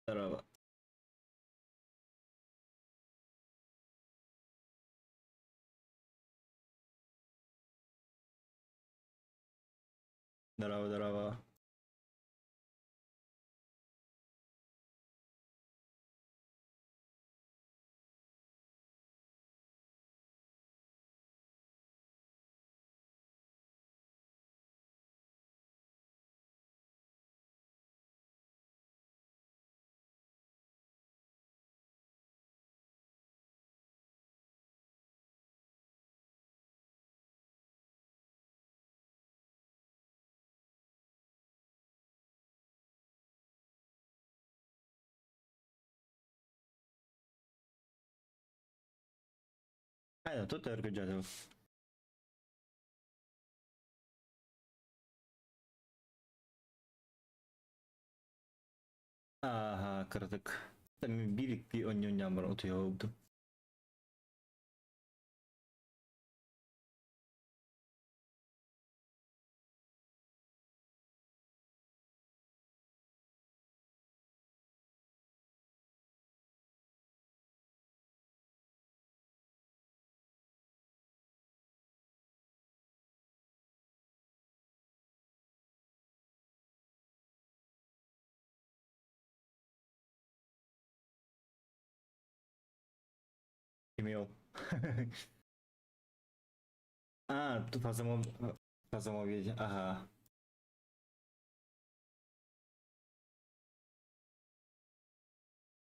Здорово. Здорово, здорово. No, tutto è orgoglioso. Ааһа, кыратык. Биир-икки онньон баран утуйа. Кимиол. А, tu фазомо ага.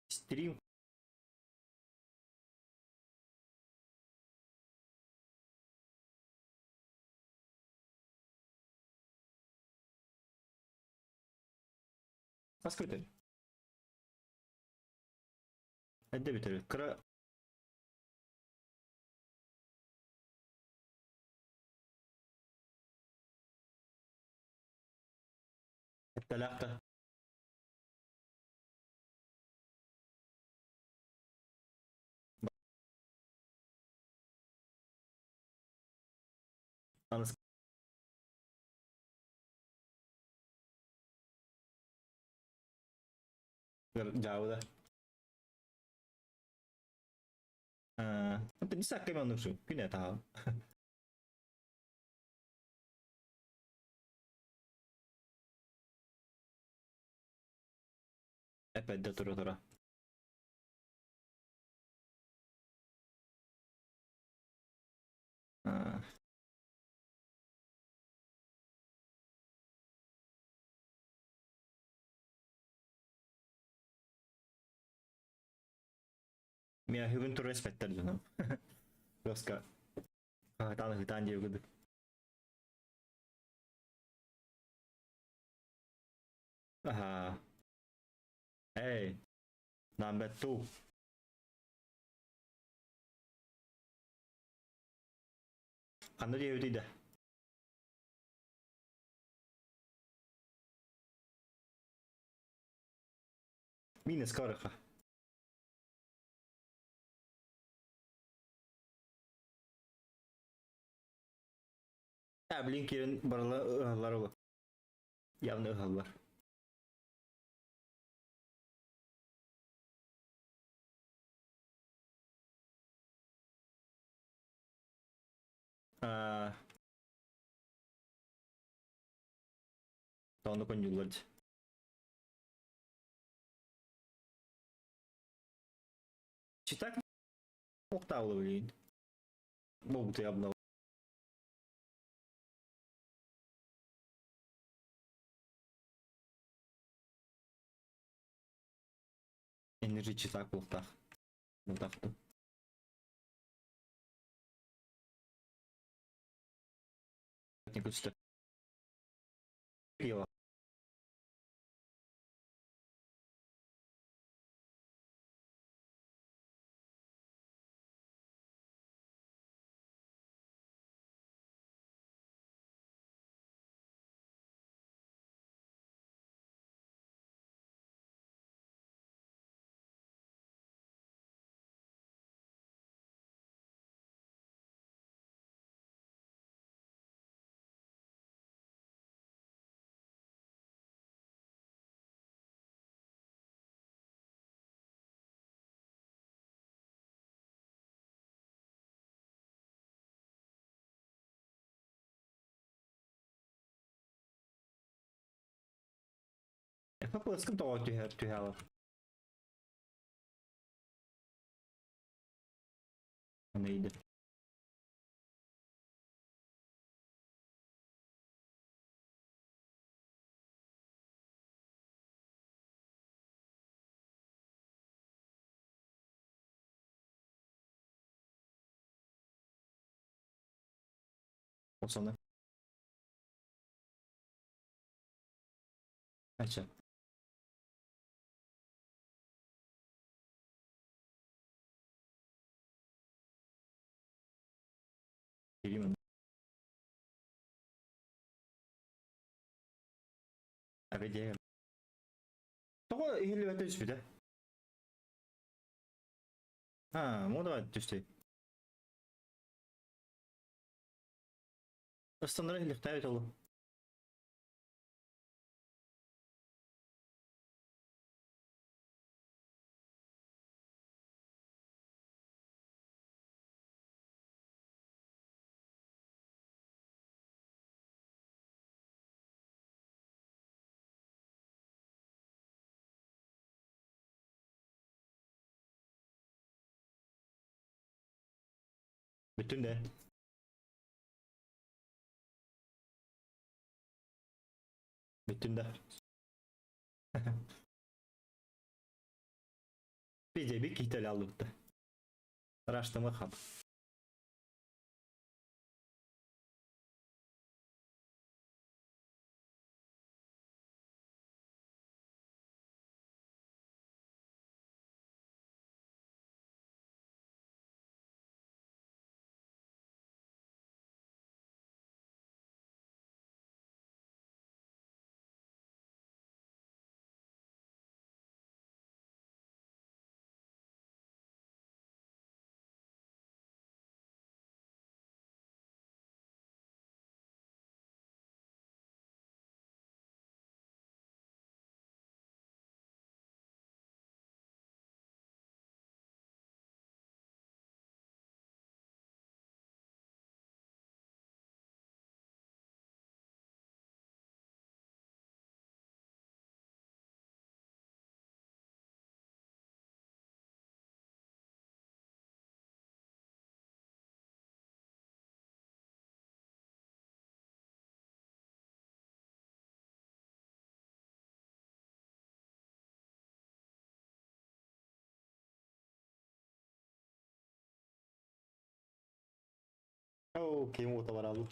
Стрим. Аскөтөр. Эдде бүтөр. Кыра Талахта. Аныс жауда. А, нисакка мен оннук күнэ таа. Эпэдде тура тура. А. Minä hyvin respektellä. Koska tämän диэбит. Aha. Hey. Number two. Ханна диэбит да. Минус караха. А, блин, кирен барла ыһаллар ол. Явно ыһаллар. А. Тону конюллар. Читак октавлы блин. Богу ты обнал. Energy читак бултах. Бултахты. Не күсті. Пила. FPS-кын тоҕо түһэр түһэҕин? Neydi? O sana. Ача. Киирим. Авидея. Тоҕо иһиллибэтэ түспүтэ? А, муодаҕа түстүй. Ыстаннара иһиллихтээбит олу. Бүттүм да. Бүттүм да. Биде би киһи аллыбыта. Раштама хап. Оо, ким уота бараллы.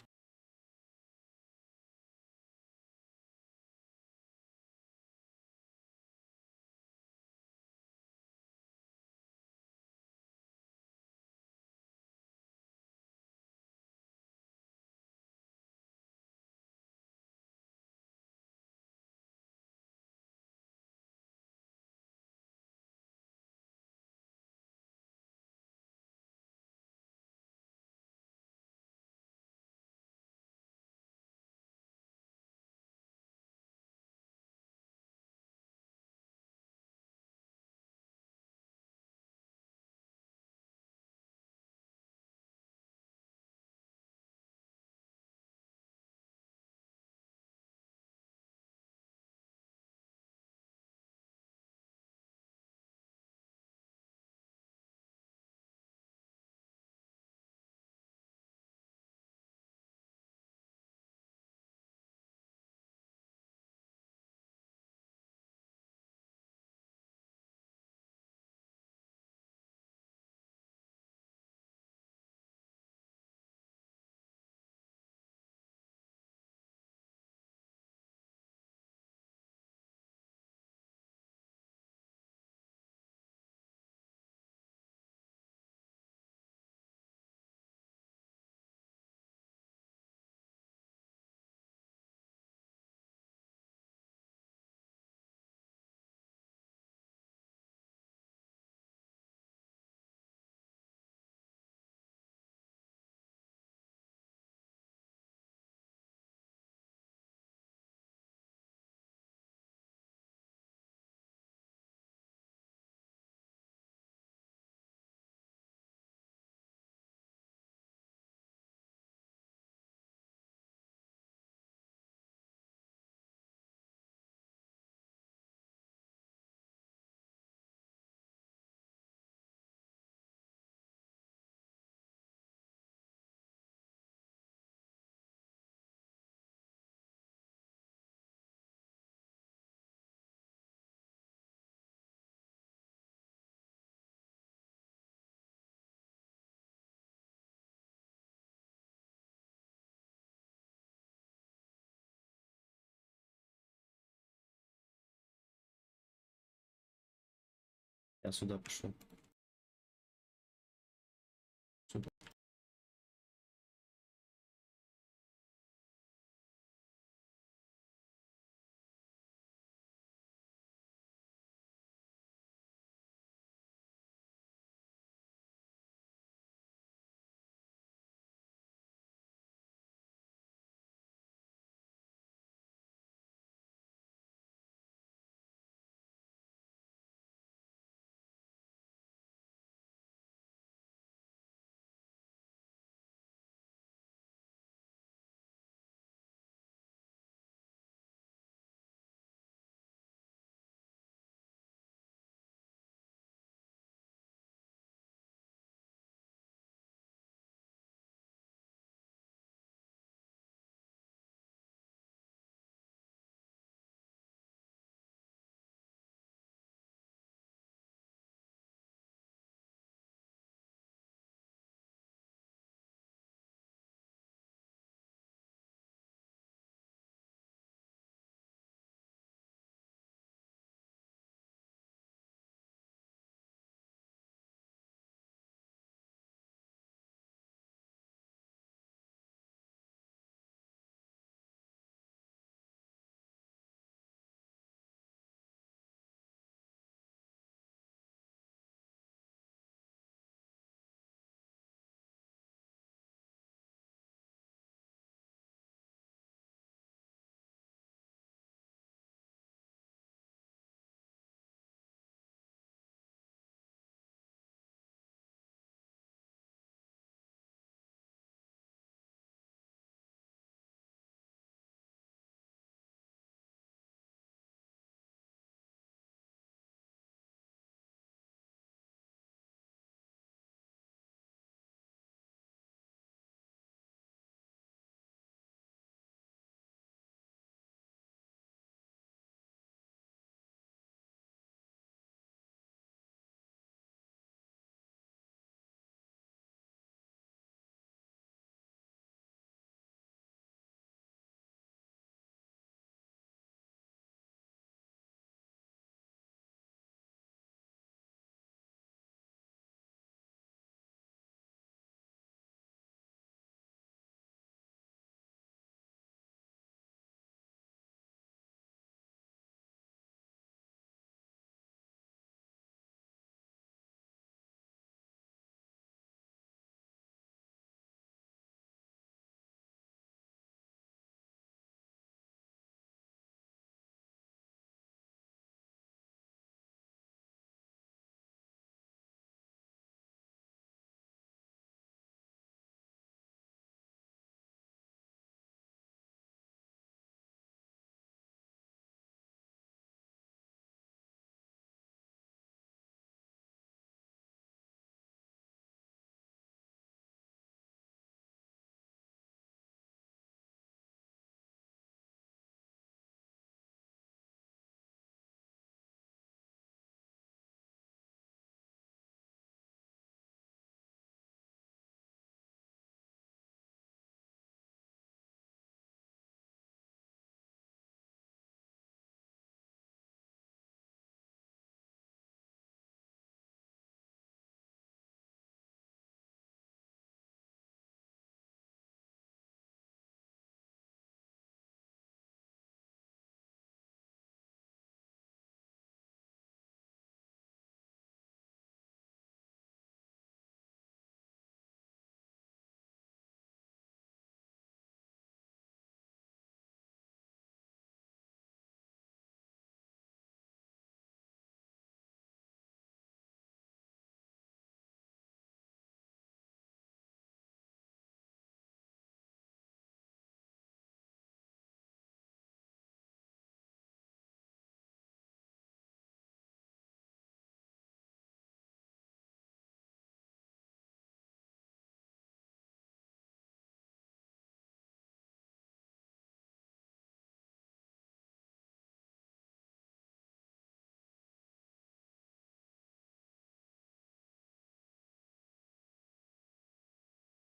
Я сюда пошел. Сюда.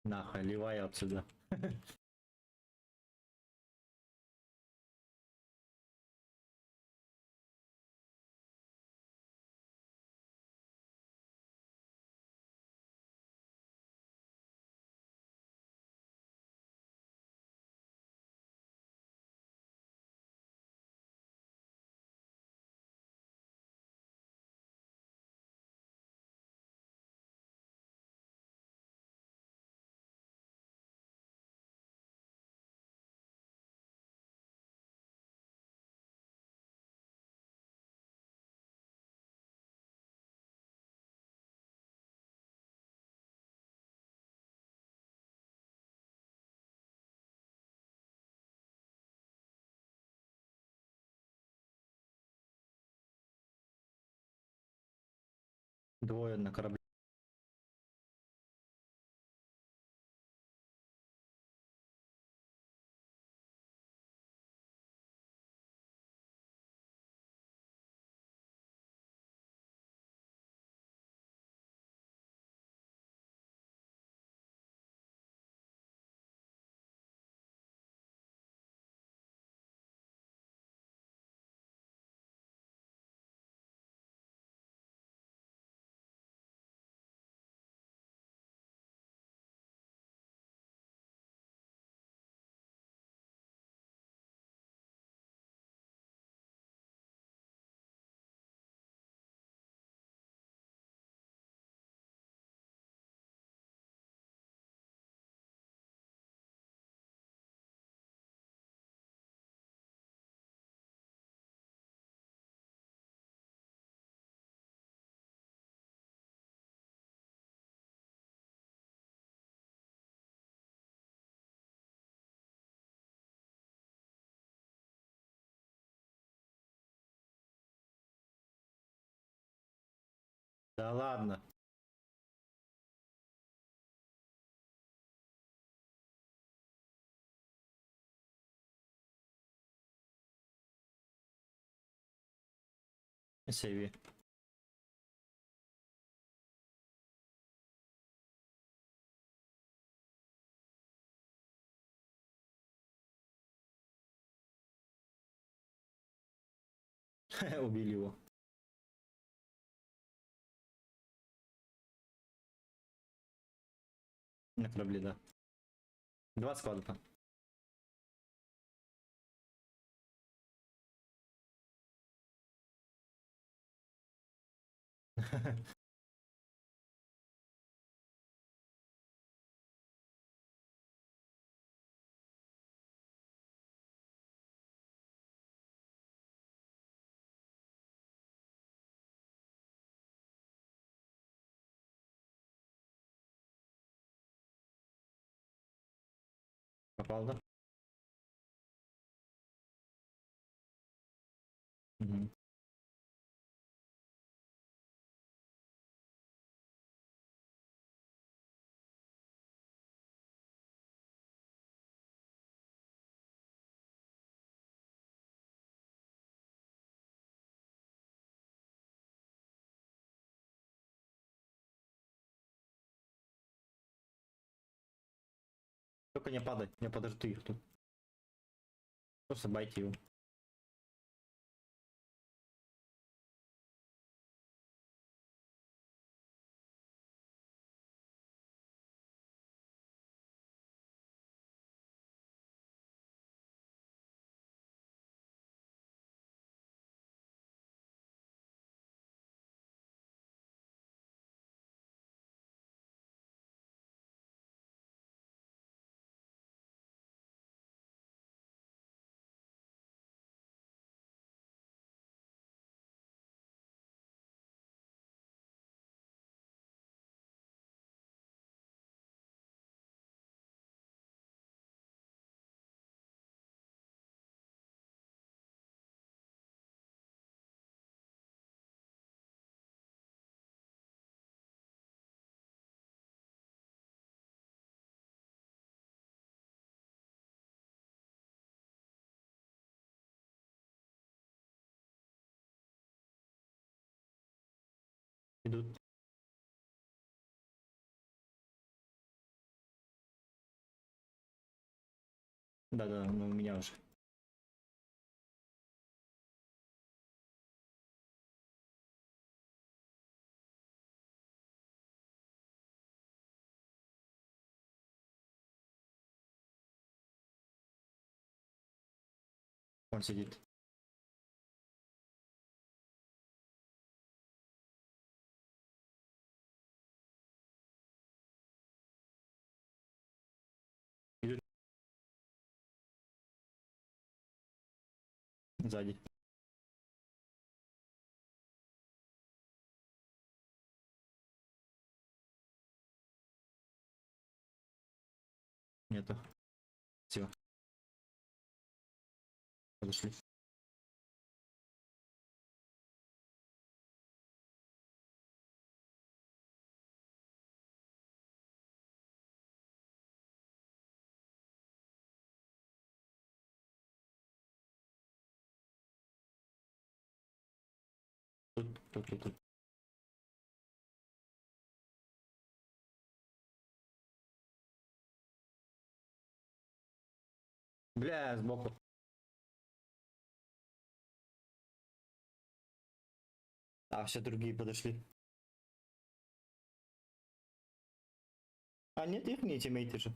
Нахуй, ливай отсюда. Двое на корабле. Да ладно. Сейви. Убили его. На корабле, да. Два склада там. Попал, да? Мгм. Только не падай, я подожду их тут. Просто байте его. Идут. Да-да, ну у меня уже. Он сидит. Идут. Сзади. Нету. Все. Подошли. Тут, тут, тут, тут. Бля, сбоку. А, все другие подошли. А, нет, их не тиммейты же.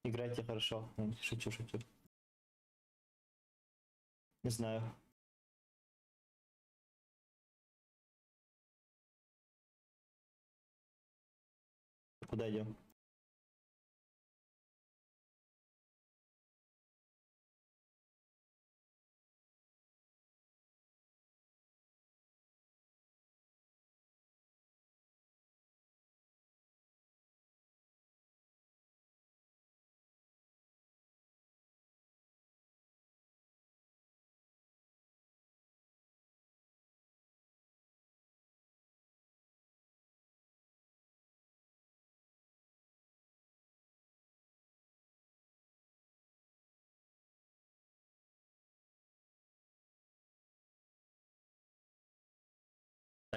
Играйте хорошо. Шучу, шучу. Не знаю. Куда идем?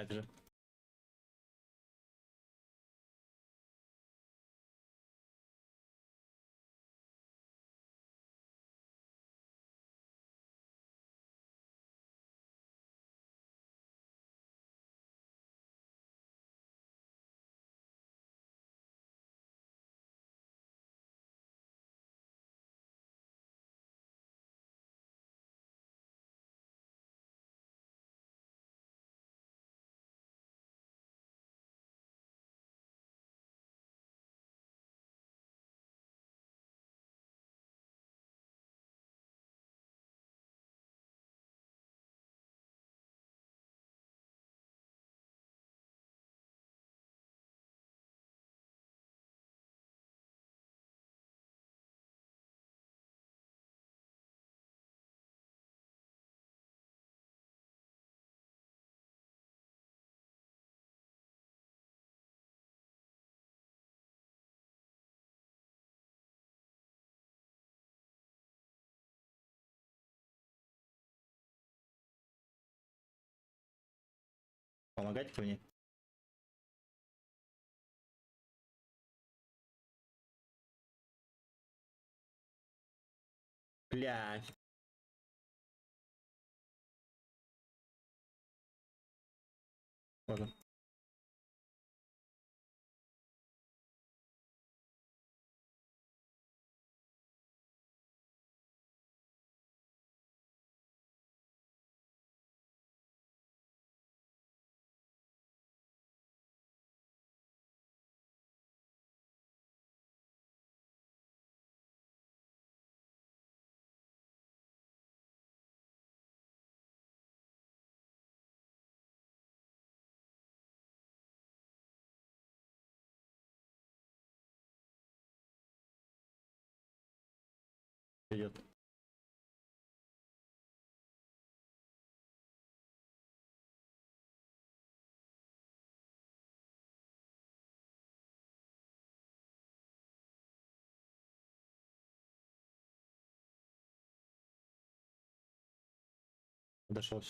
Так же. Помогать ко мне? Блядь. Ладно. Идет. Подошел.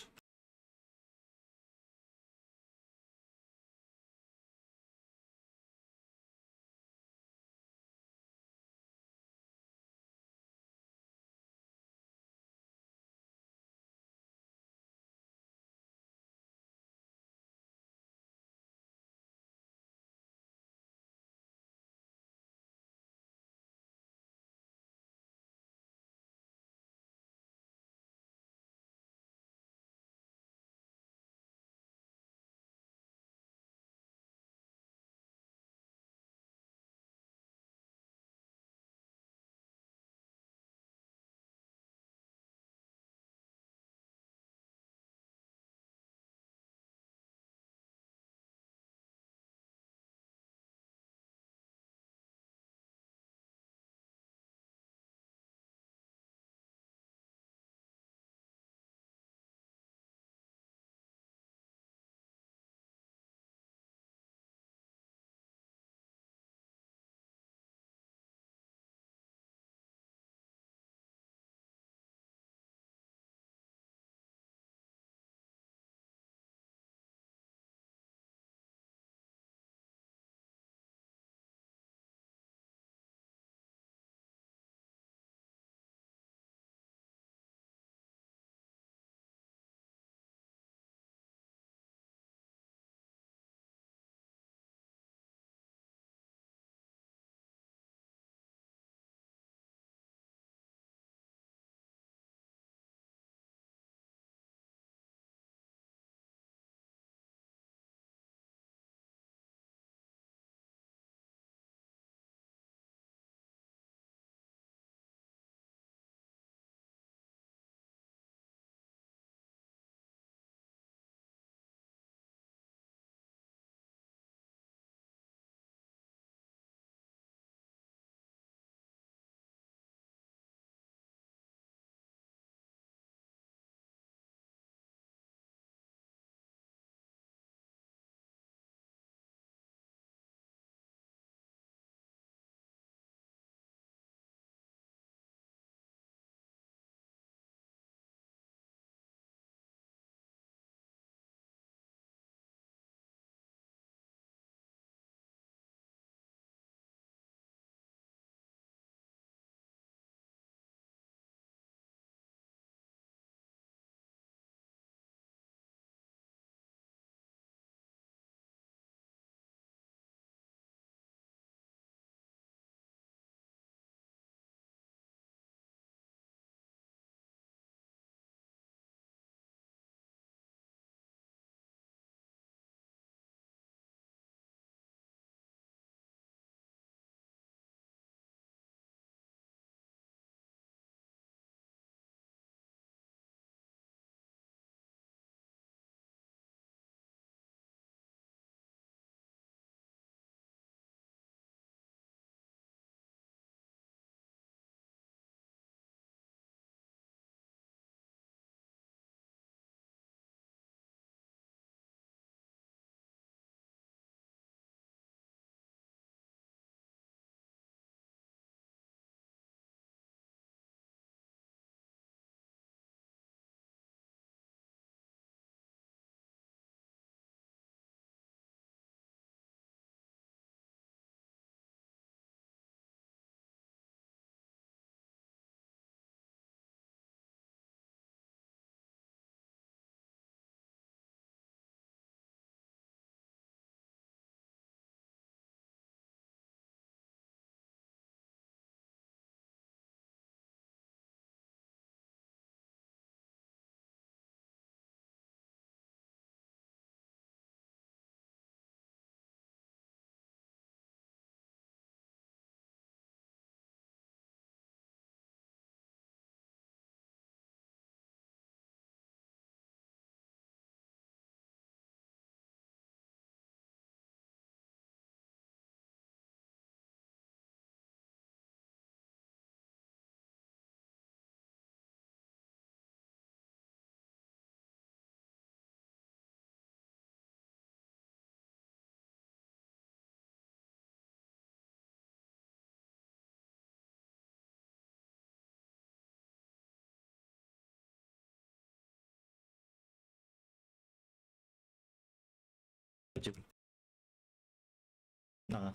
Ага.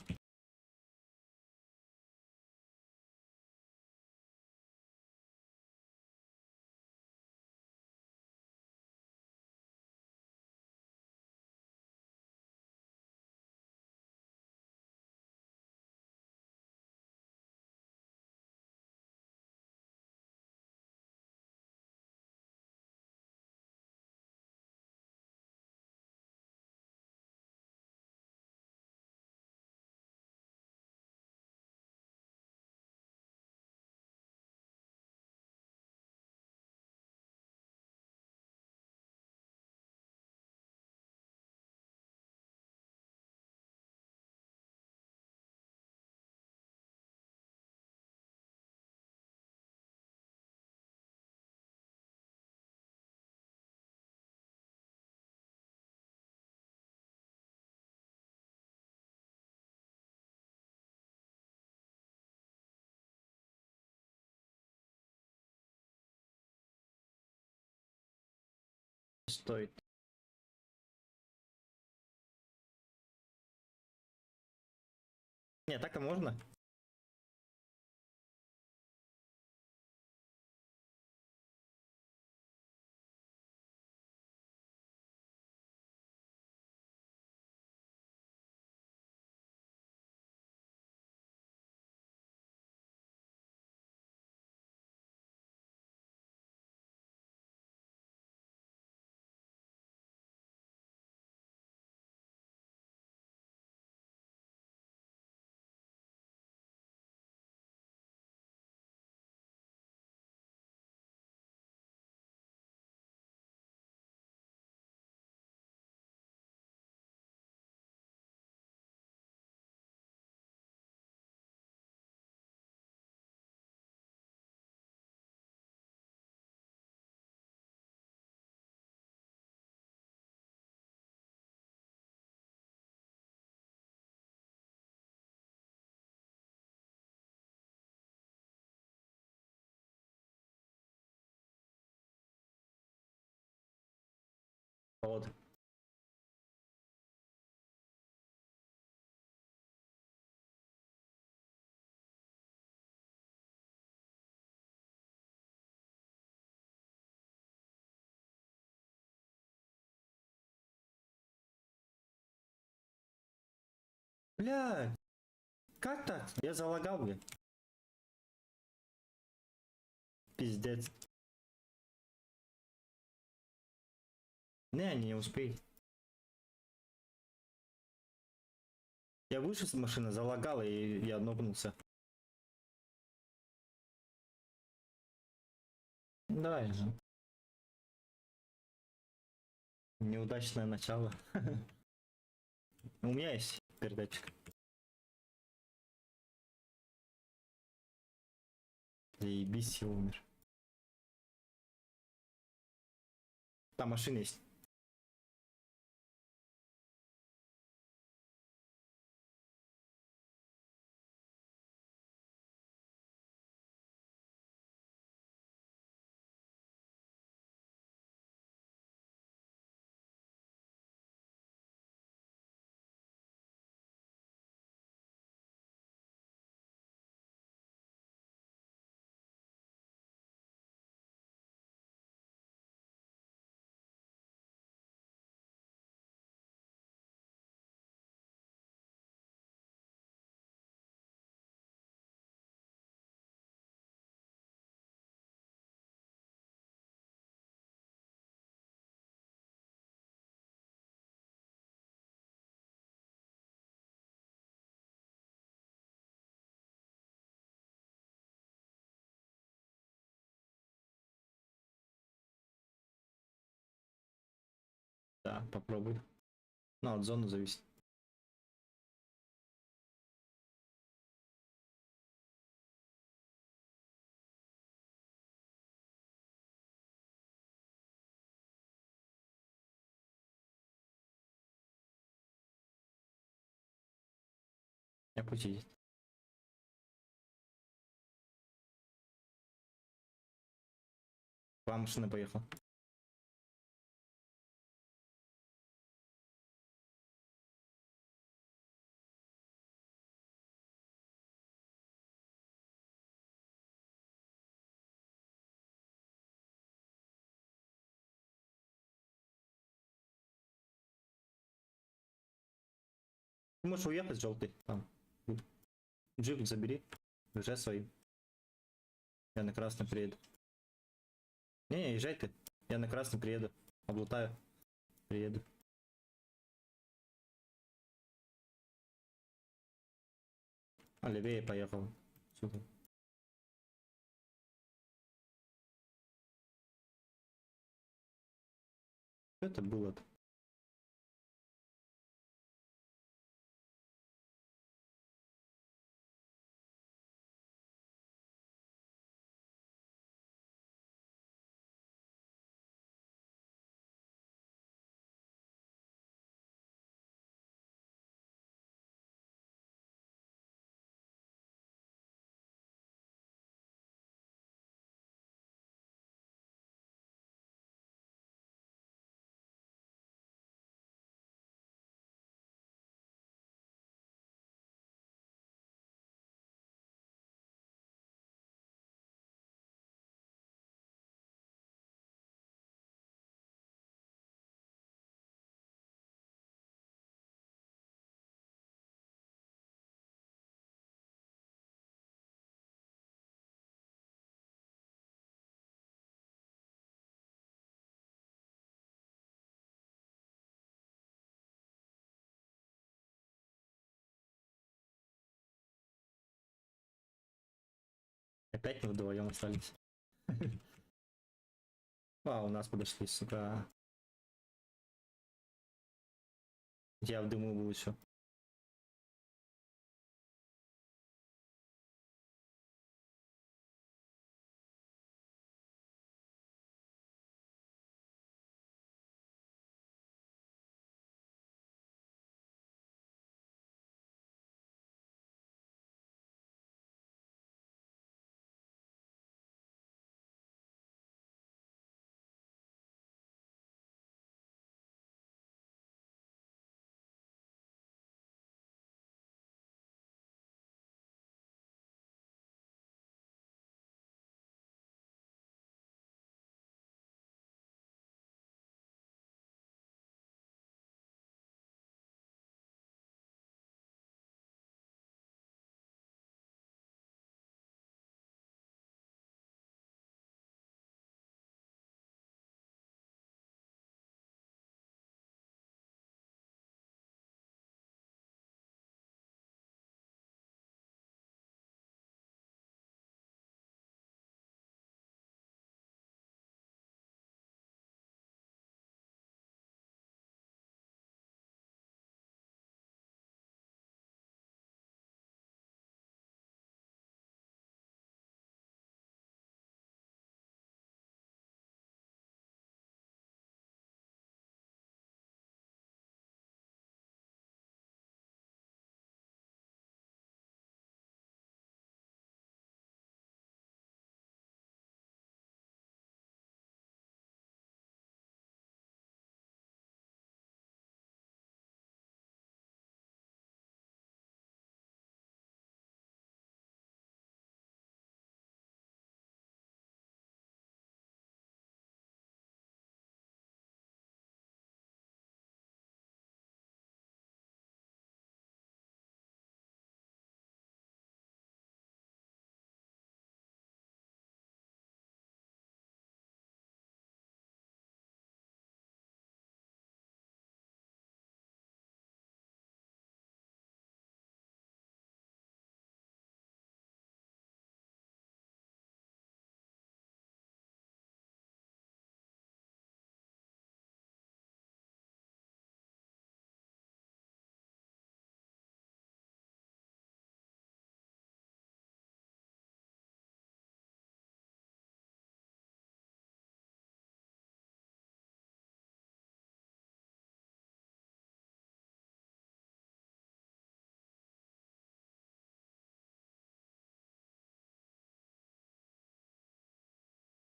Стоит. Не, так-то можно. Вот. Бля, как так? Я залагал, бля. Пиздец. Не, не успей. Я вышел с машины, залагал, и я нокнулся. Давай же. Неудачное начало. У меня есть передатчик. Заебись, я умер. Там машина есть. Да, попробуй. Ну, от зоны зависит. Я путь есть. Вам машина поехала. Ты можешь уехать, желтый, там. Джип забери. Езжай своим. Я на красный приеду. Не, не, езжай ты. Я на красный приеду. Облутаю. Приеду. А левее поехал. Сюда. Что это было-то? Опять мы вдвоем остались. А, у нас подошли, сука. Я в дыму был еще.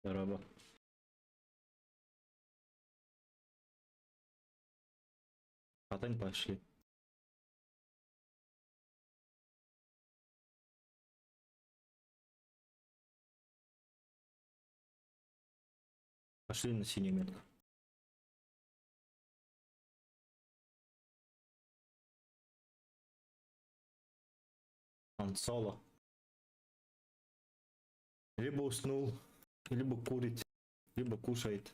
Здорово. Хатань пошли. Пошли на синюю метку. Он соло. Либо уснул, либо курит, либо кушает.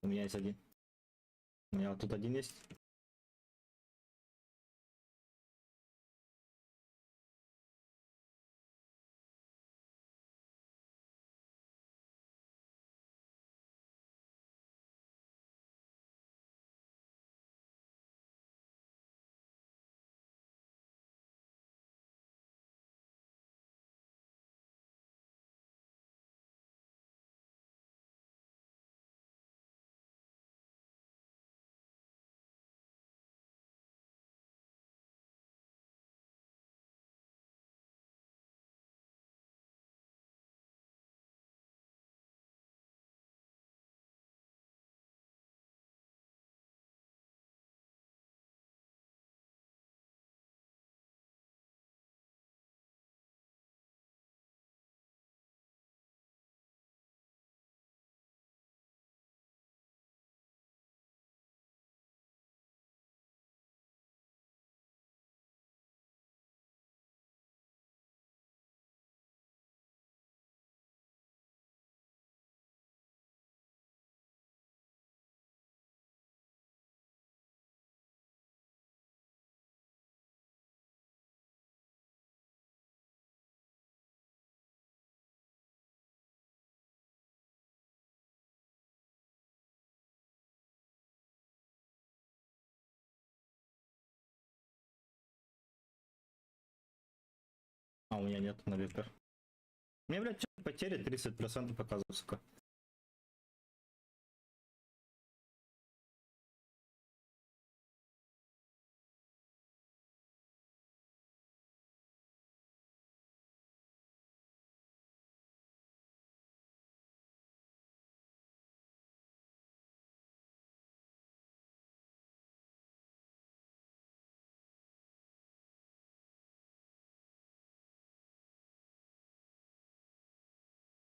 У меня есть один. У меня вот тут один есть. А, у меня нет на вектор. У меня, блядь, потери 30% показывают, сука.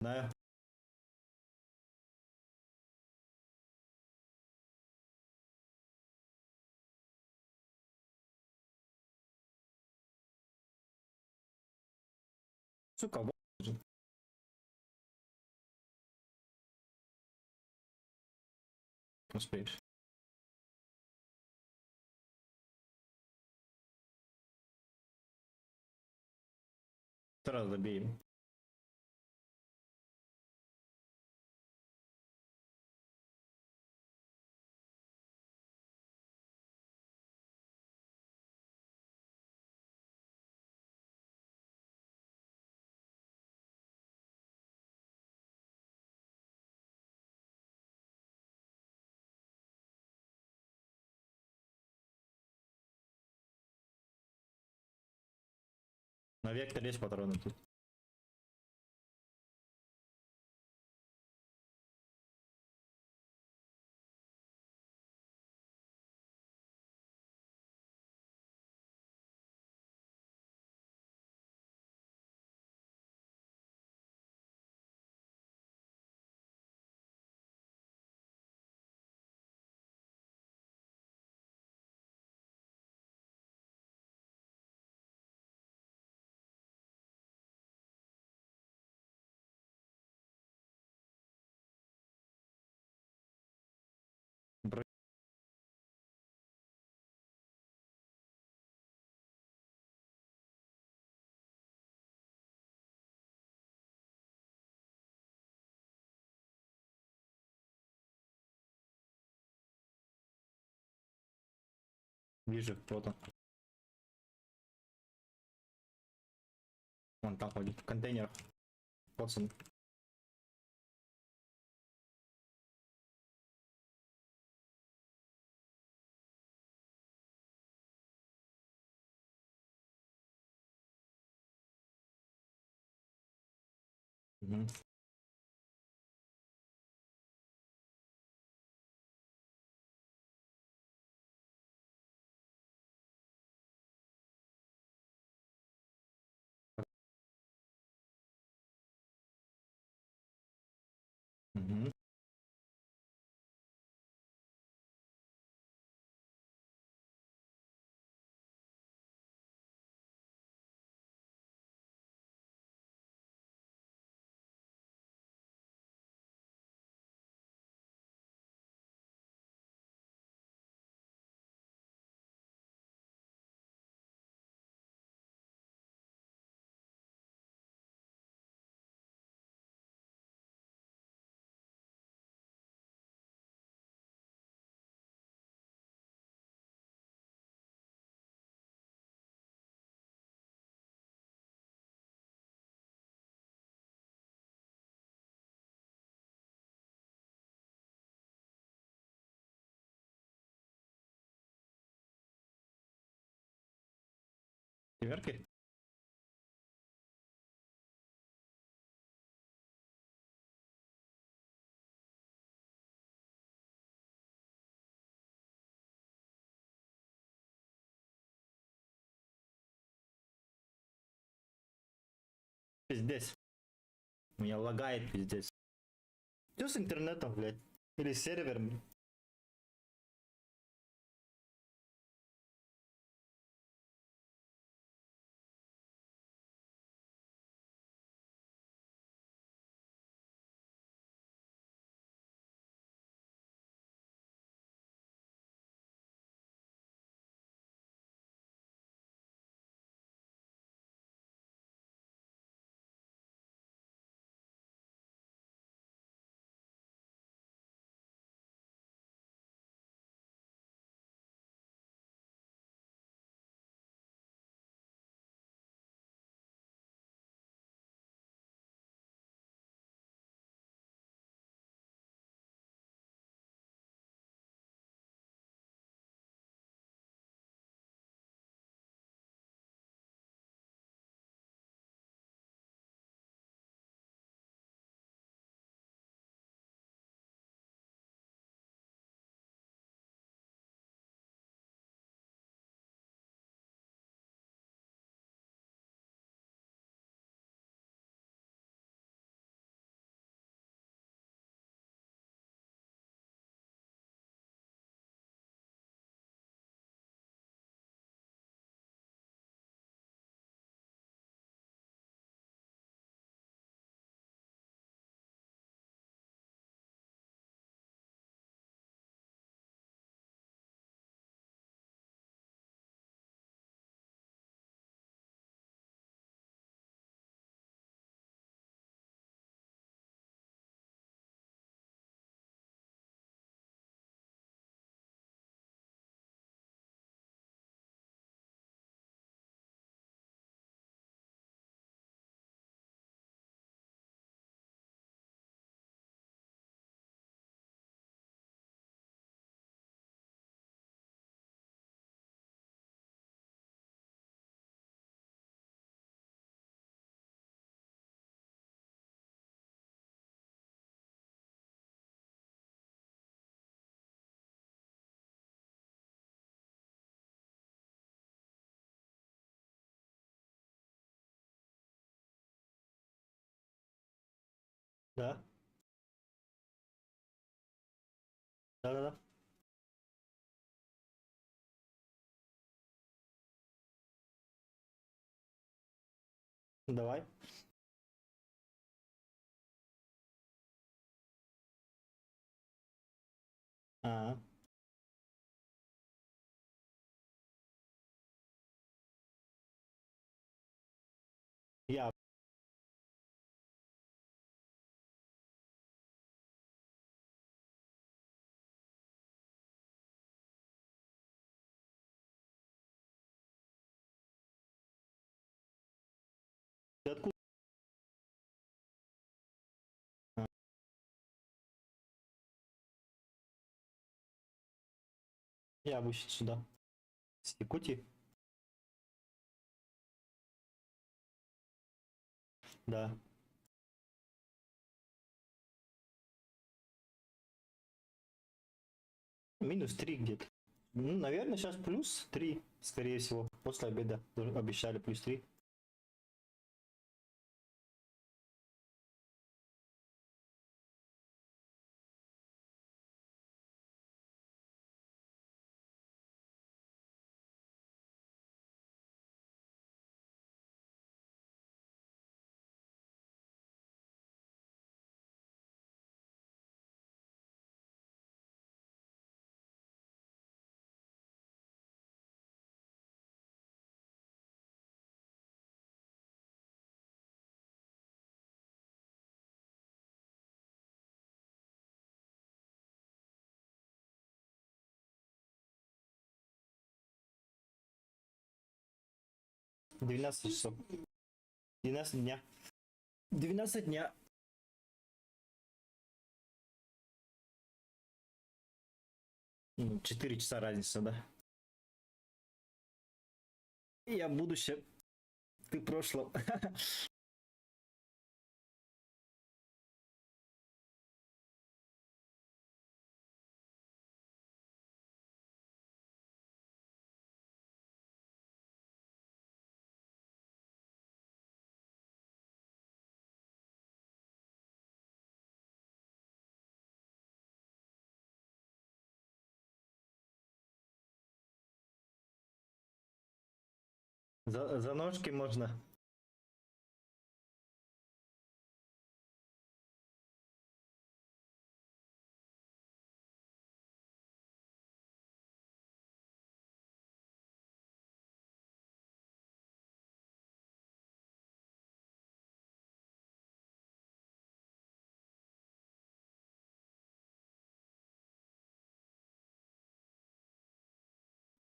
Знаю. Сука, вот же. Успеешь. Сразу добей. На вектор есть патроны тут. Вижу, вот он. Вон там ходит, в контейнерах. Пацан. Мгм. Мгм. Семерки? Пиздец. Меня лагает пиздец. Что с интернетом, блядь? Или с сервером? Да. Да-да-да. Давай. А, я Я обычно сюда. С Якутии. Да. Минус 3 где-то. Ну, наверное, сейчас плюс 3, скорее всего. После обеда обещали плюс 3. 12 часов. 12 дня. 12 дня. 4 часа разница, да? Я будущее, ты прошлом. За ножки можно.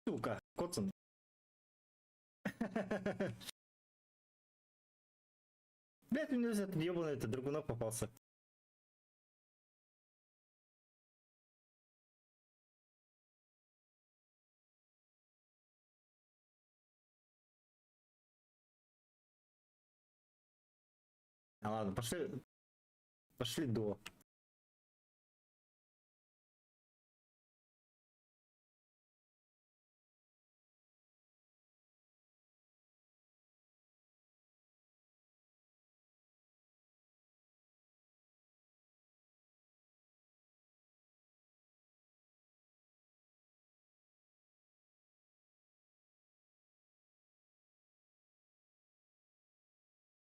Сука, коцан. Блять, мне этот ебаный этот драгунок попался. А ладно, пошли. Пошли до.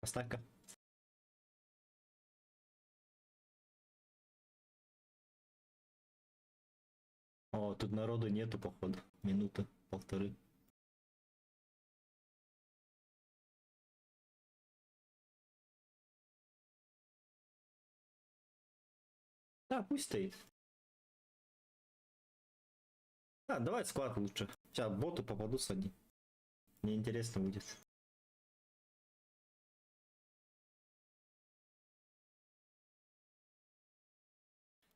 Поставь-ка. О, тут народу нету, походу. Минута, полторы. Да, пусть стоит. А, давай склад лучше. Сейчас боту попаду с одним. Мне интересно будет.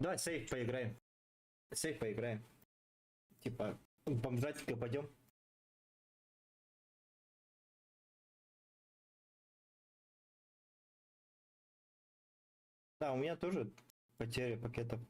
Давай сейф поиграем. Сейф поиграем. Типа, бомжатика пойдем. Да, у меня тоже потеря пакетов.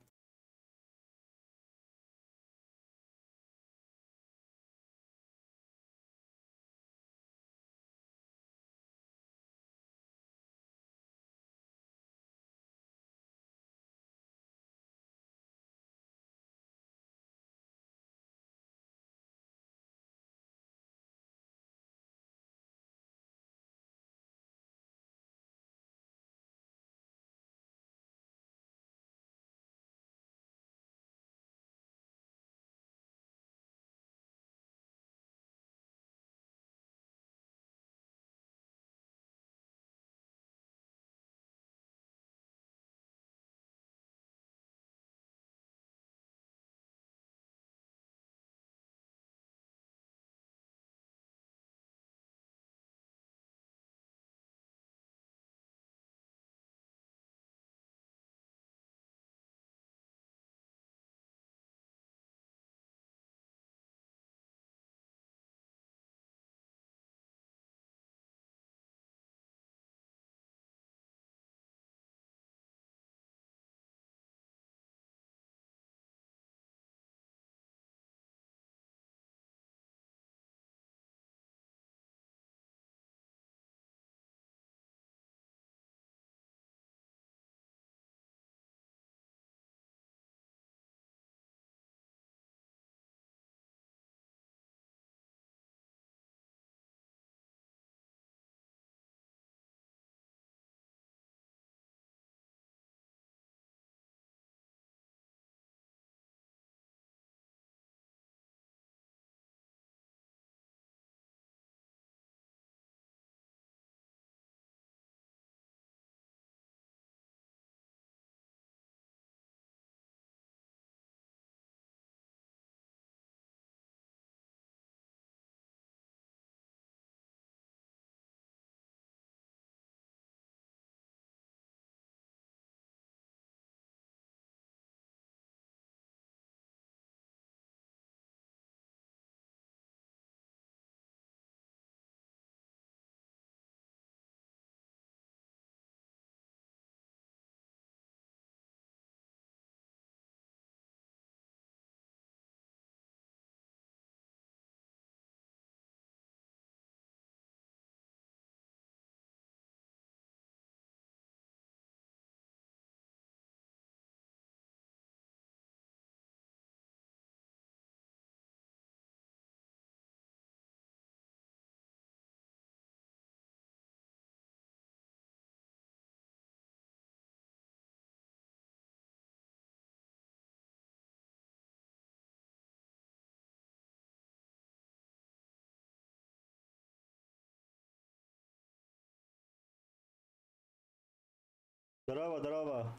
Здорово, здорово.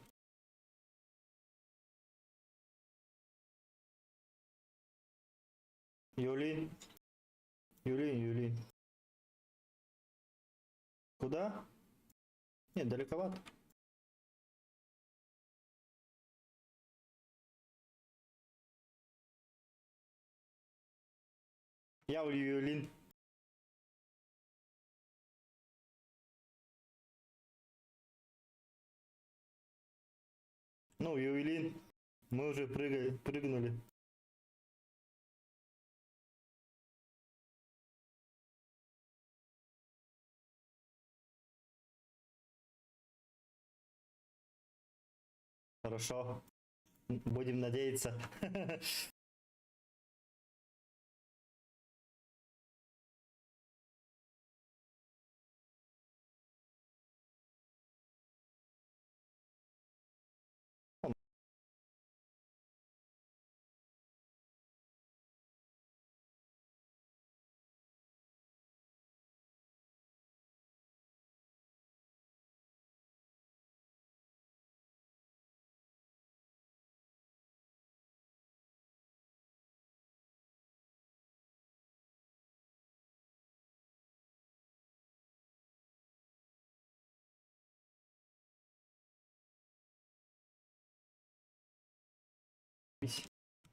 Юлин. Юлин, Юлин. Куда? Нет, далековато. Я Юлин. Ну, Юлин. Мы уже прыгали, прыгнули. Хорошо. Будем надеяться.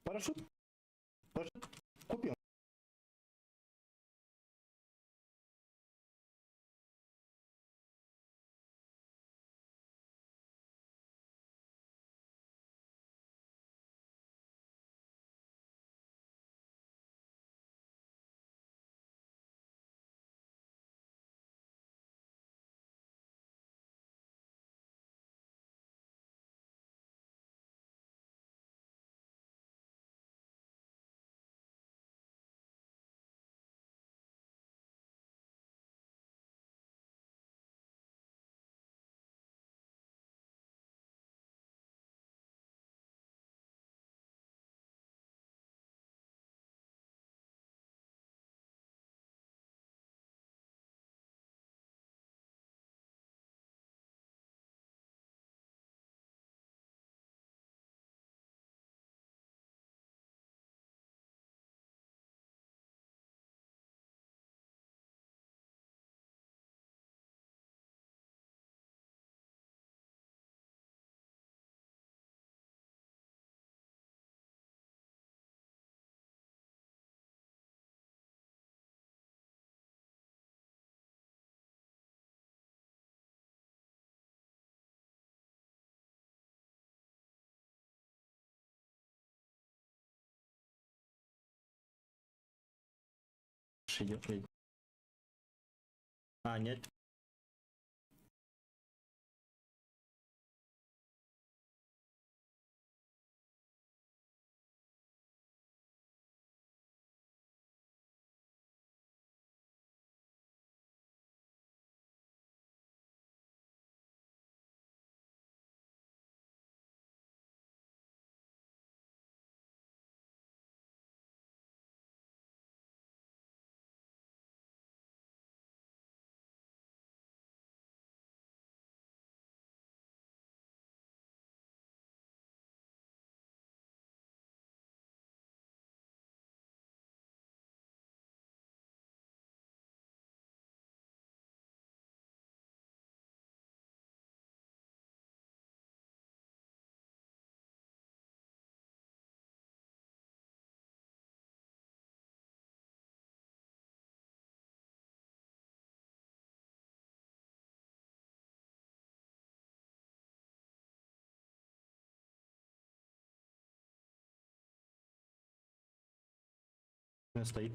Парашют? Парашют купим. Идет. А, нет. Он стоит.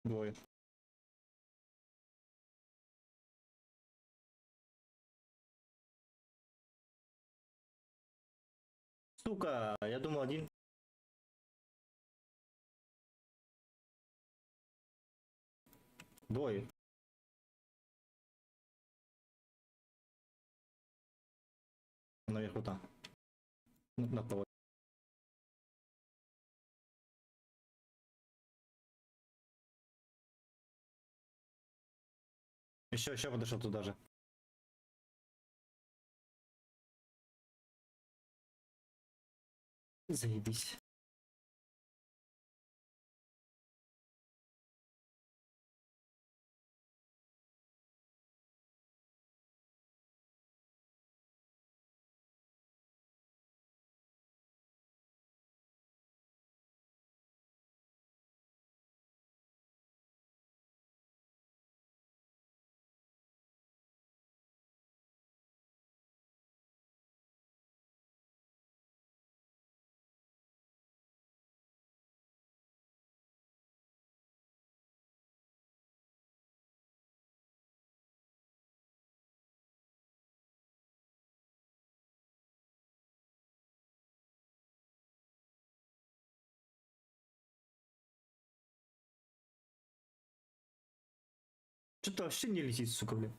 Двое. Сука, я думал один. Двое. Наверху там. Над тобой. Еще, еще подошел туда же. Заебись. Что-то вообще не летит, сука, блин.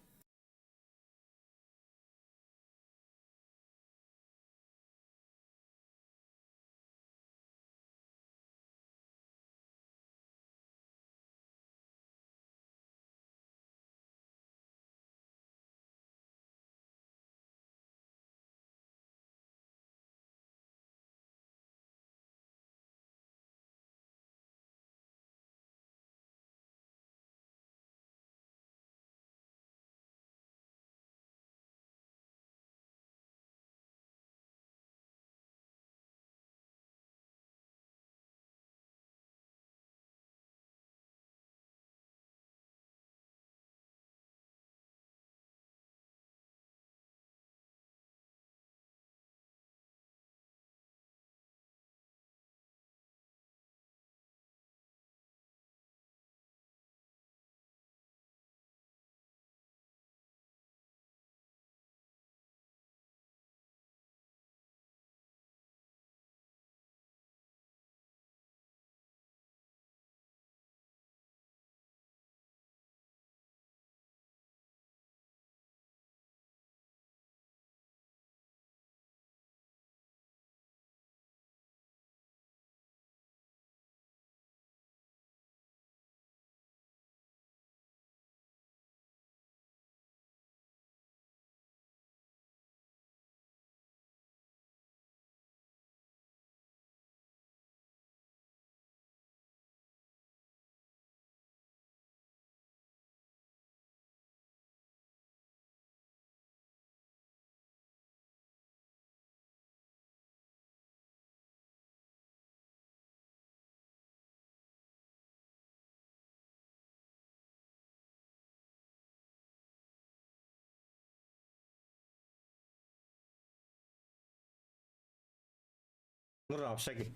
Мура, общаги.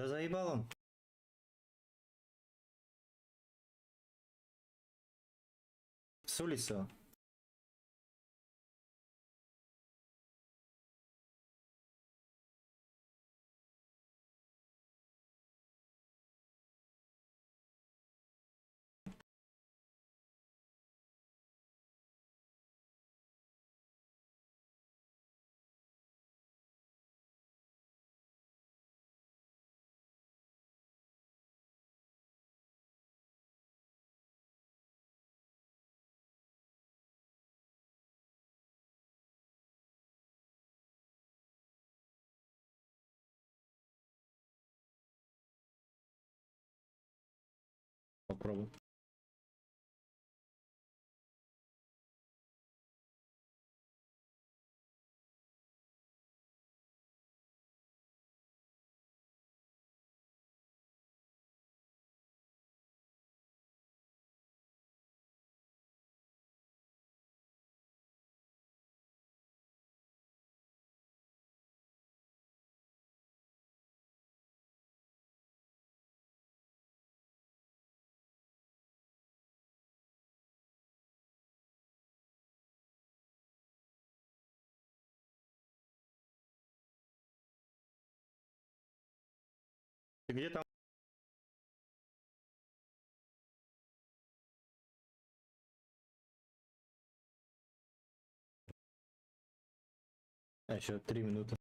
Да заебал он. С улицы. Попробуй. Ты где там? А, еще 3 минуты.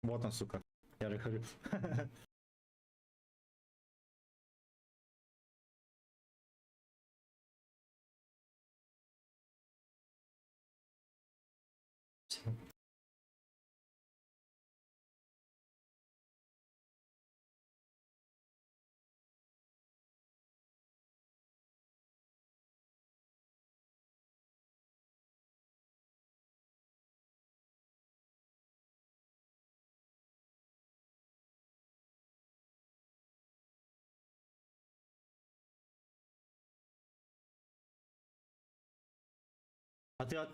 Вот он, сука. Я же говорю. Всё. А ты от...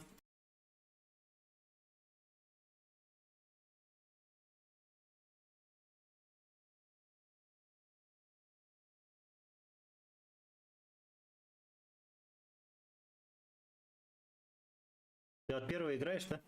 Ты от первого играешь, да?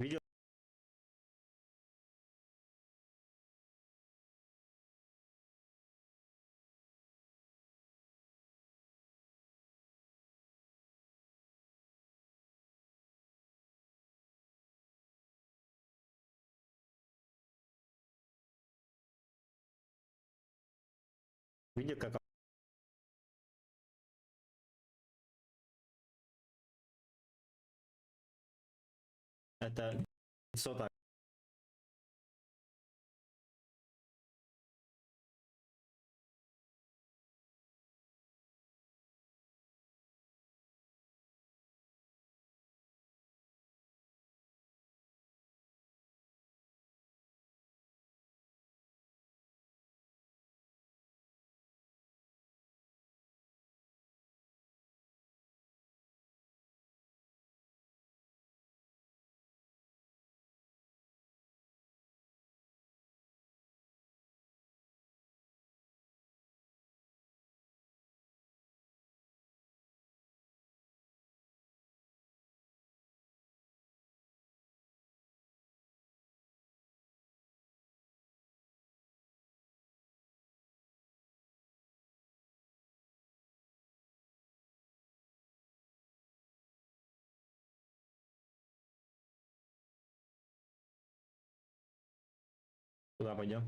Видел? Видел, как это лицо так. Куда пойдем?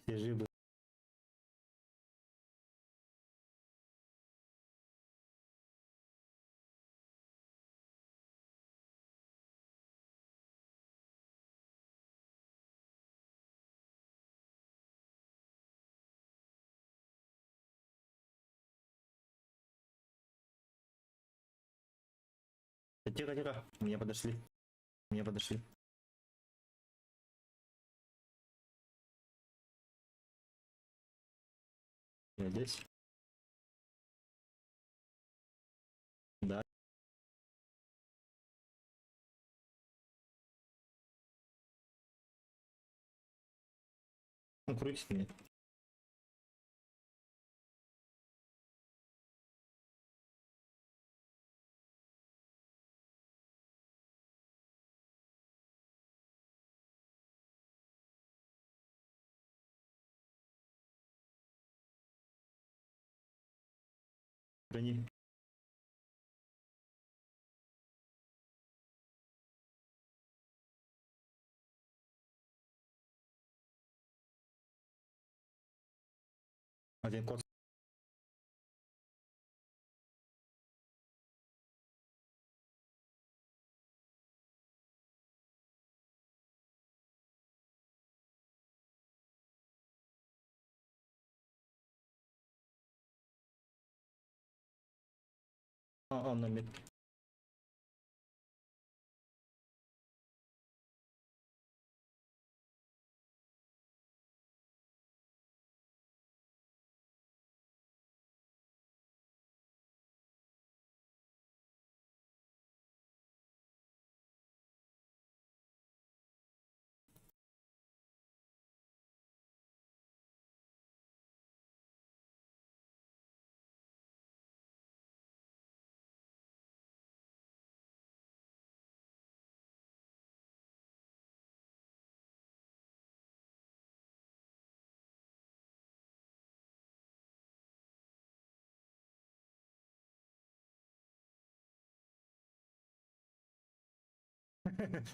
Все живы. Тихо, тихо. Меня подошли. Меня подошли. Я здесь. Да. Он крутит меня. Брони. Один кот. Он на метке.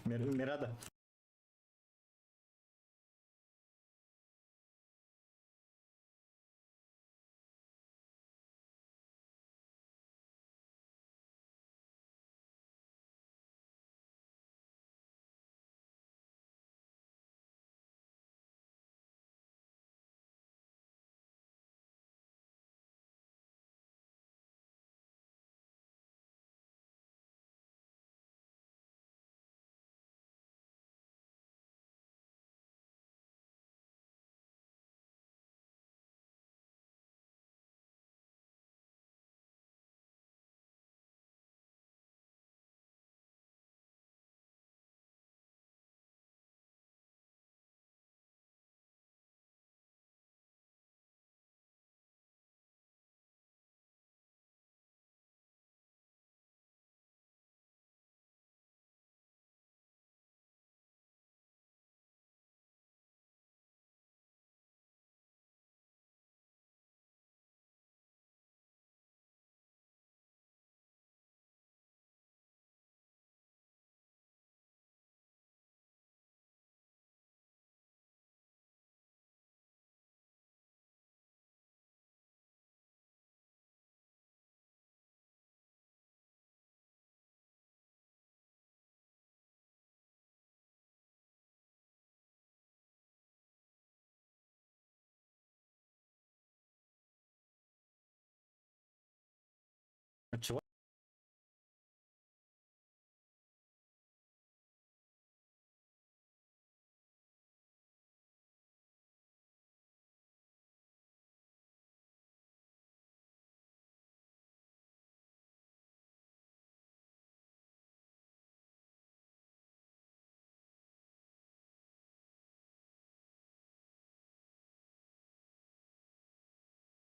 Мирада. От чего?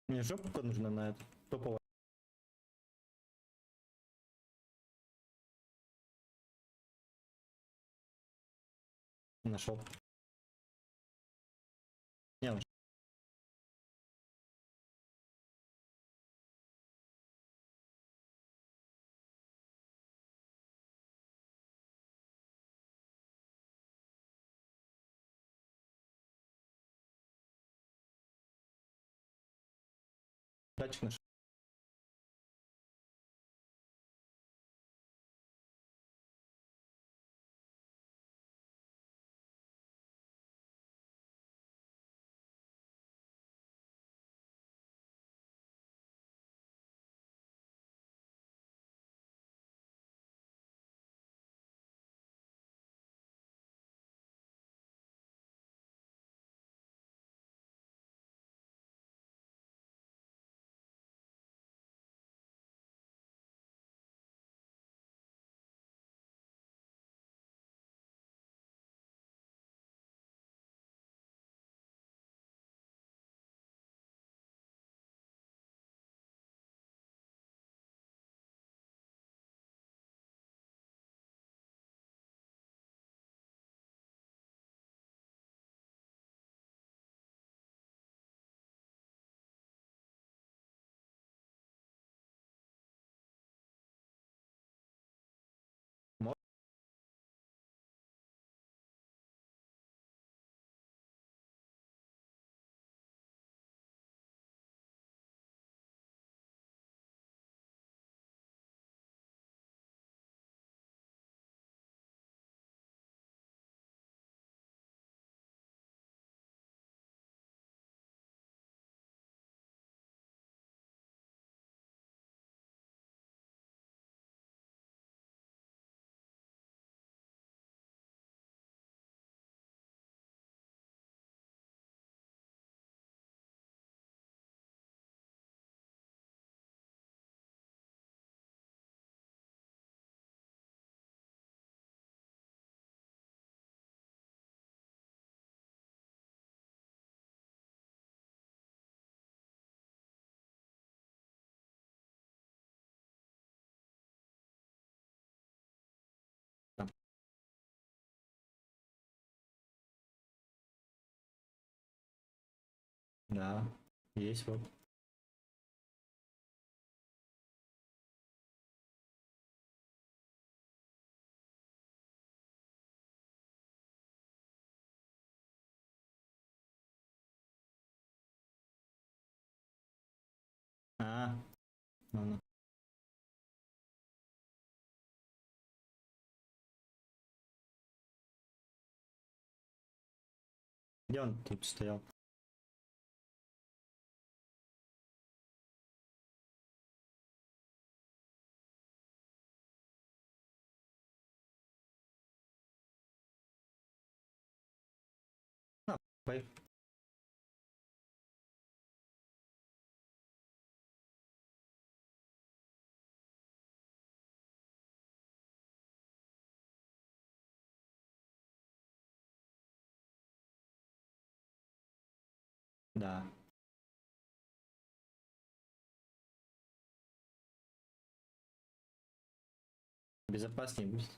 Мне жопка нужна на это. Топовая. Нашел. Не, нашел. Тачку нашел. Там. Да, есть вот. А, ну, ну. Где он тут стоял? На, бай. Да. Безопаснее будет.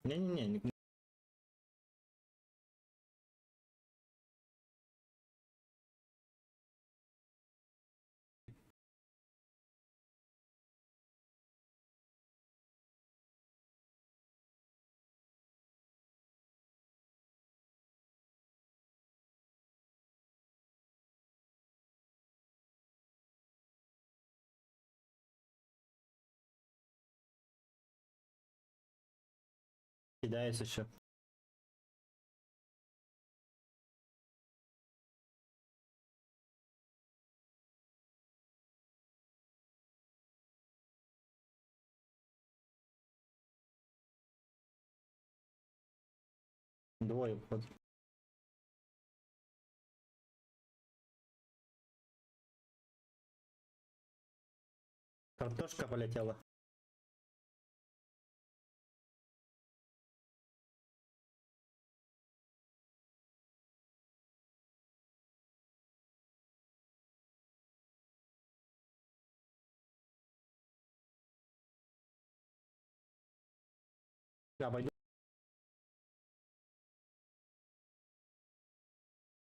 Не-не-не, кидается еще. Двое, походу. Картошка полетела. Я пойду.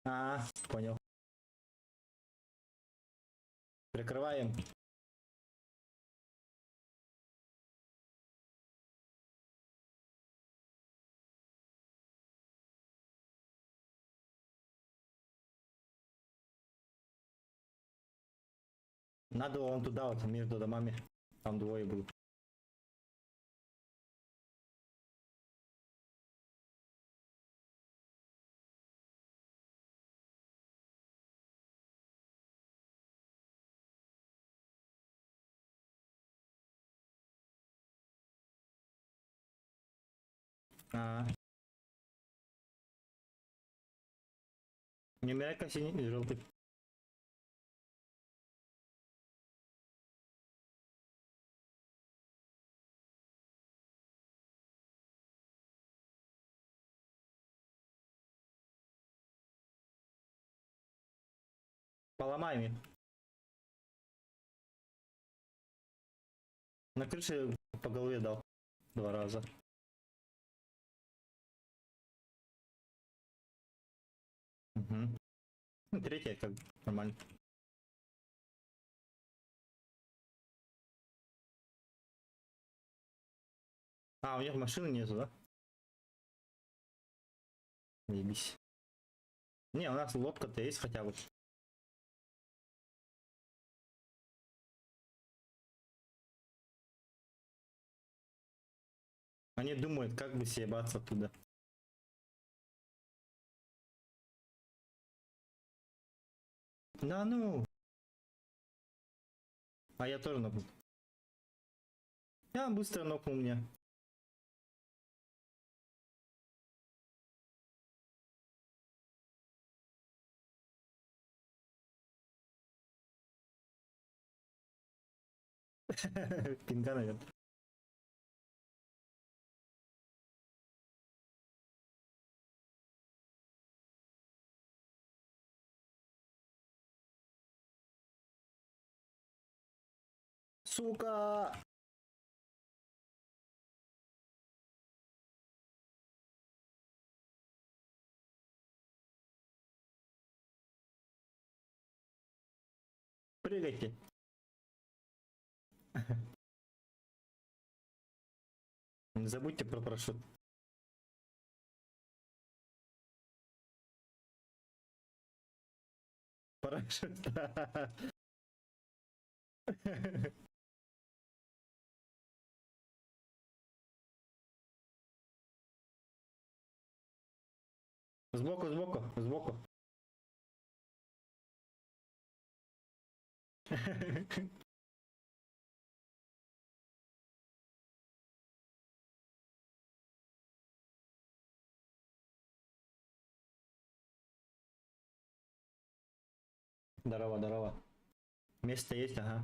А, понял. Прикрываем. Надо вон туда, вот между домами. Там двое будут. А. Не умирай-ка синий и желтый. Поломай мне. На крыше по голове дал. Два раза. Угу. Ну, третья как бы нормально. А, у них машины нету, да? Заебись. Не, у нас лодка-то есть хотя бы. Они думают, как бы съебаться оттуда. Да ну! А я тоже нокнул. Я быстро нокнул меня. Пинга, наверное. Сука! Прыгайте. Не забудьте про парашют. Парашют. Сбоку, сбоку, сбоку. Здорово, здорово. Место есть, ага.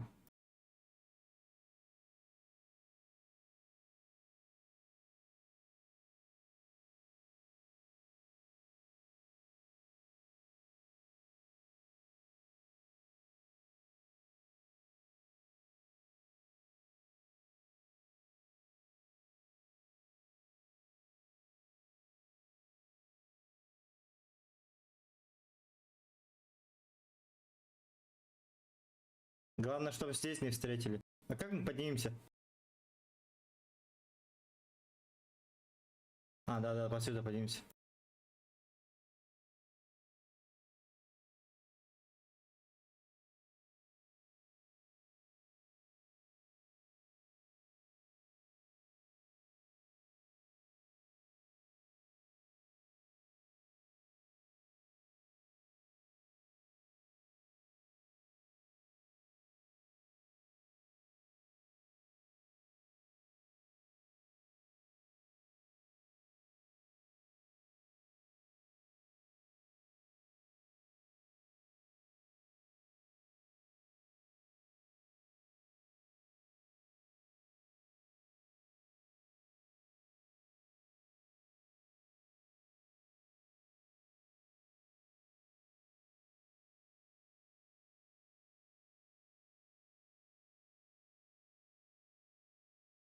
Главное, чтобы здесь не встретили. А как мы поднимемся? А, да-да, посюда поднимемся.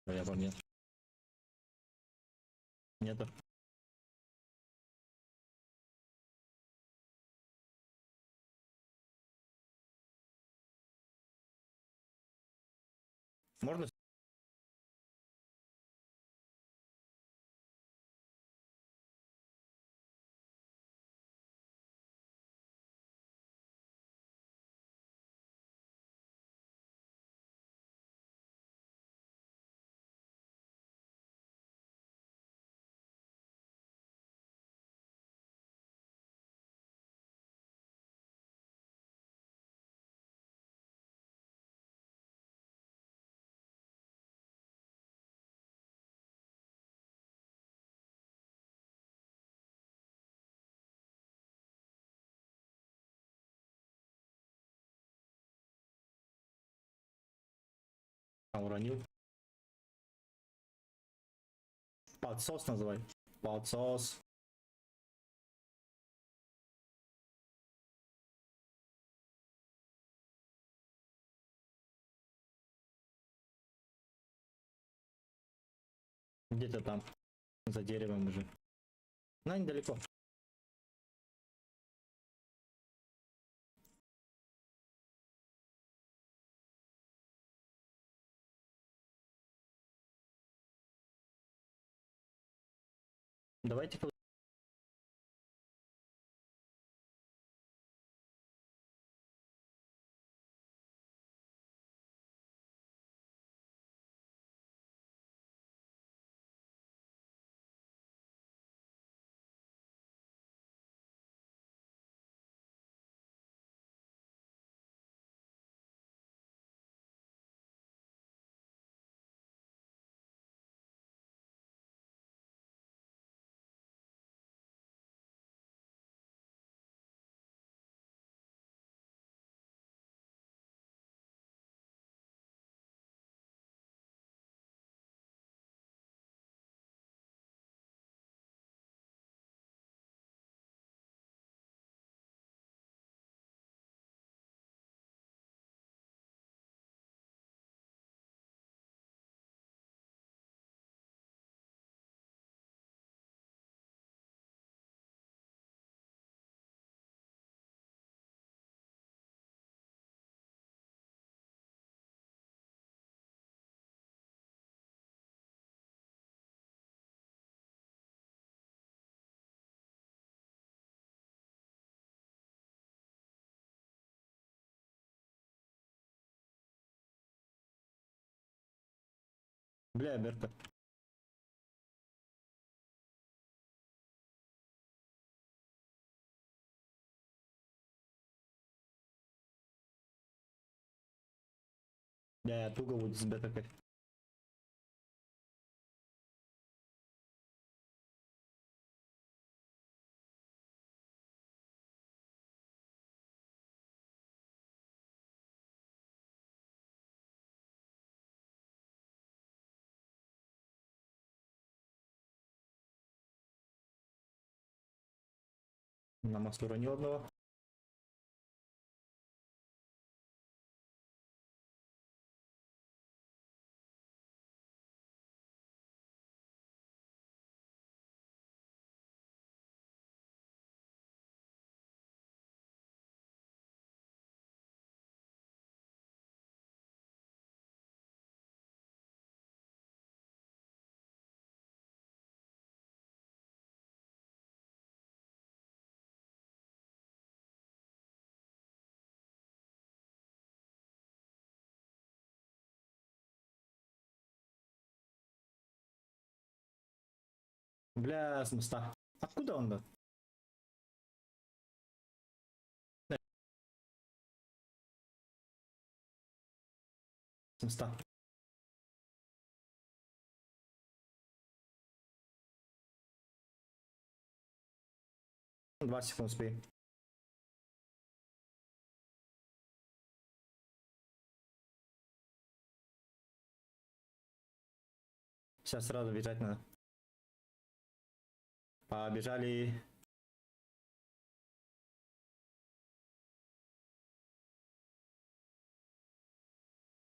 Я понял. Нету. Можно А, уронил. Подсос называй. Подсос. Где-то там. За деревом уже. Но недалеко. Давайте Бля, Берта. Бля, туго будет с бетакой. На мосту уронил одного. Бля, с моста. Откуда он, да? С моста. 20 секунд успей. Сейчас сразу бежать надо. Побежали.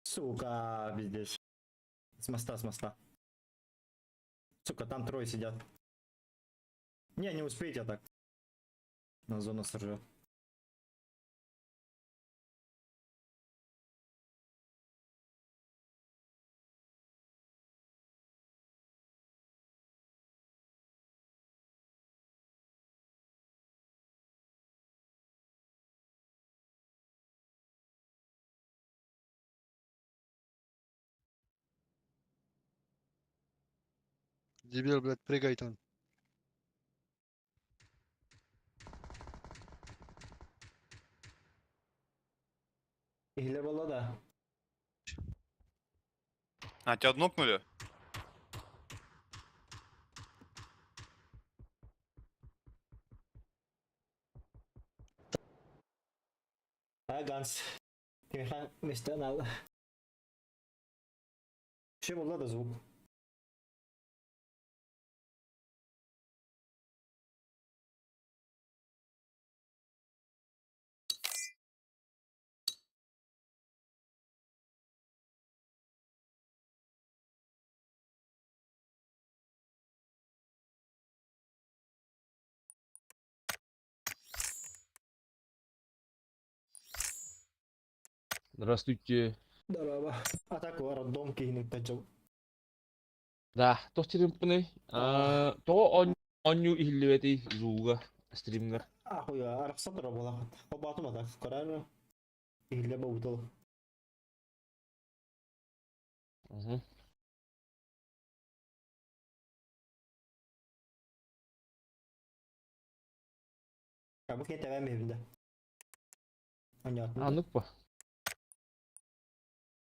Сука, пиздец. С моста, с моста. Сука, там трое сидят. Не, не успеете так. На зону сожжет. Дебил, блядь, прыгай там. Или было, да. А, тебя нокнули? А, Ганс. Миха, места надо. Вообще был да звук. Здравствуйте. Здорово. А так роддом киһини тачыл. Да, туох стримпыный? Тоҕо оонньуу иһиллибэтий зууга стримҥа? Ахуя, арахса тура буолахат. Хобаатым атак. Көрөр. Иһиллэ бабытыл. Мгм. Бу киһи тэбэн биһибин да. Онньоотун. Аннык ба.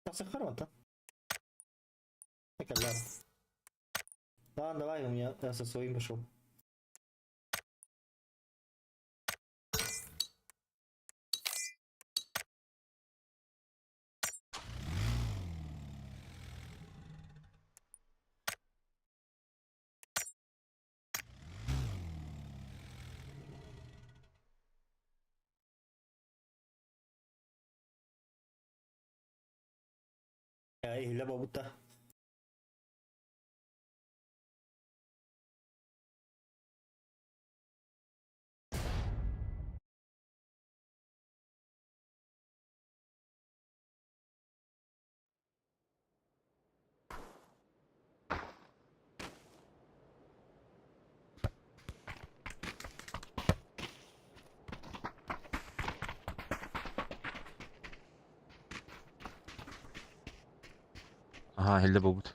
Тахсаххар мантан. Так, ладно. Ладно, давай, у меня я со своим пошел. Иһиллэ буолбут. Аһаа, иһиллэ буолбут.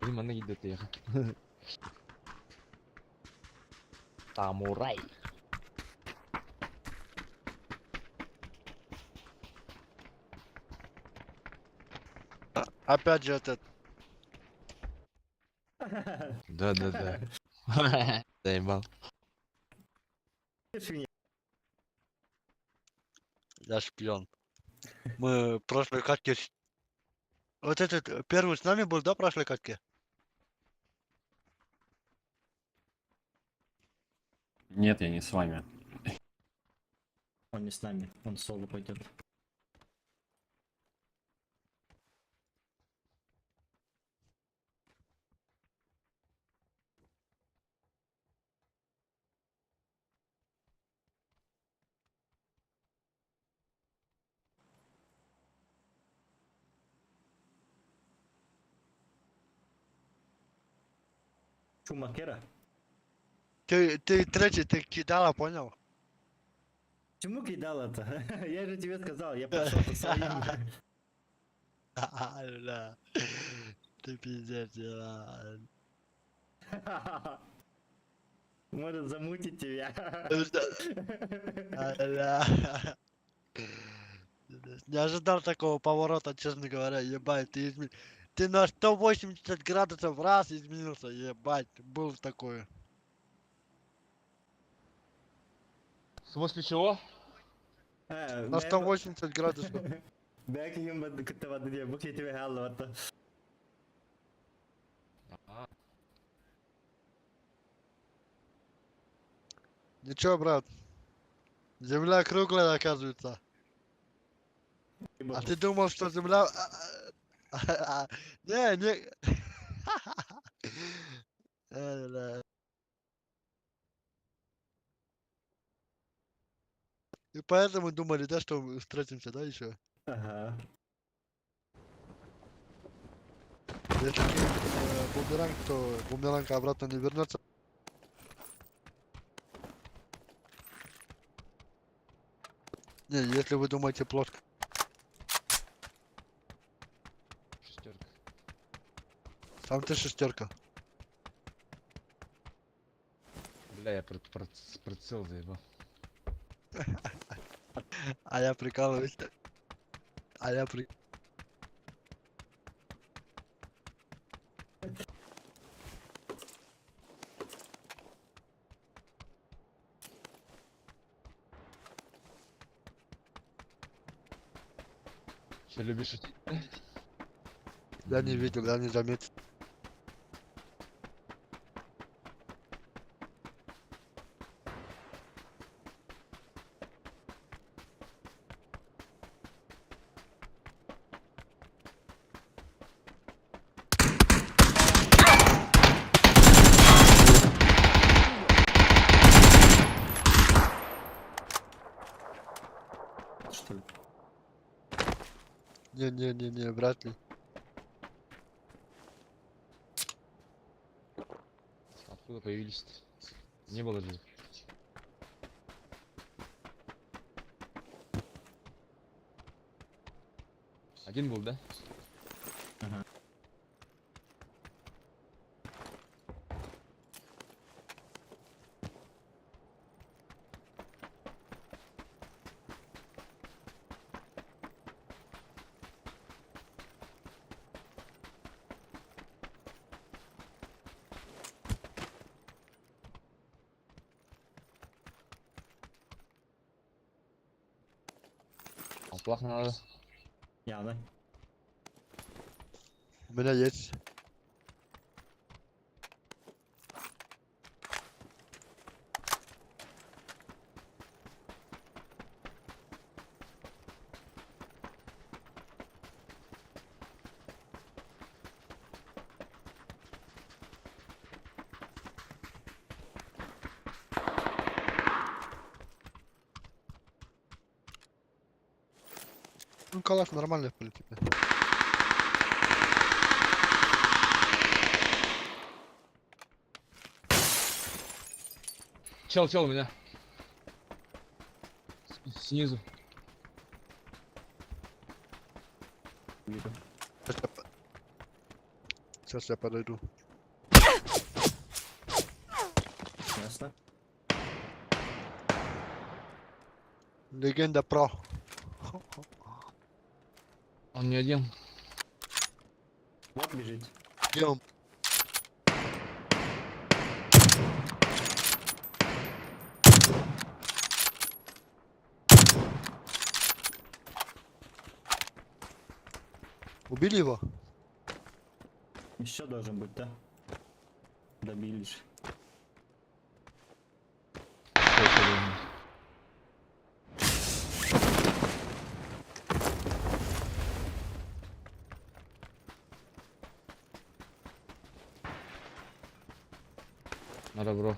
Или манна киирдэ Самурай. Опять же этот. Да-да-да. Заебал. Свинья. Я шпион. Мы в прошлой катке... Вот этот первый с нами был, да, в прошлой катке? Нет, я не с вами. Он не с нами, он соло пойдет. Чумакера? Ты третий, ты кидала, понял? Чему кидала-то? Я же тебе сказал, я пошел по своим. Бля. Ты пиздец, дела. Может замутить тебя. Бля. Не ожидал такого поворота, честно говоря, ебать, ты на 180 градусов раз изменился, ебать, был такое. В смысле чего? На 180 градусов. Бәк им кытта бады бу кетибе халлы. А, Ничего, брат. Земля круглая, оказывается. А ты думал, что земля... Не, не... Бля. И поэтому думали, да, что мы встретимся, да, еще? Ага. Если бумеранг, то бумеранг обратно не вернется. Не, если вы думаете плоско. Шестерка. Сам ты шестерка. Бля, я прицел заебал. А я прикалываюсь. А я при... Че, любишь шутить? Я не видел, я не заметил. Что ли? Не-не-не-не, вряд ли. Откуда появились-то? Не было же. Один был, да? Ага. Алплах надо. Явно. У меня есть. Ну, калаш нормальный, в принципе. Чел, чел у меня. Снизу. Вижу. Сейчас я подойду. Ясно? Легенда про. Он не один. Вот бежит. Где он? Убили его? Еще должен быть, да? Добили же. Что еще должен быть? На добро.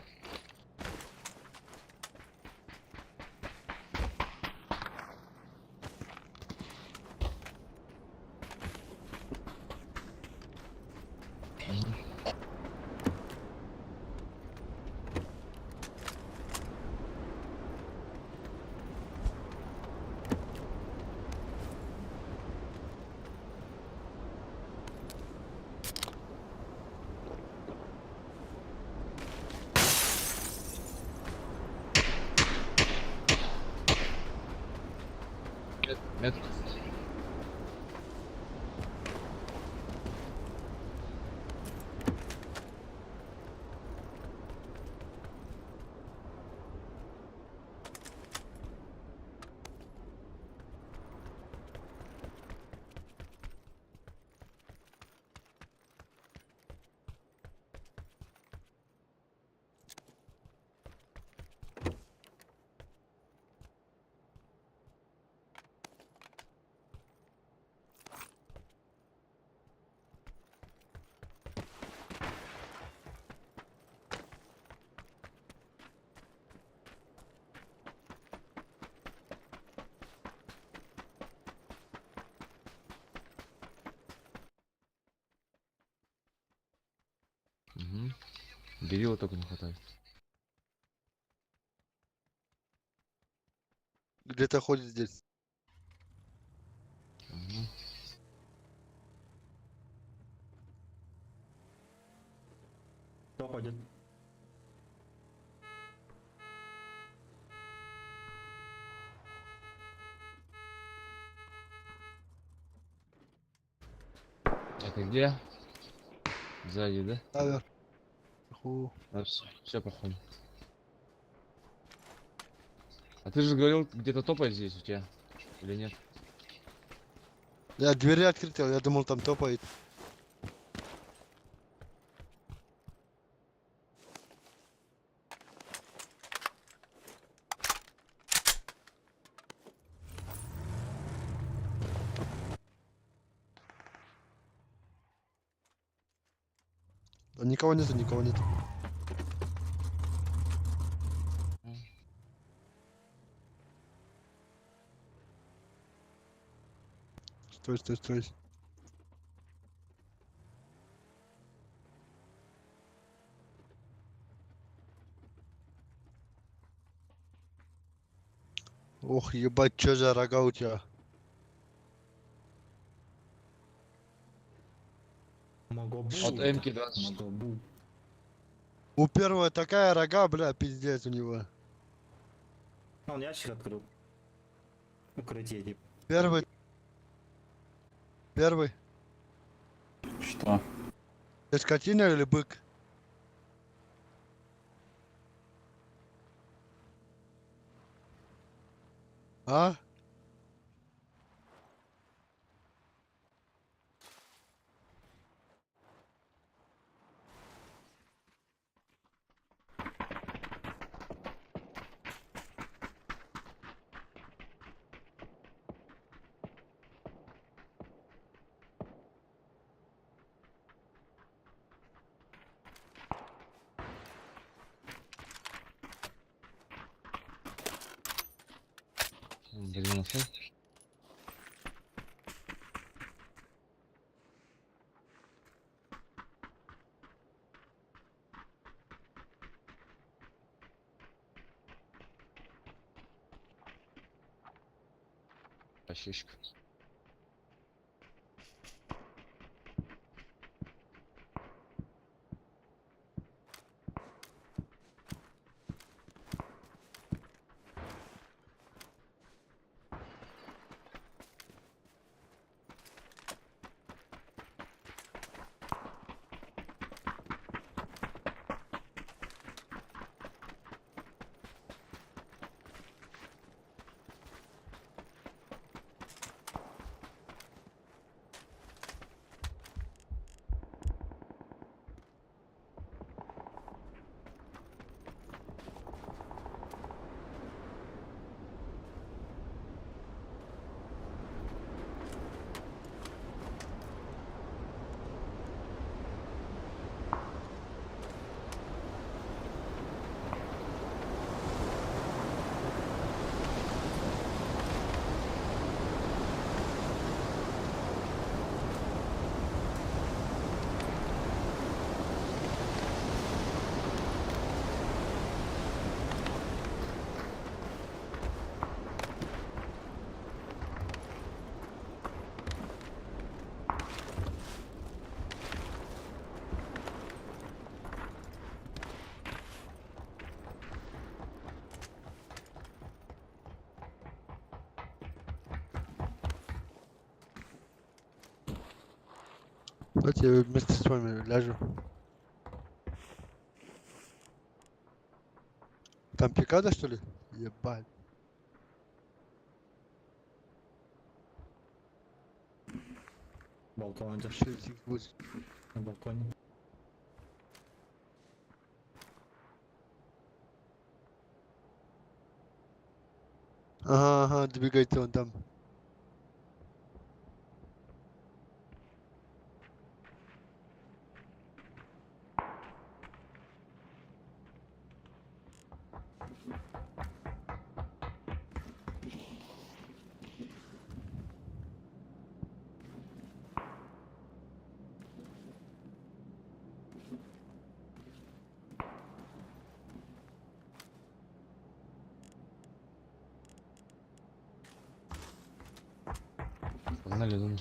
Метку. Угу. Берила только не хватает. Где-то ходит здесь. Угу. Кто ходит? Это где? Сзади, да? Наверх. Ху. Да, все, все походу. А ты же говорил, где-то топает здесь у тебя. Или нет? Я двери открыл, я думал, там топает. Да никого нету, никого нету. Стой, стой, стой. Ох, ебать, чё за рога у тебя? Могобу. От МК-24. Могобу. У первого такая рога, бля, пиздец у него. А, Он ящик открыл. Укрытие, типа. Первый. Первый. Что? Ты скотина или бык? А? Блин, нашел. Ощущка. Давайте я вместе с вами ляжу. Там пикада, что ли? Ебать. Балкон держи. Вообще будет. На балконе. Ага, двигается он там. Погнали, думаю.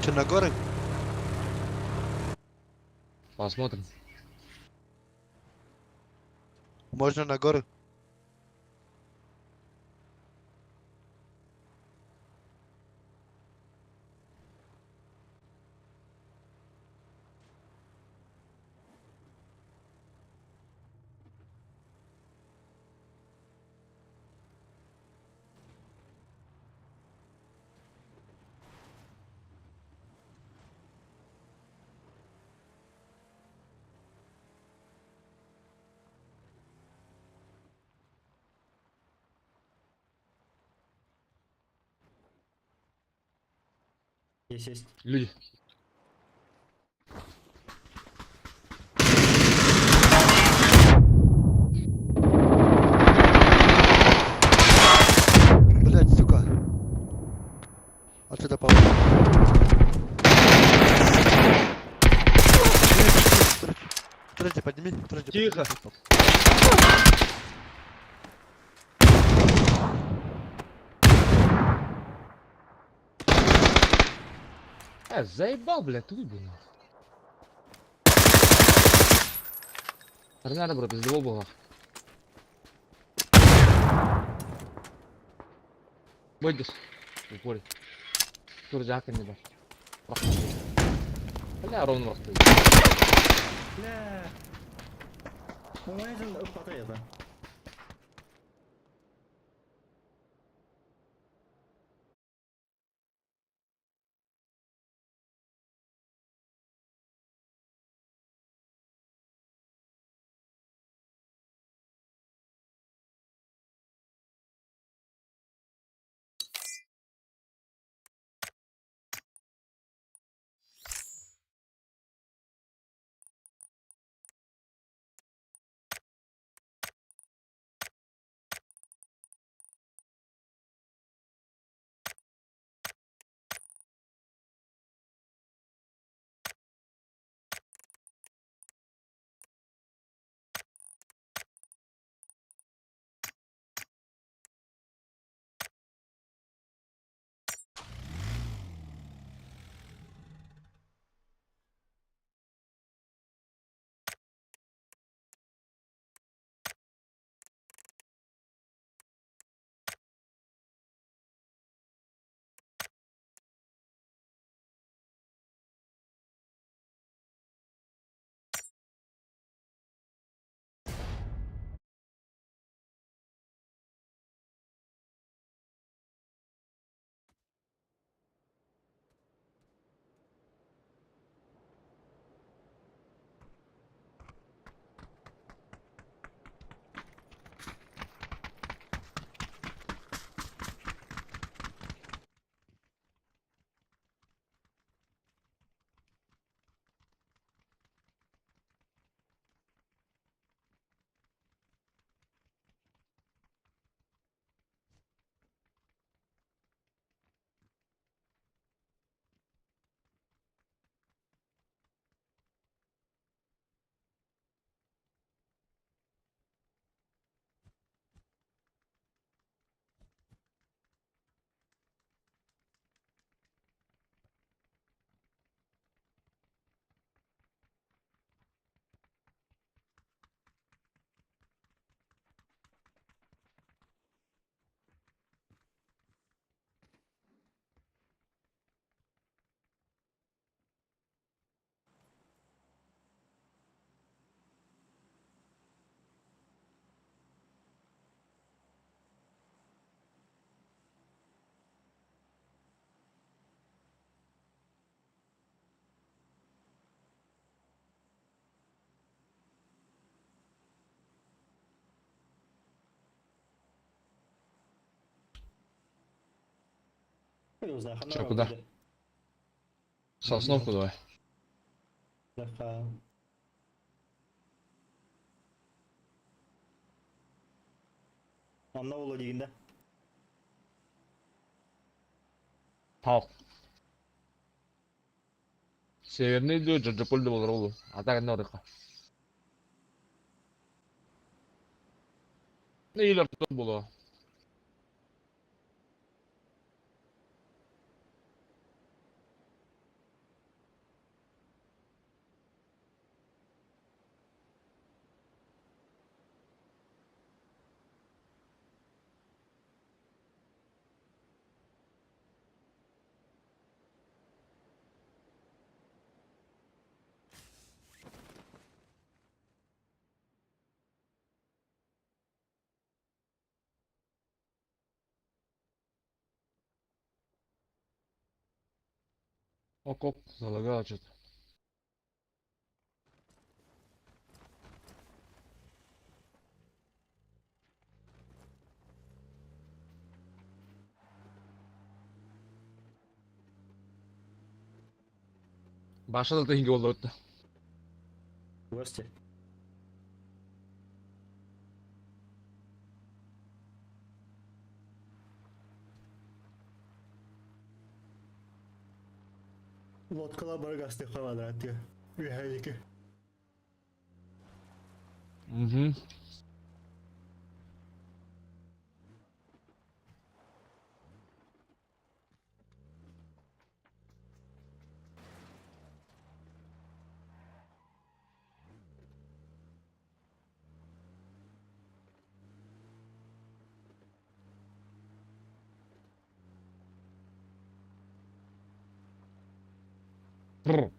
Че, на горы? Посмотрим. Можно на горы? Есть, есть. Люди. Блять, сука. Отсюда поворот. Третий подними, третий Тихо. подними. Заебал, блядь, ты выебал, нахуй. Торнадо, бро, пиздово было. Бойтесь. В упоре. Турджака не дашь. Бля, ровно просто. Бля. Ну, это. Хуй его знает, Чё, хана куда? Сосновку давай. Бляха. Онно буолуо диигин да? Тал. Северный дуу, Джорджополь да буолар ол. А так онно барыахха. Или Артем буолуо. Ок-ок, залагало что-то. Баша да тыһыҥка буолла бытта. Гости. Лодкалар бары гастыахха бааллар тыа. Үөһээ диэки. Угу. Брr.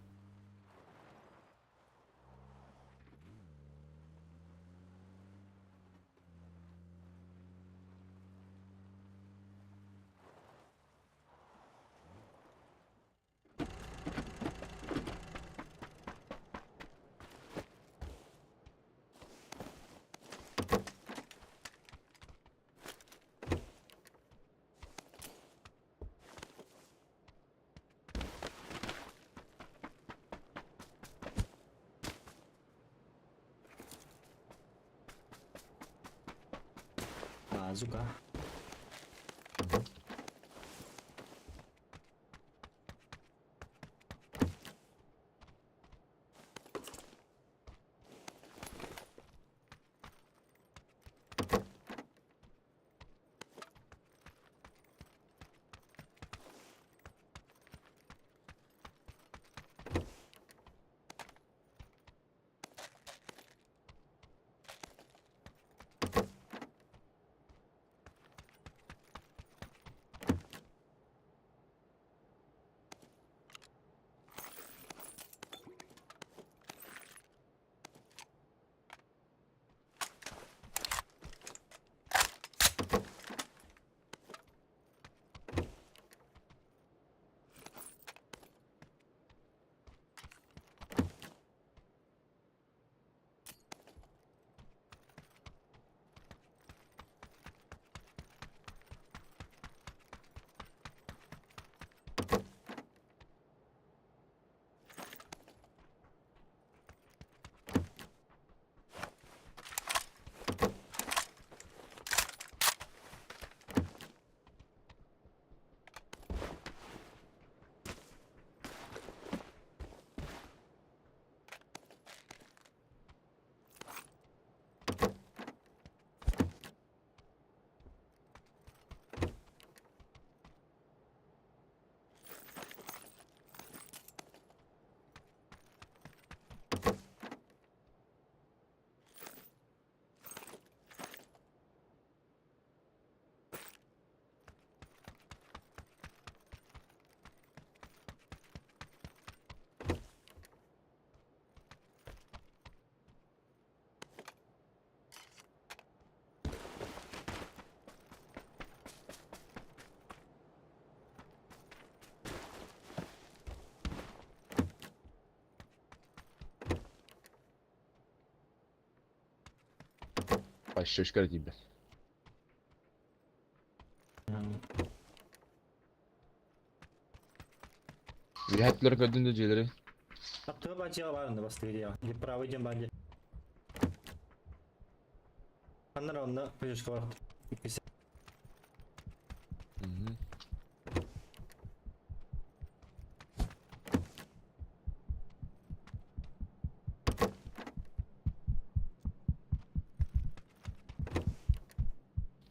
Базука. Пощечка тебе. Үөһэттилэр көрдүн да дьиэлэри. Аттыга баар дьиэҕэ баар онно бастакы дьиэҕэ. Или правый диэн баар дьиэ. Ханна эрэ онно пышка бар. Иккис. Мгм.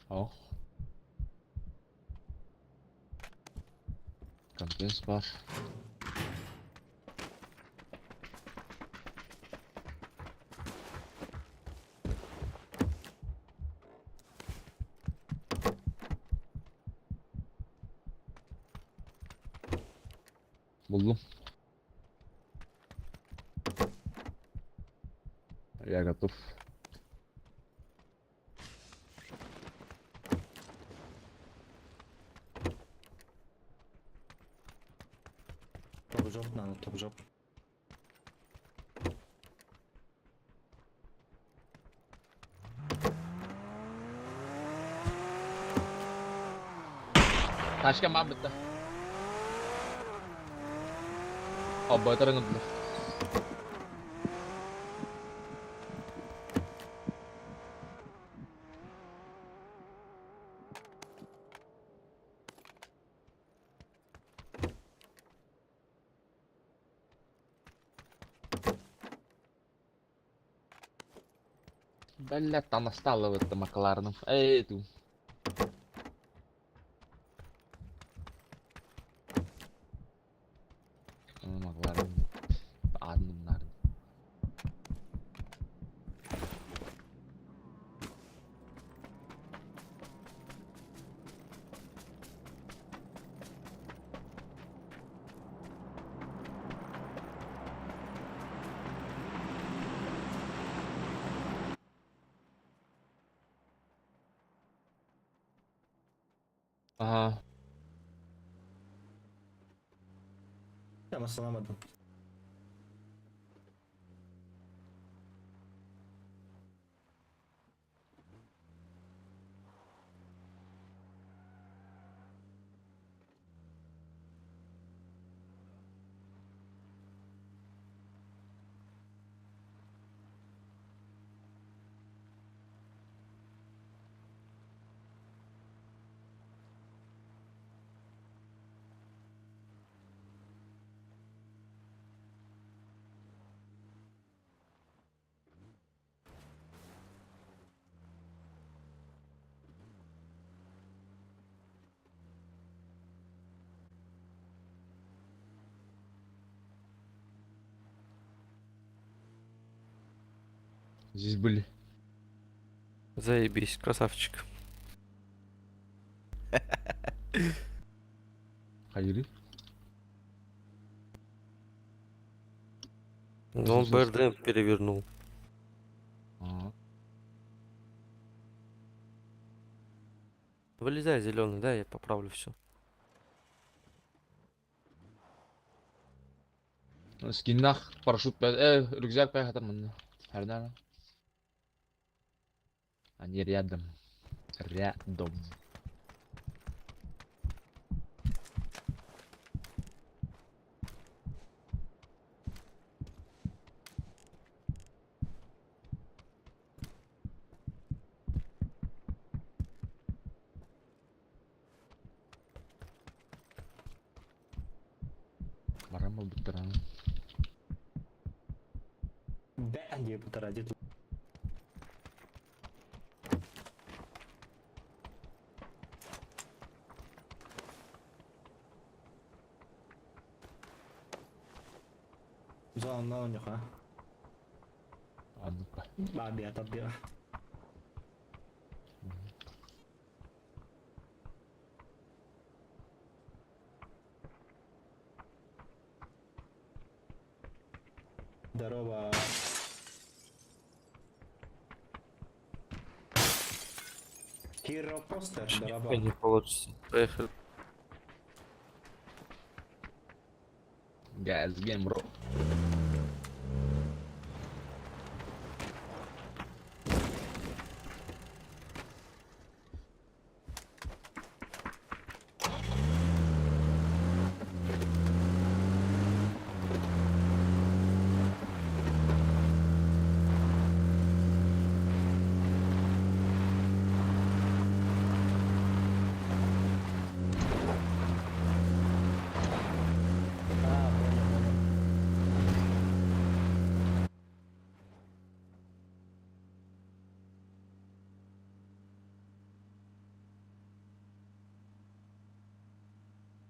Ох. Компенс баар. Буллум. Я готов. Топ жоп надо, топ жоп. Тачка баар бытта. Обойтар ыҥырдылар. Бля, там остало в этом Маклареном. Эй, ту. Макларен. Адным нарын. Ага. Ama salamadım. Здесь были. Заебись, красавчик. Хайры. Ну, он БРД перевернул. Ага. Вылезай, зеленый, да, я поправлю все. Скиннах, парашют, рюкзак поехал там. Хардана. Они рядом. Рядом. Барама буттаран. Бә диye буттара дед. Зона у них, а? А ну-ка. Бабе, отобьё. Здорово. Хиро постер, здорово. Не получится. Поехали. Guys, game, bro.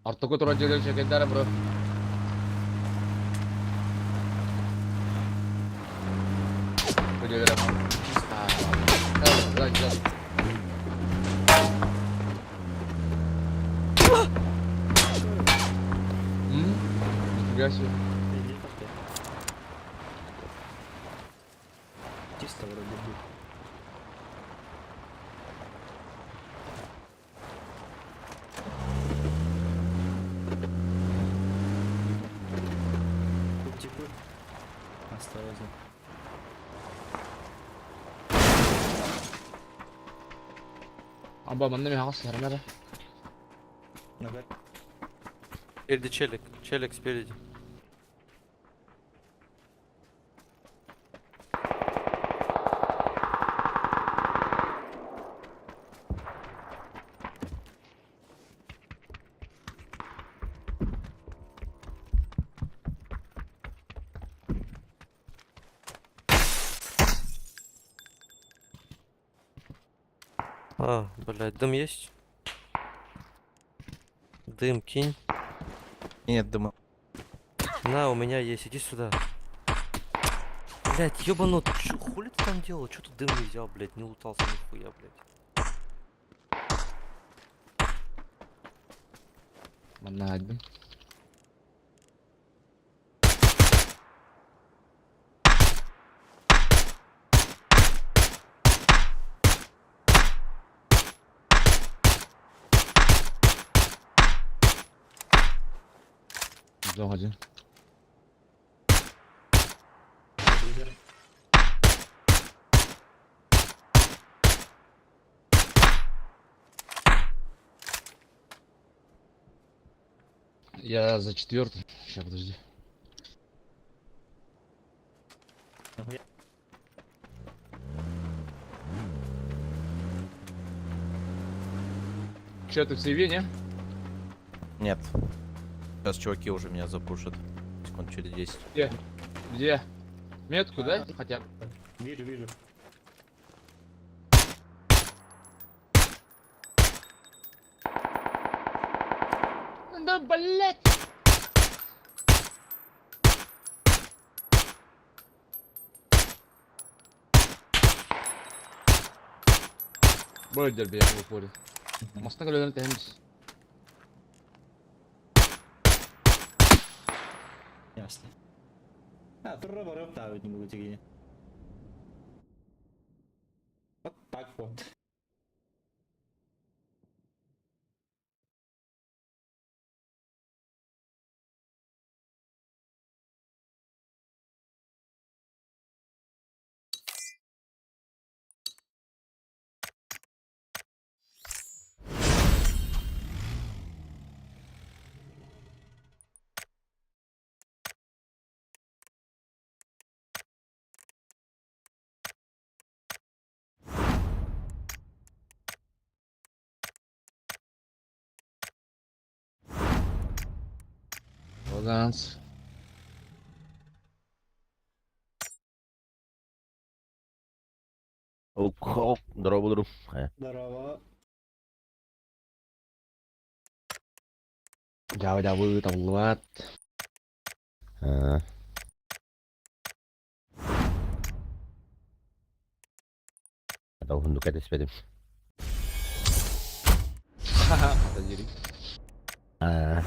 Ортоку турар дьиэлэр үчүгэйдэр, бро. Бу дьиэлэр. А, да, да. М? Нифига себе. Иди, пошли. Чисто вроде бы. Тут типы. Осторожно. Аба, манна мин хаҕыс сармара. Нога. Спереди челик. Челик спереди. А, блядь, дым есть? Дым кинь. Нет дыма. На, у меня есть, иди сюда. Блять, ёбанут, чё, хули ты там делал? Чё ты дым не взял, блять, не лутался нихуя, блять. Манна айдым. Жоқ один. Лидер. Я за четвертый. Сейчас, подожди. Нахуя? Че, ты в сейве, не? Нет. Сейчас чуваки уже меня запушат. Секунд через 10. Где? Где? Метку, да? Хотя бы. Вижу, вижу. Да, блять! Бөлдер бе в упоре. Моста көлөнөр тәһемис. Ясно. А, тура барып та не могу тегене. Вот так вот. Баланс. Здорово, друг. Здорово. Жабы жабы табылбат. А. Хундук этеспедим. Ха-ха. А.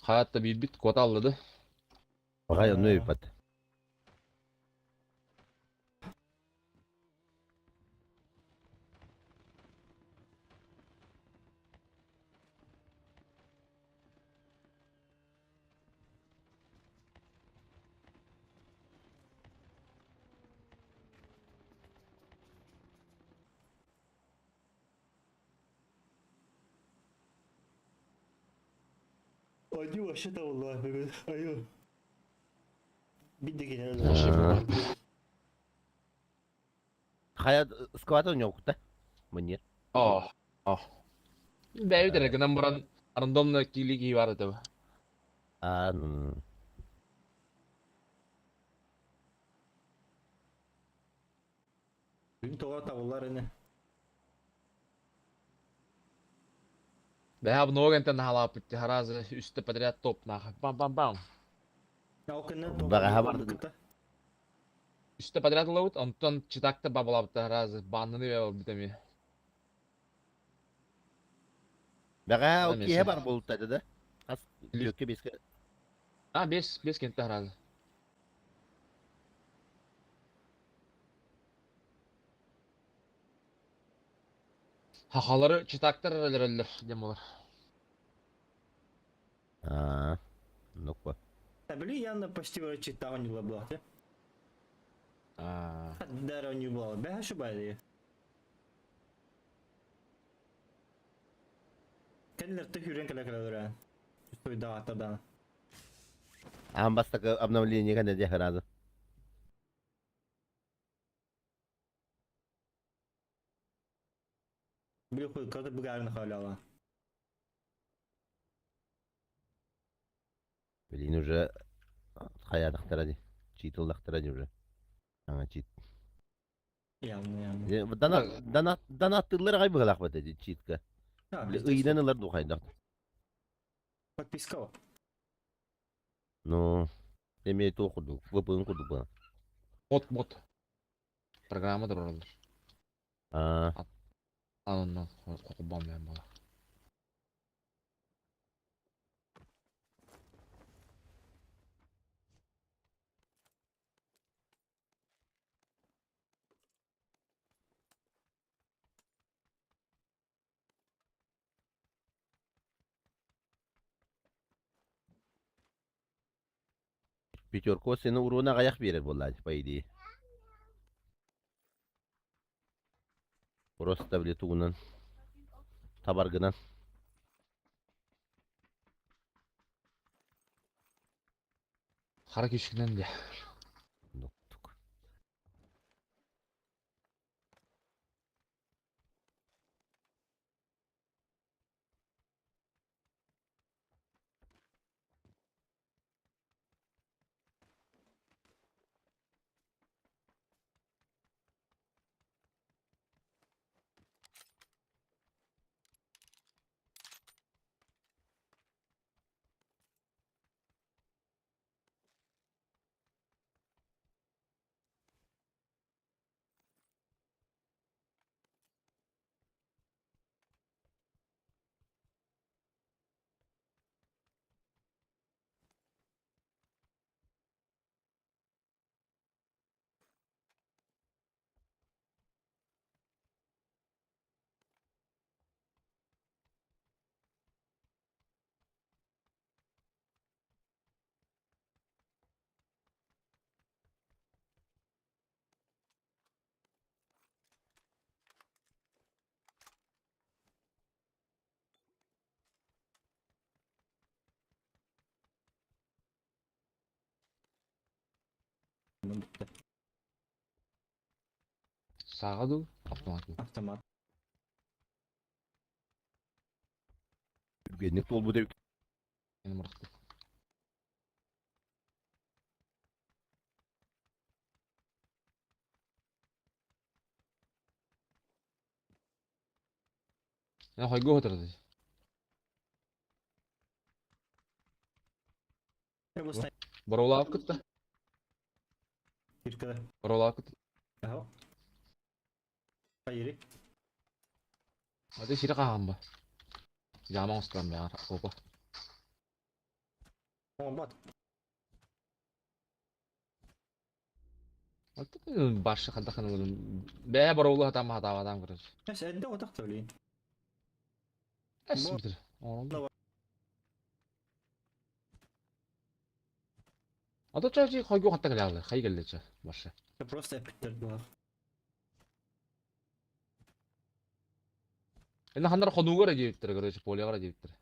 Хаатта биирбит куота аллады. Баҕай онну ыйыппат. Они вообще там лапы. Айо. А. Хайа сквата ньоукта. Мне. О, о. Бэйбит эрэ гынан баран рандомно киили киһи бар этэ. А, ну. Күн тоҕо табыллар ини. Бэһэ много энтэн наһалааппыт харазы үстэ подряд топ нахуй. Бам-бам-бам. Ол кэннэ Баҕаһа бардын. Үстэ подряд ылабыт, онтон читакта бабалаабыт разы банныны бэбалбыт эмиэ. Бэҕэһээ ол Эмиэ киэһэ бар буолта этэ да? Хас түөккэ биэскэ А, бес, бес кентэ разы. Хахалары читактар өлөрөллөр диэн буолар. Аа, ну-ка. Да били явно почти вроде читал не была. Аа. Дара не было. Бэха шубайды. Кэннилэр түһүүрэн кэлэ кэлэлэрэ. Суйдаҕа тадан. Аан бастакы обновление кэннэ диэх разы. Били хуй каты быгаарын халяла. Блин, уже хайаатахтара дии. Чиит ыллахтара дии уже. Аңа чиит. Явно, явно. Донат, донат, донаттыыллар аҕай быһыылаах бата дии читка. А, Били пиздец. ыйынан ылар дуу хайдах. Подписка. Ну, эмиэ туох курдук, VPN курдук буолан. Бот, бот. Программа турараллар. Аа, Аноннан кокубам мен буолар. пятерку сені уруна аҕыйах биэрэр буоллаа по идее. Просто били тугунан табаргынан. Хара күүскүнэн дии. Нуктук. Сааҕа дуу, автомат дуу. Автомат. Түргэнник туолбут эбит. Мени мырахтым. Я хайгу отырды. Я бу снайпер. Боролаап кытта. Киркада. Боролаап кытта. Аха. Поели. Аты сири хаамба. Жаман устарам бяар. Опа. О, бат. Башы хадахын бээ бароулу хатам хатаабатам короче. Эс эдде отақ төлейін. Эс Бо- битир. Оңолду. Ата чачи хайгу хатта келе хай келе ча башы. Просто эпиктер бұлар. Эне хандар хонугара жеиптер короче, полягара жеиптер.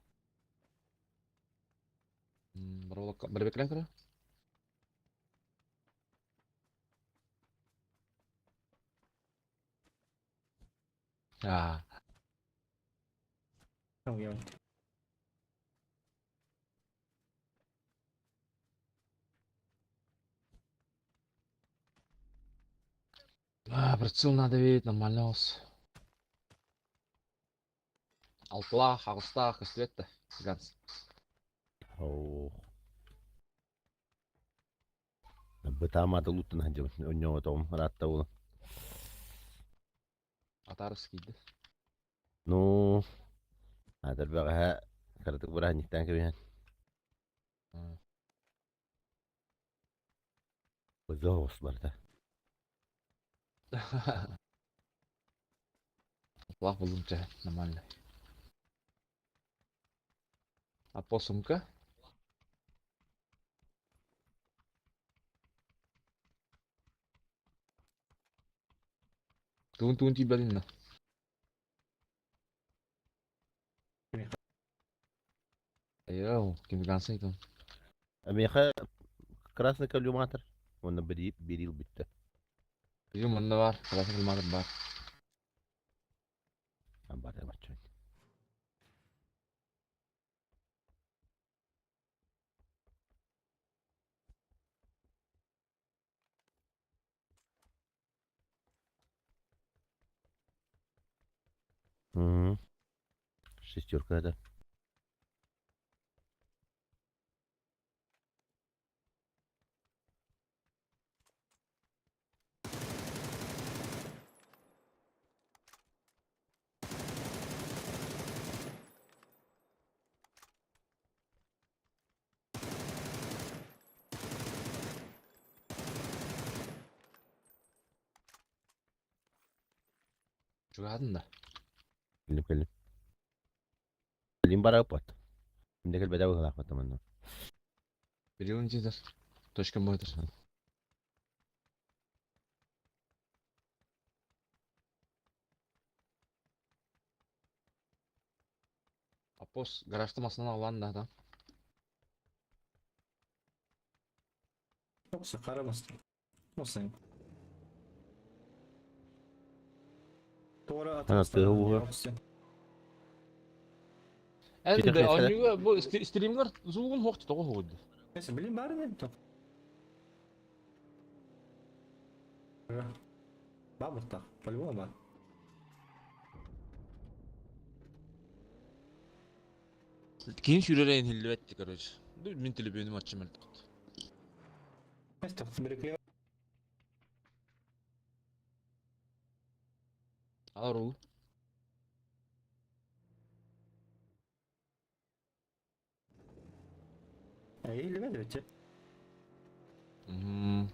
Бароулу бір беклен кара. А, Оң, а, прицел надо видеть, нормально ос. Алтылах, ағыстах, көстүбетті. Ганс. Ох. Бытааматы луттан хадьыбыт. Өннөҕө тоҕум ыраатта буолан. Атарыс кийди. Ну, атыр бэҕэһээ кыратык бырааһынньыктаан кэбиһэн. Бызоос барда. Алтылах булдум ча, нормально. А по сумка? Туун туун тиибэлин на. Айоо, ким ганса итон. Миэхэ красный коллиматор. Уонна берил бүттэ. Бирим манна бар, красный коллиматор бар. Бар бачча. Мгм. Шестерка это. Чугадын да. Кэллим кэллим. Кэллим барап бат. Минде кэлбэтэ быһылаах манна. Берилин тиздер. Точка бойтер. Апос гаражта масынан алан да да. Окса, қарамастын. Осың. Тора Ана, тыгы буга. Эн Читер бе хесere. онюга бу стримгер зулгун хохты того хоуду. Эс, блин, бары не тоқ. Бабыр тақ, по-любому бар. Кийин сүйререйин хиллибетти короче. Мин телебүйүнүм атчым эле токт. Эс, тоқ, бирекле. Алар ул. Эй, лебед өте. Мм.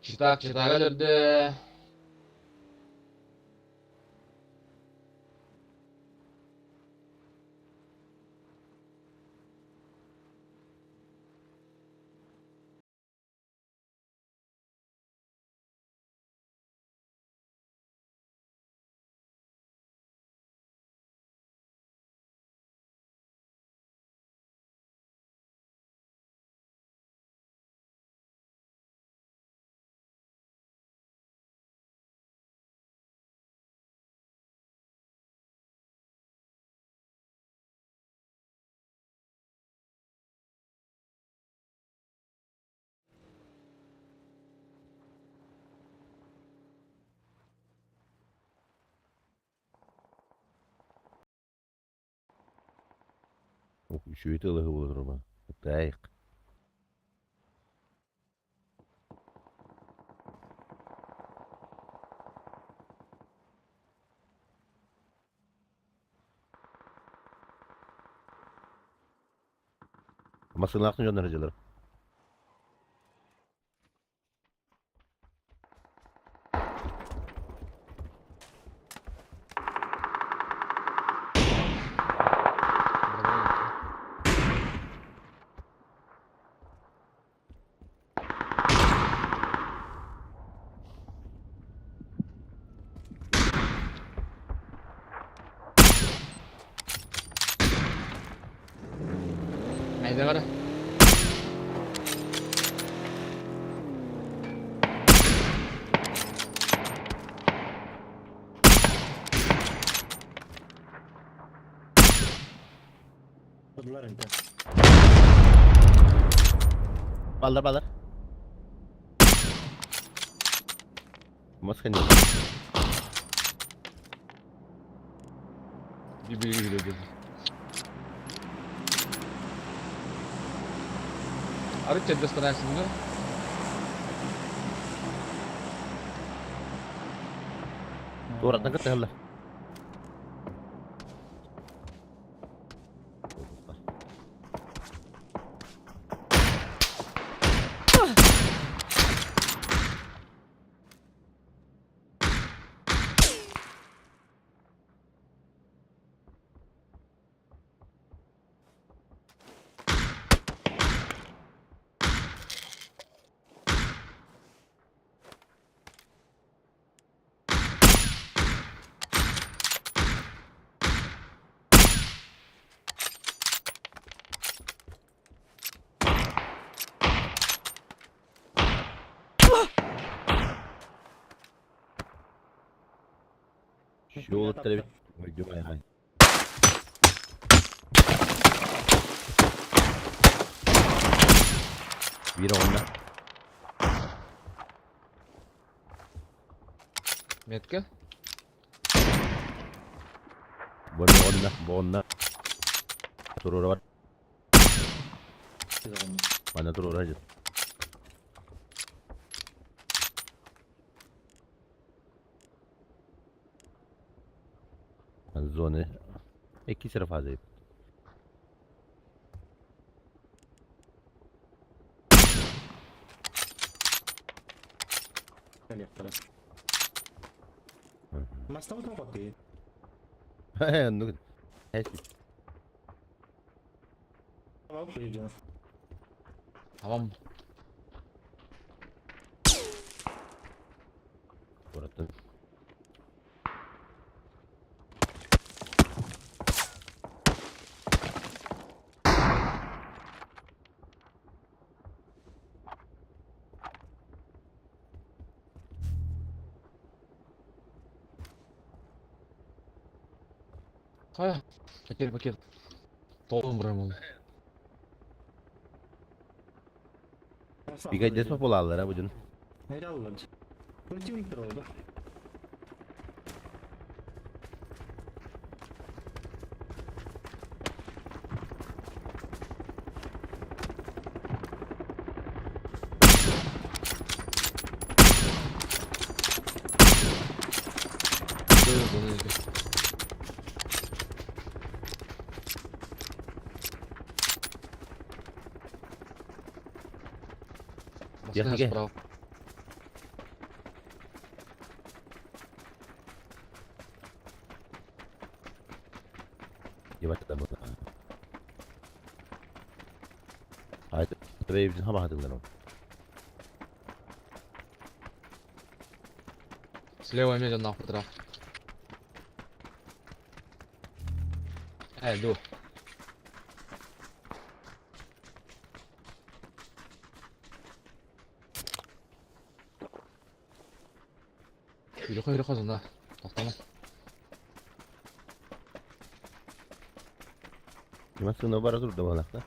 Читак, читак элерде. Үчүгэй тылы буолар. Так. Масынаахтын дьоннор дьылар. Haydi var. Aldılar inte. Ballar ballar. Масканел. Bir bilgi gidiyor. Arı çeddestan şimdi. Туораттан кытта хылла. Жолуттар эбит. Ойдумай хай. Биир оҕонно. Метка. Бу оҕонно, бу оҕонно. Туруора бар. Манна туруора дьит. Зоны. Икки сирафазы. Коллектора. Мастау тоқоты. Ну, Tamam. Туораттан. Kaya. Пакет пакет. Толым бұрам ол. Бигайдес буолаллара бу дьон. Нейре алылар. Противниктер oldu. Машина Яхиге. справа. Ебать там. Haydi. Бэйбин хамаһатыҥнар ол. Слева медиа нахуй трах. Эй, ду. Yürü yürü kazan Тоқтама. Массыына бара турда балакта.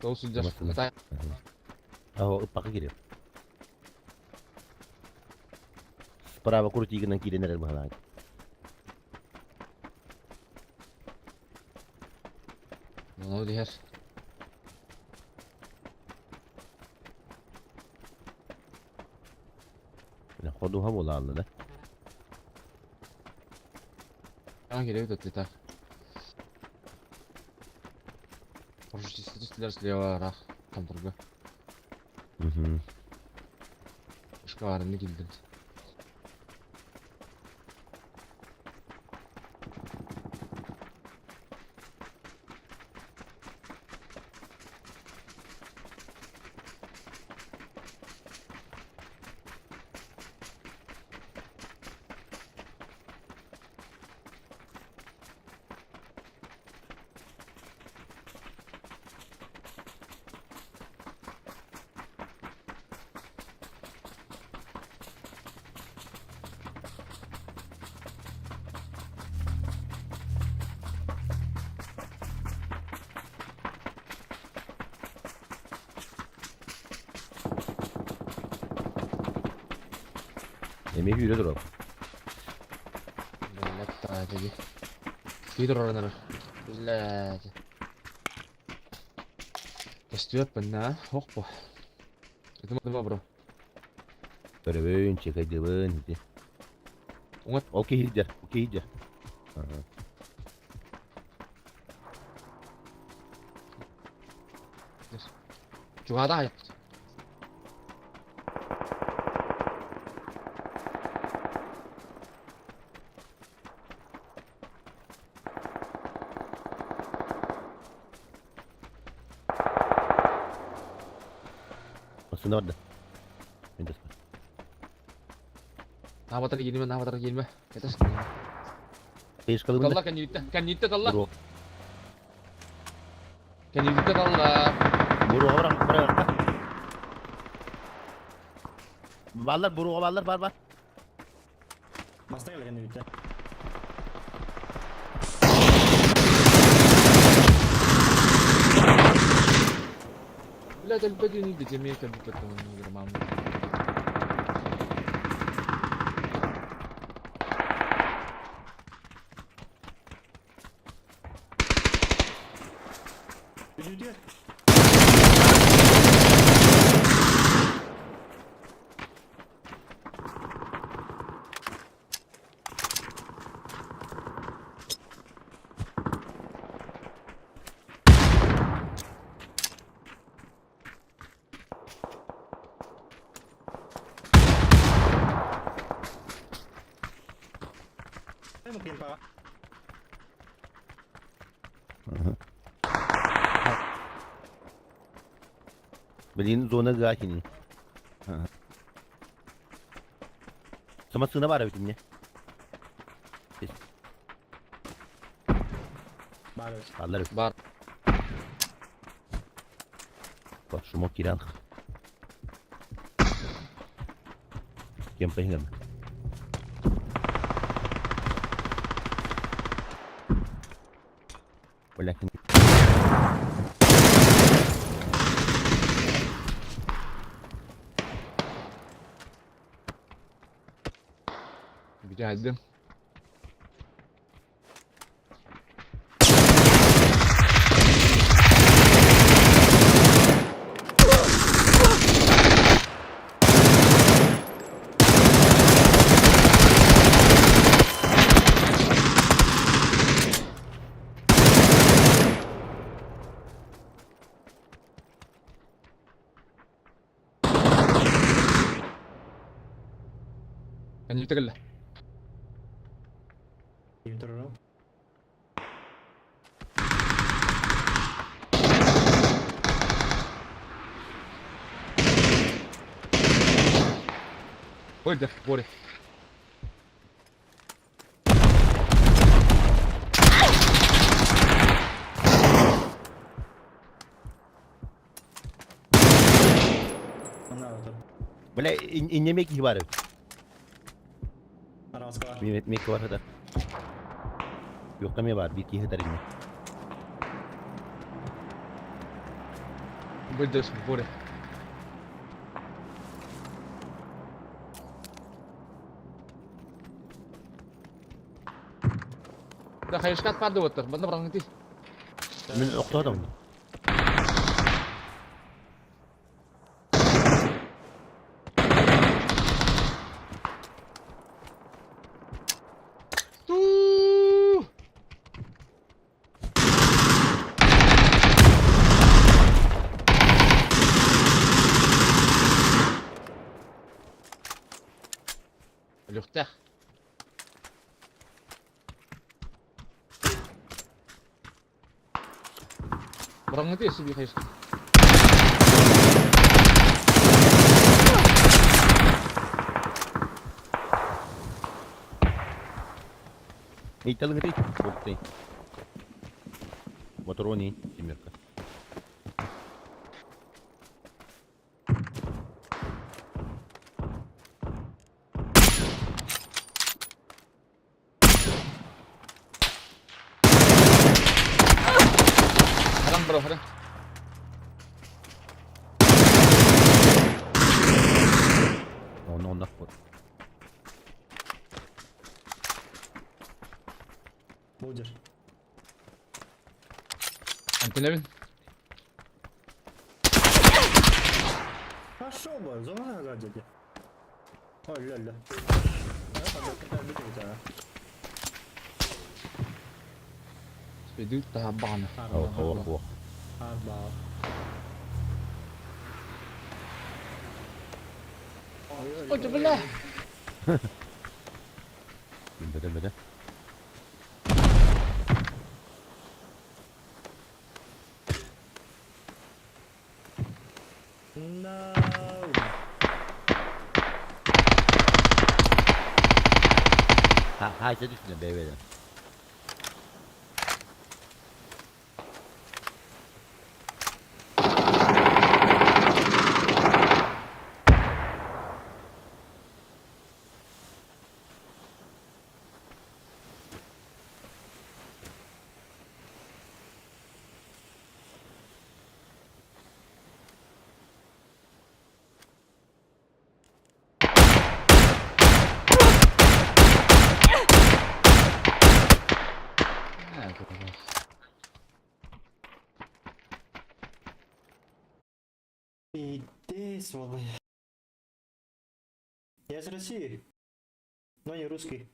Ол сылдьар. Массыына. Атай. Аһо, ыппакка кириэм. Справа крутигынан киирэн эрэр быһалаах. Ону диһэр. Ходуһа буолаалла да. Ана кириэбит өттүтэ. Түстүлэр слева ыраах контрга. Ышкаларымны килдим. Эмиэ күүрэ турар. Блядь, Киһи турарын эрэ. Блядь. Көстүөппүн аа, ох бу. Ытыма бро. Көрөбүн, чекайдыбын ити. Уҥат. Ол киһи илдьэр, ол киһи илдьэр. Аха. Чугаада айыппыт. Массыына барда. Мин таспар. Наабатар киирмэ, наабатар киирмэ. Кэтэс. Кыйышкалыбын да. Талла кэннииттэ, кэннииттэ талла. Буруо. Кэннииттэ талла. Буруоҕа баран баран. Баллар буруоҕа баллар бар бар. Маста келген бүтэ. Блядь, альбедин идите, мне как будто там громам. Бүтү. Блин, зона гахини. Самасына бар бит инне. Бар. Аллар. Бар. Бak шумок киран. Кем пәһингән? Бля, Бүтэ айдым. Кэннииттэ кэллэ. Ким турар? Ой, да, Боря. Ана отыр. Бля, инне мек бар. Араска. Мек мек бар да. Юкка ме бар, бит киһи таринне. Выйдешь в буре. Да, хайышкат парды оттар. Банда баран ти. Мин охтоодом. Ту! Люхтах. Бұраңды өсіп ұйқайшы. Ыйталыҥый буолтый. Моторони Тимирка. Харам бро, харам. Онно онно вот. Будешь. Антенебин. Пошел бы, зона гадите. Ой, ля-ля. Ведут табана. Ох, ох, ох. Арба. Ой, бля. Бөдө бөдө. No. Ha, ha işte düşünün BB'den. Пиздец, волны. Я из России, но не русский.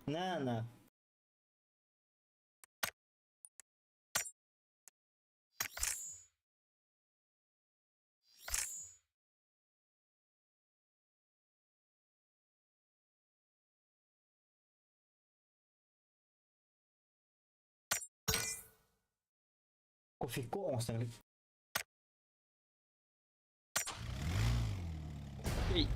На, на. Кофейку он ставит. Эй.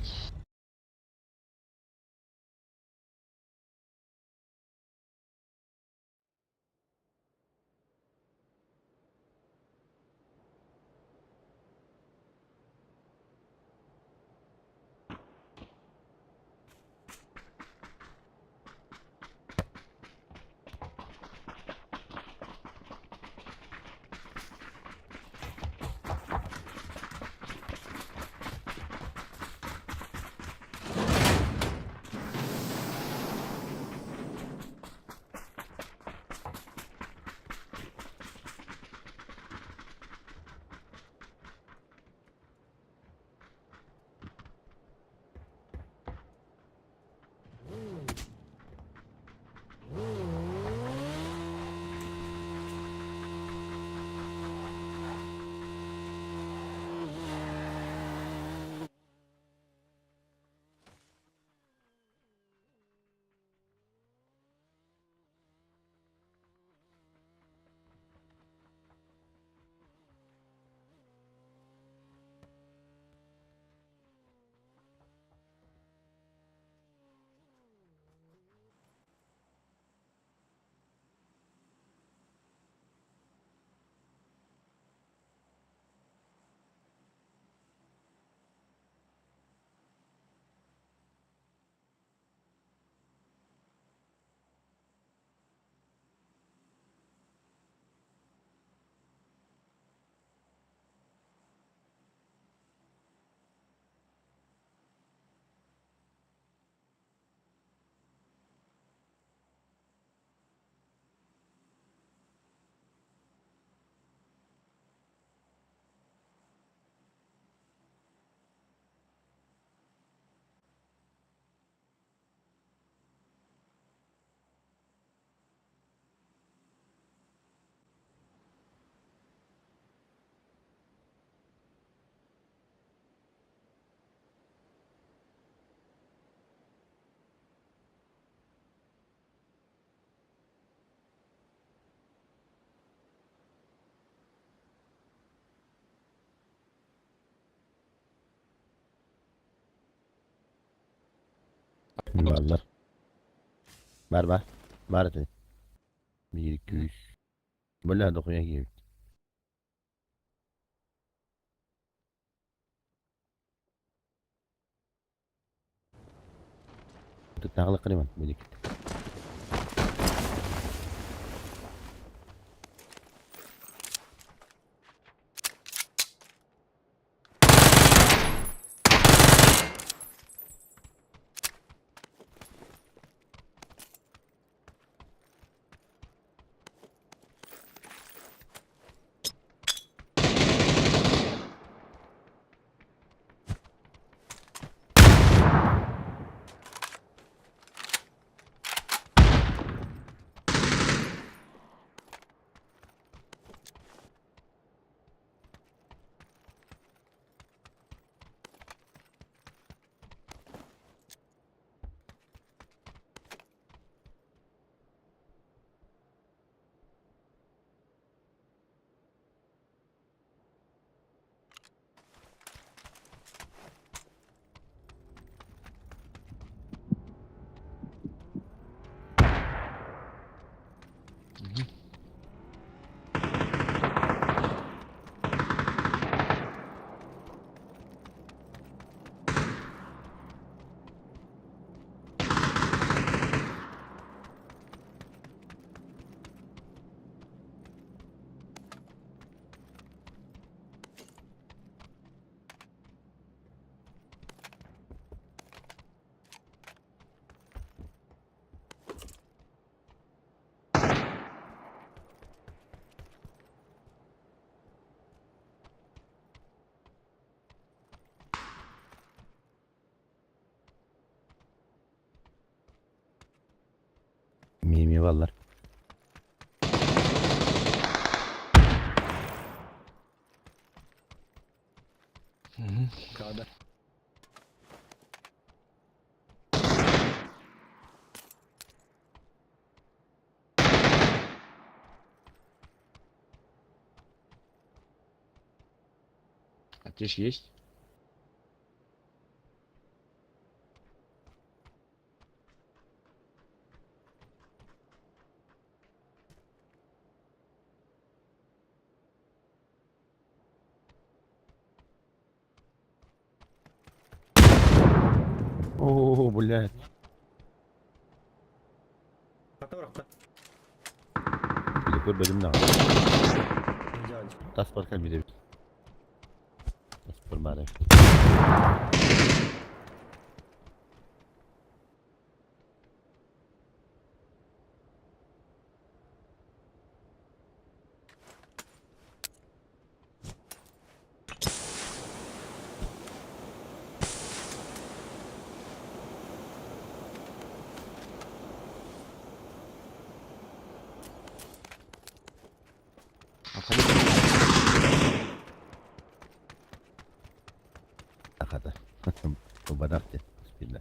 Бааллар. Баар баар. Баар этэ. Биир күүс. Бля, дохуя киирбит. Тагылык Иван, будет. Мими баллар. Када. Аптечки есть? О, блядь. Которых-то. Били көрбөдүм да. Идеально. Тас бар кэлбит эбит. Тас бар баар эбит. Отходи. Ахата. Бу барах дии. Бисмилля.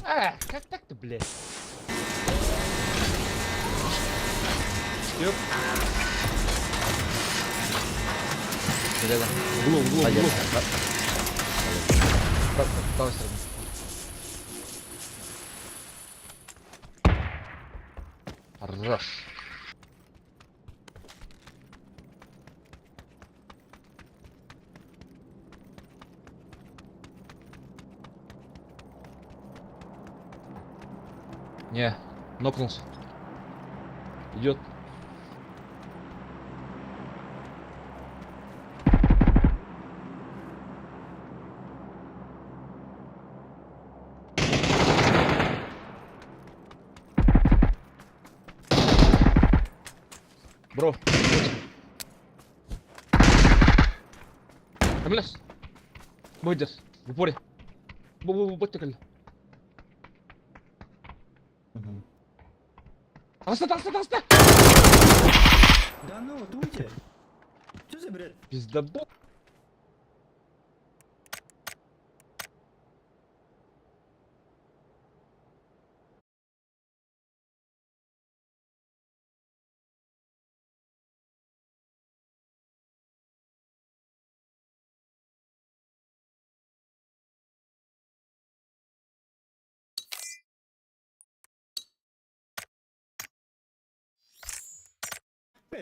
А, как так-то, блядь? Ёп. Да-да-да. В углу, в углу, в углу. Правой стороны. Хорош. Не, нокнулся. Идет. Бро. Камилас. Бойдер. В упоре. Бу-бу-бу, Мгм. Таста, таста, таста! Да ну, дуйте! Что за бред? Пиздобол.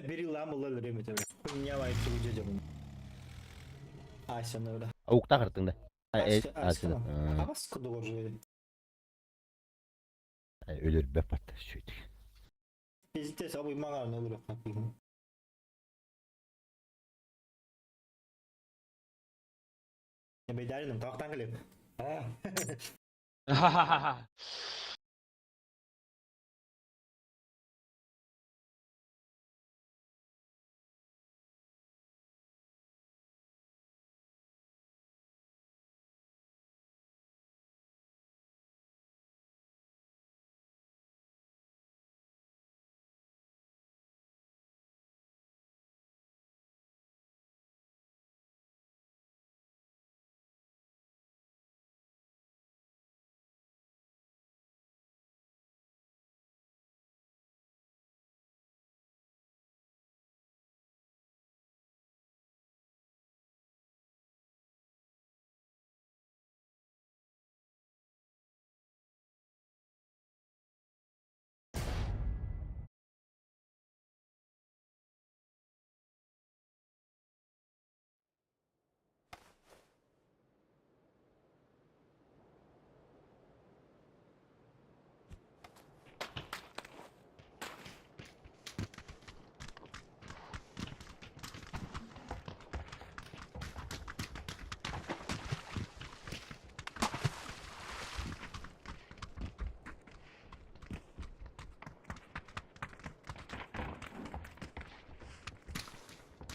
Бери ламы лэл ремете. Хуйня вайты уйдем. Ася, наверное. Ауқта қыртыңда. Ася, Ася. Абас кудолжи. Өлөр бәп батта шөйтік. Пиздец, абый маңа нөлүрө капыйм. Бейдариным тақтан келеп.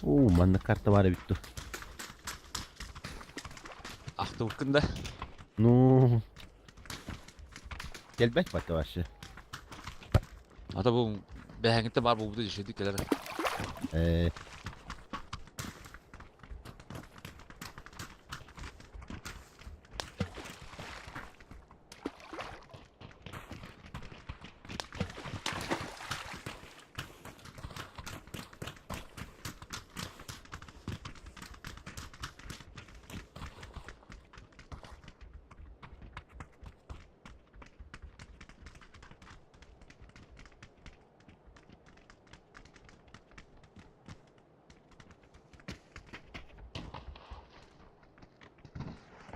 Оо, манна карта бар битті. Ахтыбыккын да. Ну. Келбек батта башы. Ата бу бэхэҥҥиттэ бар буолбута дьүшэдик кэлэр. Э,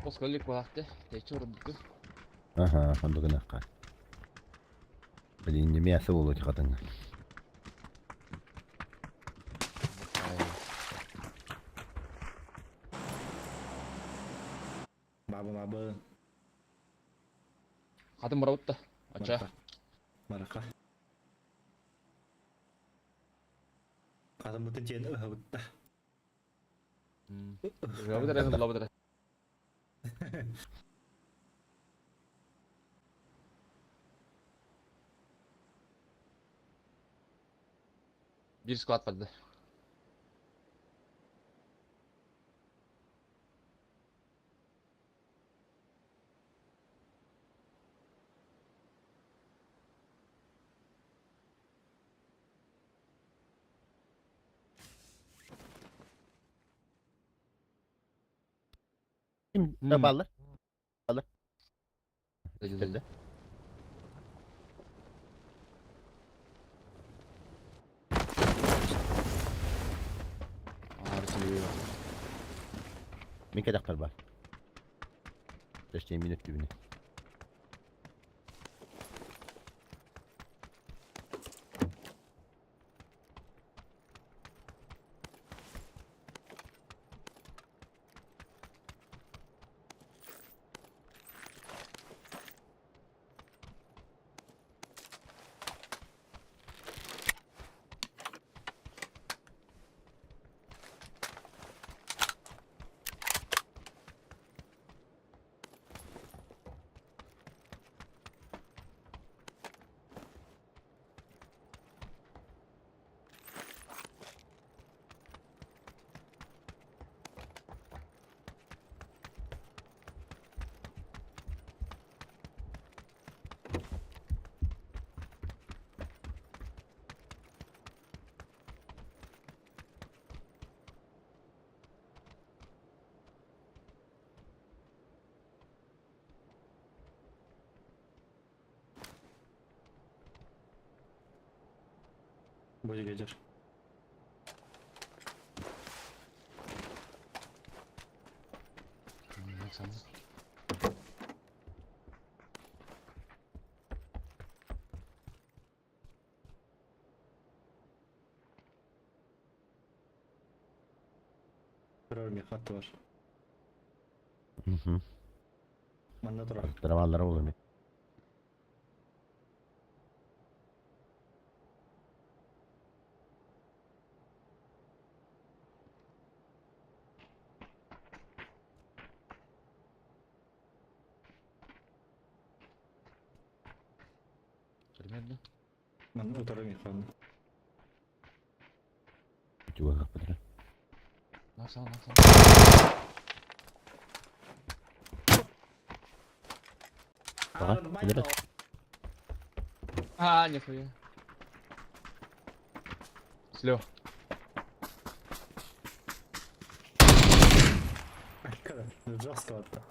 Осколик буолаахты. Тэчи ордук. Аха, хандыгын аққа. Блин, не мясо болу қатын. Бабы мабы. Хатын барабытта. Ача. Марака. Кадым бутын тен ыхыбытта. Лабыдара, лабыдара. Bir squad vardı. Kim Hmm. ballı? Dedi. Мен кәдақтар бар. Точнее, минут түбіне. Будет ветер. Оксана. Көрөр мехат бар. Угу. Манна турар. Траваллара olur mu? Примерно. Манна утары мехат. Чуга капытра. Оксана, Оксана. Ага, куда? А, нихуя. Слева. Жестко это.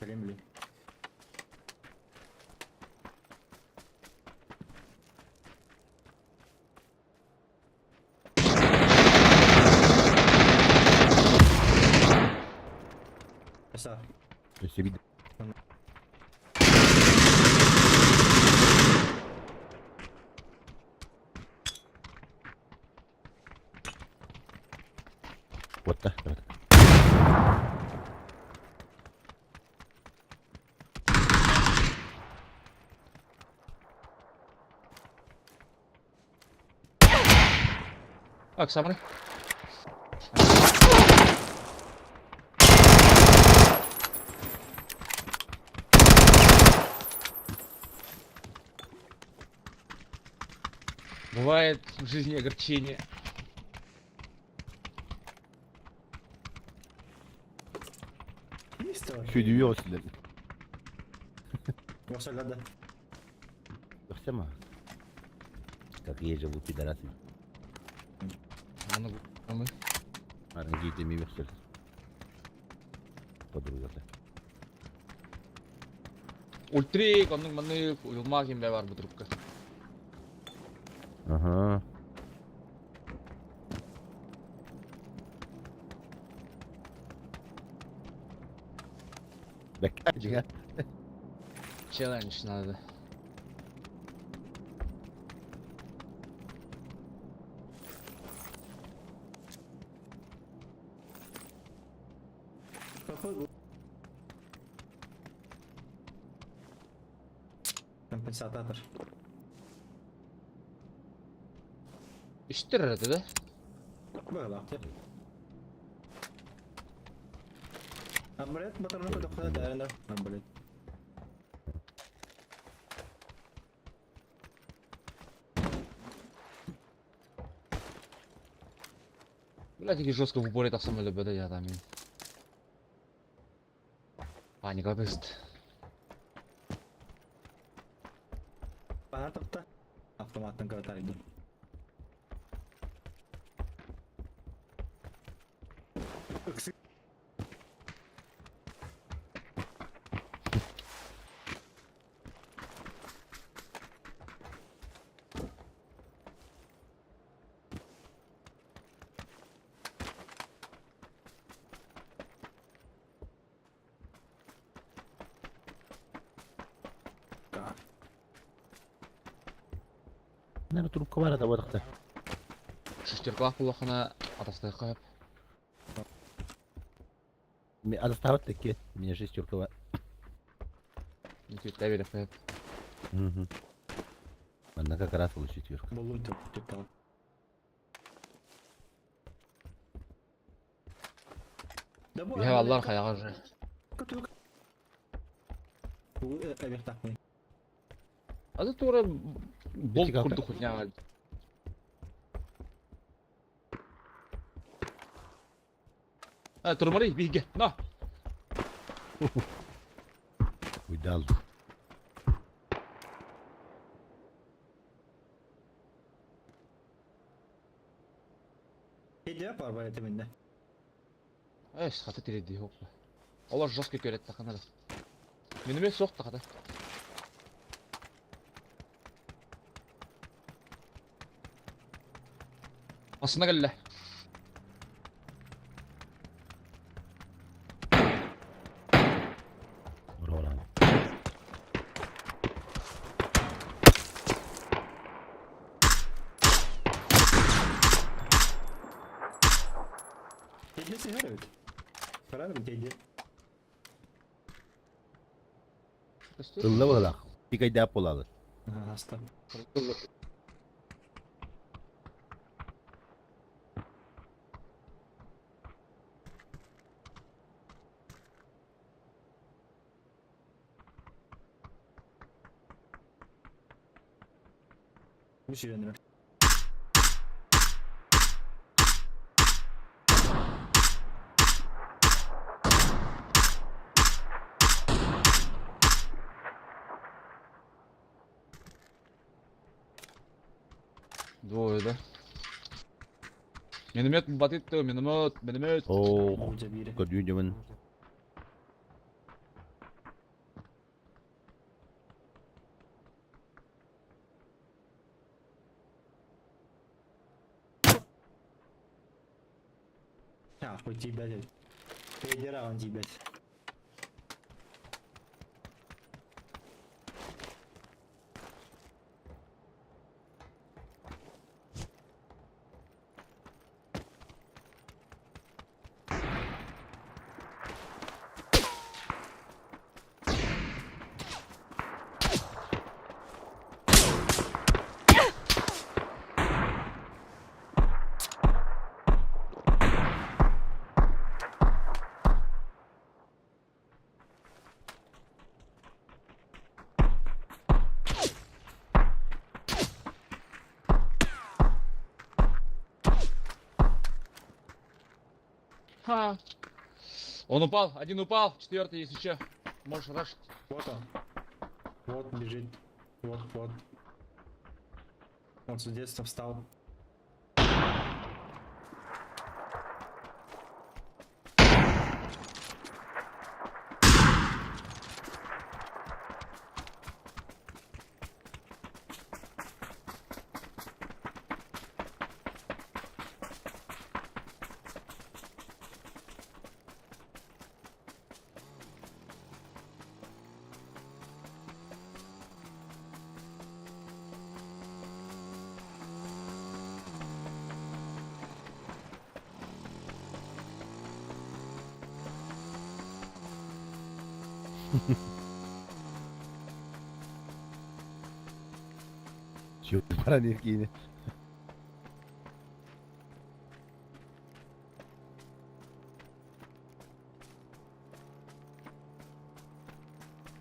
Кремли. Все. Өссө бит. Вот так. Вот. Оксана. Бывает в жизни огорчение. Есть Şu düğüyor sizler. Yoksa да. Yoksa Как я живу, пидорасы. Много мы. Арангиты мимихсер. Подруга. Ультрик, оннук маннык, уйулмаах ким бар бу трубка. Ага. Бэк. Челлендж надо. Какой Компенсатор. Үстер это, да? Было. Арбалет батарны куда да, арбалет. Блядь, таки жестко в упоре так самое любят, я там. Паника быст. Bana tapta. Автоматтан кратайды. Наверное, трубка бар это вот Шестерка кулахына атастай кайып. Адастават таки. Меня шестерка бар. Нүтүттә береп кайып. Угу. Она как раз была четверка. Булдum төп төп Да бу. Я аллар хаяга же. Бу әбек Ады тура бол курду хуйня. А, турмари, биге. На. Уйдал. Хедия арбалеты минде. Эш, хаты тиреди хоп. Олар жестко көрөт таханар. Минеме соқ тахата. Асына келле. сыһар эбит. Карар бит Ылла быһылаах. Тикайдаап буолаалы. Аста. Bir şey döndüler. Двое, да? Миномет батит, миномет, миномет. Оо, Olca biri. көрдүү дьомун. А, хоть тебя, дядь. Педера он тебя. Ха. Он упал, один упал, четвертый есть еще. Можешь рашить. Вот он. Вот бежит. Вот, вот. Он с детства встал. Чё, баранивкини.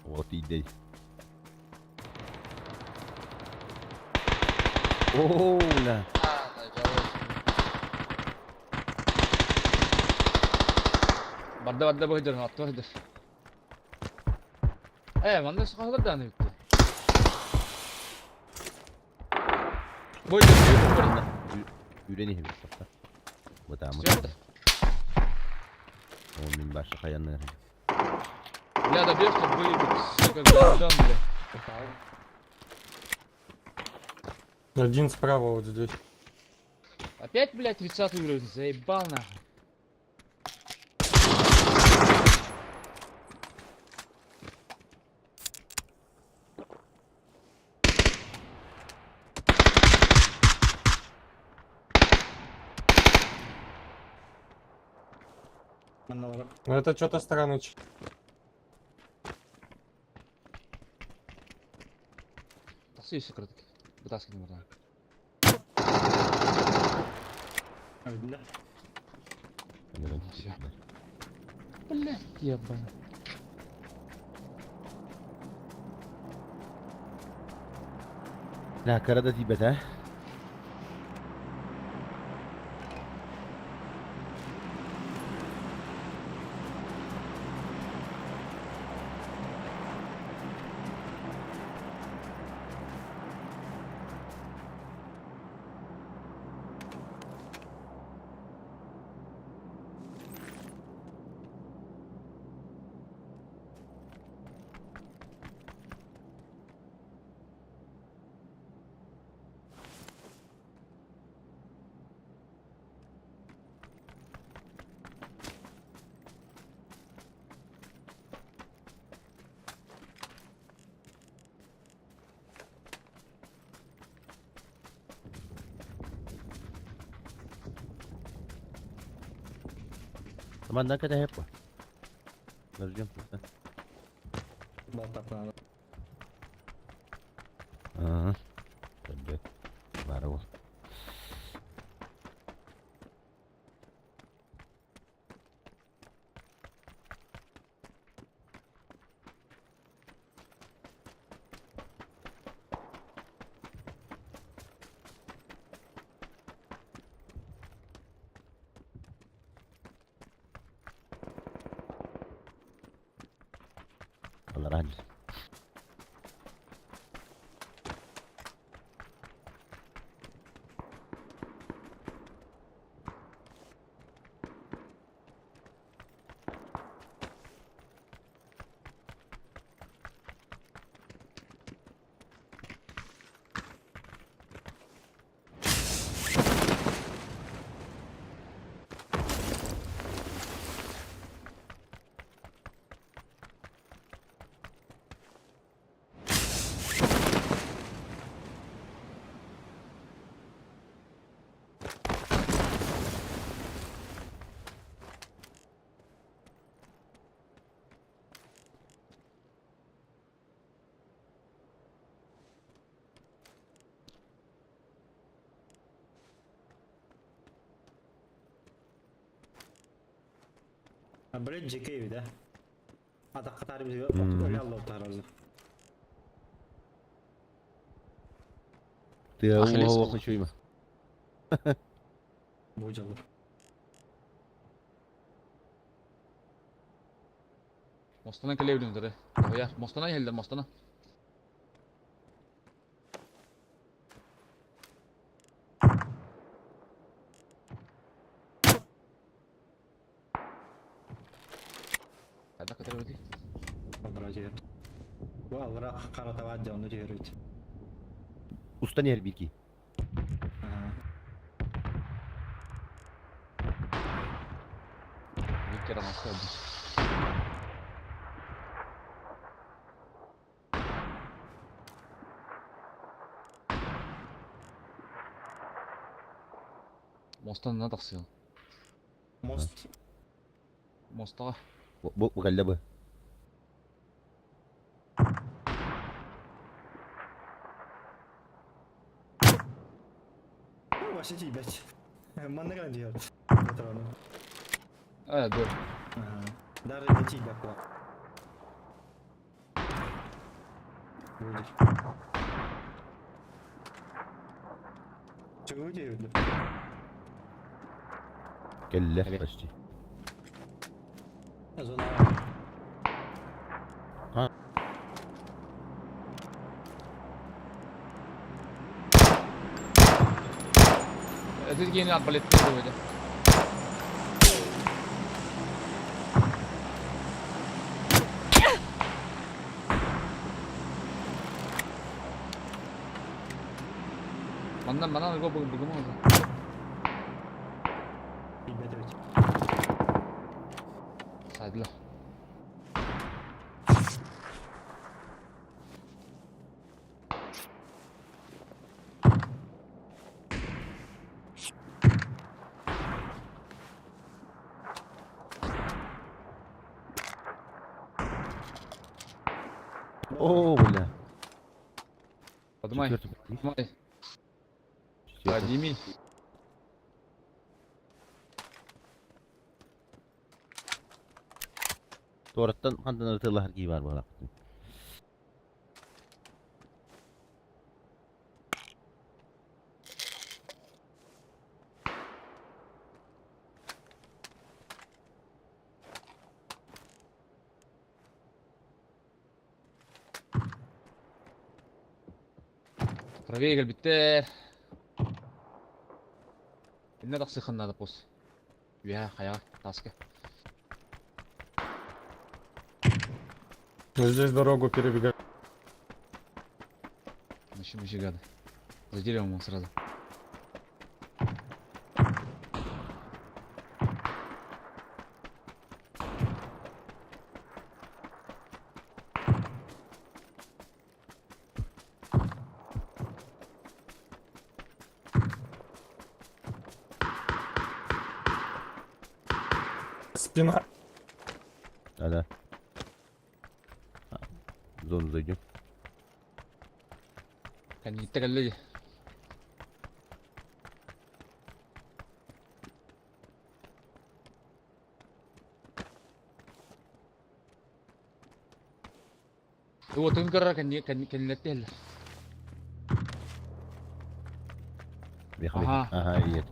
Вот идей. Оо, бля. Барда барда быһыдыр, атты быһыдыр. Э, манна сахалар да аны битти. Быһыдыр, быһыдыр. Үрени хебит сапта. Бытаамы. Четвертый. Ол мин башы хаянны. Бля, добьешь, чтобы выебать, сука, гандон, бля. Попал. Один справа вот здесь. Опять, блядь, 30 уровень, заебал нахуй. Манналара. Ну это что-то странно. Тахсы еще кратки. Вытаскивай можно. Бля. Всё. Блядь, ебаный. Бля, карада тибет, а? Манна кэтэһиэп бу. Подождем. Балтапнан. Ага. Көрдө. Бары бол. Аларан. Блин, JK да? Атаққа тарып өлі таразы. Ты Ахиллес уға қыл. хочу Бу жолу. Мостана келебилиңдер. Оя, мостана келдер, мостана. Қайда кетер өте? Алра жер. Бу алра қаратава жону жерүт. Устан ербики. Виктор Амастады. Мостан на тақсыл. Мост. Мостаға. Бу бу бу. Вообще ебать. Маннаган делать. Патроны. Ә, дөр. Даже не тебя плак. Будешь. Чего делают? Келле Келе. почти. Зона. А. Это кейін арбалетті өте. Манна манан го бүгін бүгін oldu. Ебать ведь. Сайдылы. О, бля. Подымай. Четвертый. Подымай. Четвертый. Подними. Тораттан хандан ытылар ки бар бала. Правее келбиттер. Инне тақсы ханнады пос. Уя, хаяға, таска. Здесь дорогу перебегают. Еще мужи гады. За деревом он сразу. Спина. Да-да. А, В зону зайдем. Кэнниттэ кэллэ дии. Уотун көрөр кэнни кэннилэртэ иһэллэр. Бехали. Ага. Ага, и это.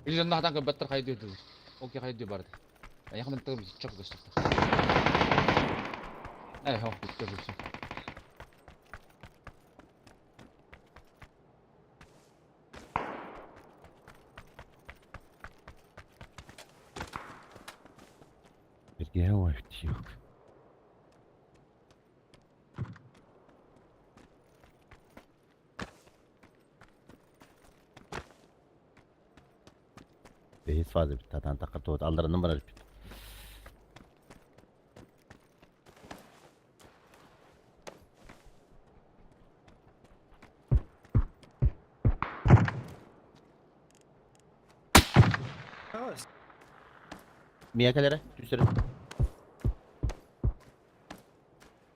Или дьонно хатан көрбөттөр хайдыы дылы. Ол ки хайдыы барды. Эйиэхэ мантан чок көстөхтөр. Эй, хо, бүттэ бүттэ. Сергей, тихо. Бэһис фаза бүттэ, атаан тахха туот алларанан барар эппит. Давай, Мия кэлэрэ, түсэрэ.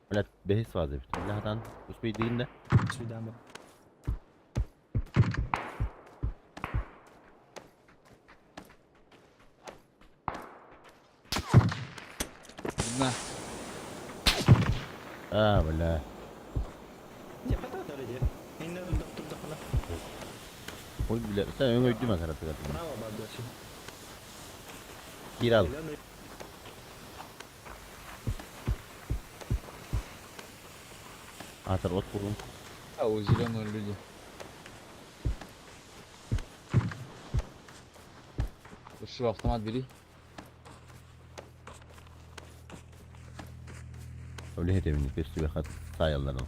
Блядь, бэһис фаза бүттэ. Бля, атаан успейдыгын да. Свидание. На. А, бля. Не, хата иди. Инна туттахына. Ой, бля, сен өҥөйдүм акаратыгар. Право бардачы. Кир ал. Зеленый. Атыр от курум. А, у зеленого люди. Слушай, автомат бери. Öyle hedefini köstü хат саялларын.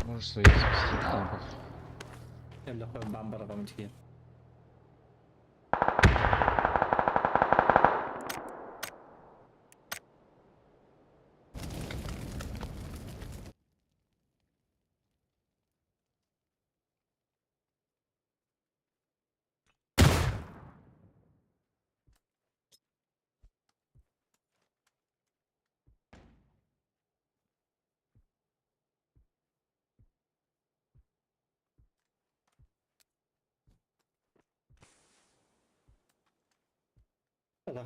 Можешь свои спасти. А, похуй. Элле хой бамбар гамчи. Да.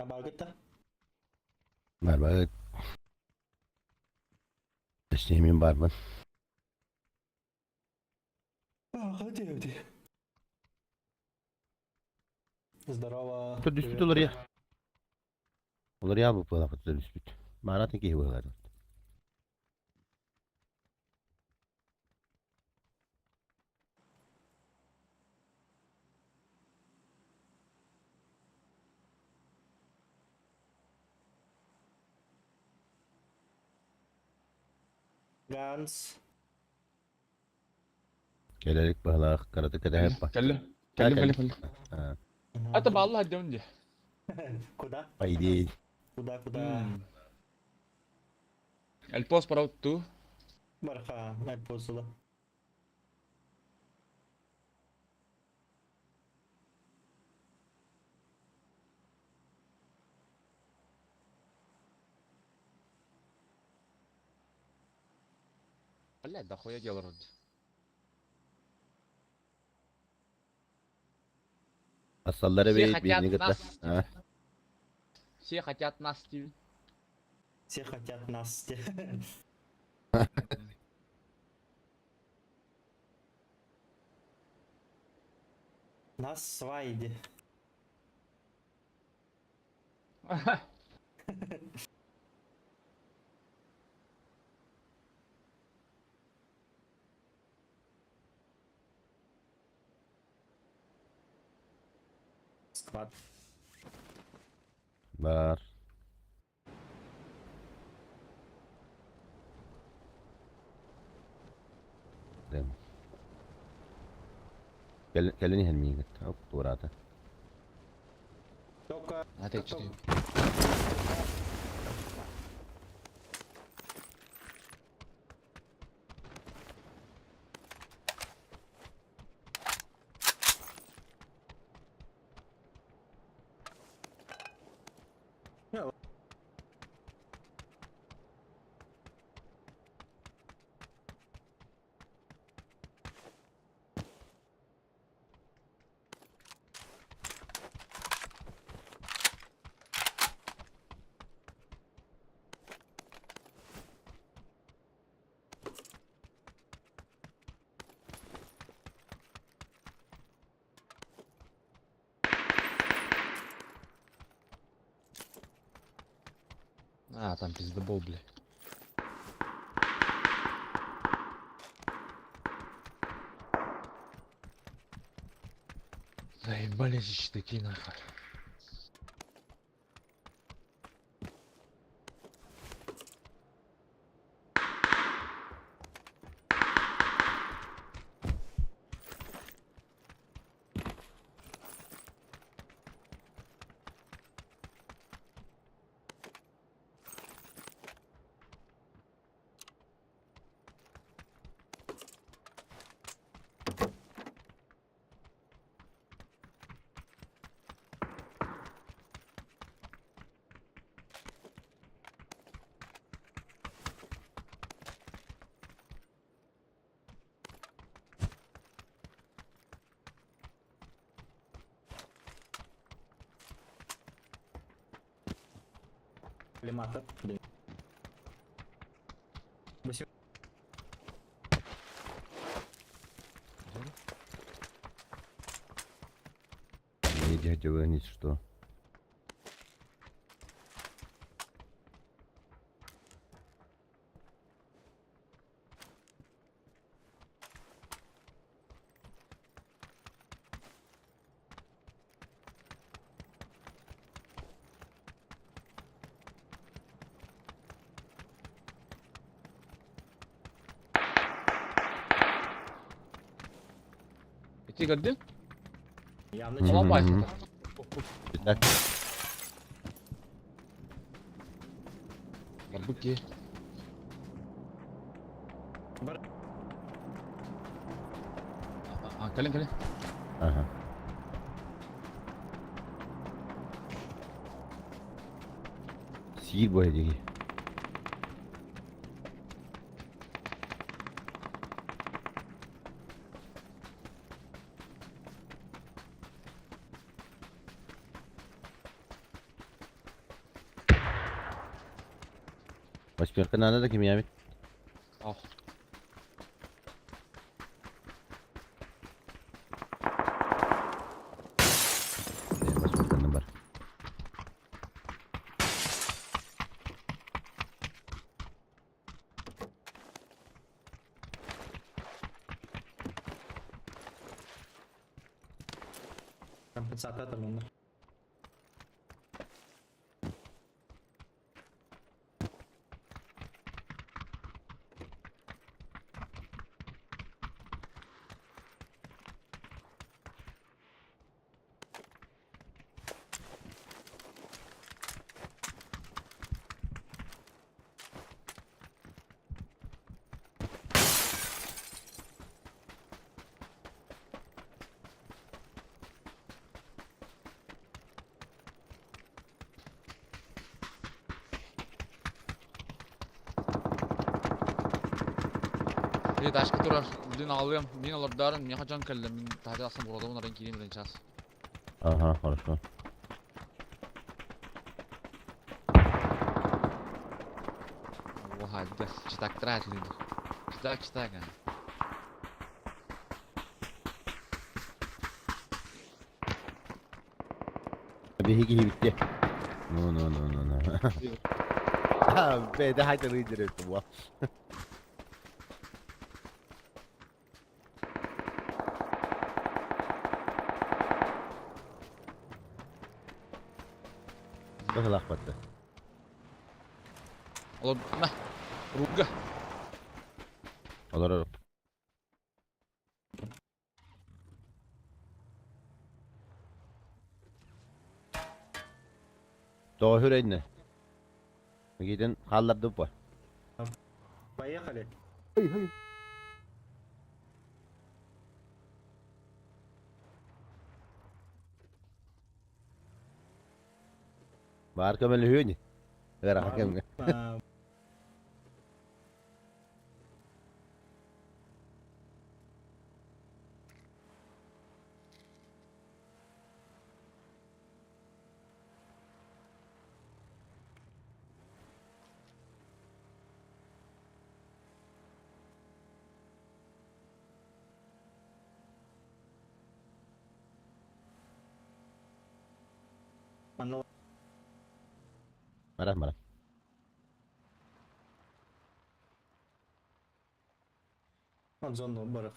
Абагыта. Бар Точнее, мин барбын. Здорово. Тут Привет. түспүт уларыйа. Уларыйа бу пылапыт түспүт. Маратын киһи быһалар. Ганс. Кэлэрик быһалаах караты кэтэһэп ба. Кэллим. Кэллим, кэллим, кэллим. А, Это балла дьон дии. Куда? По идее. Куда, куда? Эльпос параут ту. Барха, найпозула. Блядь, да хуя дело вроде. Асаллары Все бейт хотят биирни кытта. нас. А, Все хотят нас, Стивен. Все хотят нас. Нас свайди. Склад. Бар. Дэм. Кэлэн иһэн миигин кытта. Оп, туораата. Только А ты что? А, там пиздобол, блядь. Заебались еще такие нахуй. Коллиматор. Блин. Восемь- Иди выгнать, что? Ити көрдүң? Явно Мгм. Аламай. Так, Барбыки. Бар- А, кэлин, кэлин. Ага. Сиир бу эдиги. Восьмерка надо да кимиэбит? Ох. Восьмерканы бар. Компенсатор манна. Эй, ташка турар, блин алыам, мин олордоорун, миэхэ дьон кэллэ, мин таһырдьа тахсан буруолабын аран киириэм этэн чаас. Ага, хорошо. Оха, да, читак тратили. Читак, читак. Биһиги киһибитте. Ну, ну, ну, ну, ну. Бэйдэ хайталыы директор буа. Быһылаах батта. Олор, на, руга. Олорор. Тоҕо хүрейне. Мигитин хааллардып ба. Поехали. Баар көмөлөһүөни. Ыарахан кэмҥэ. А, Анна Баран баран. Он зону барах.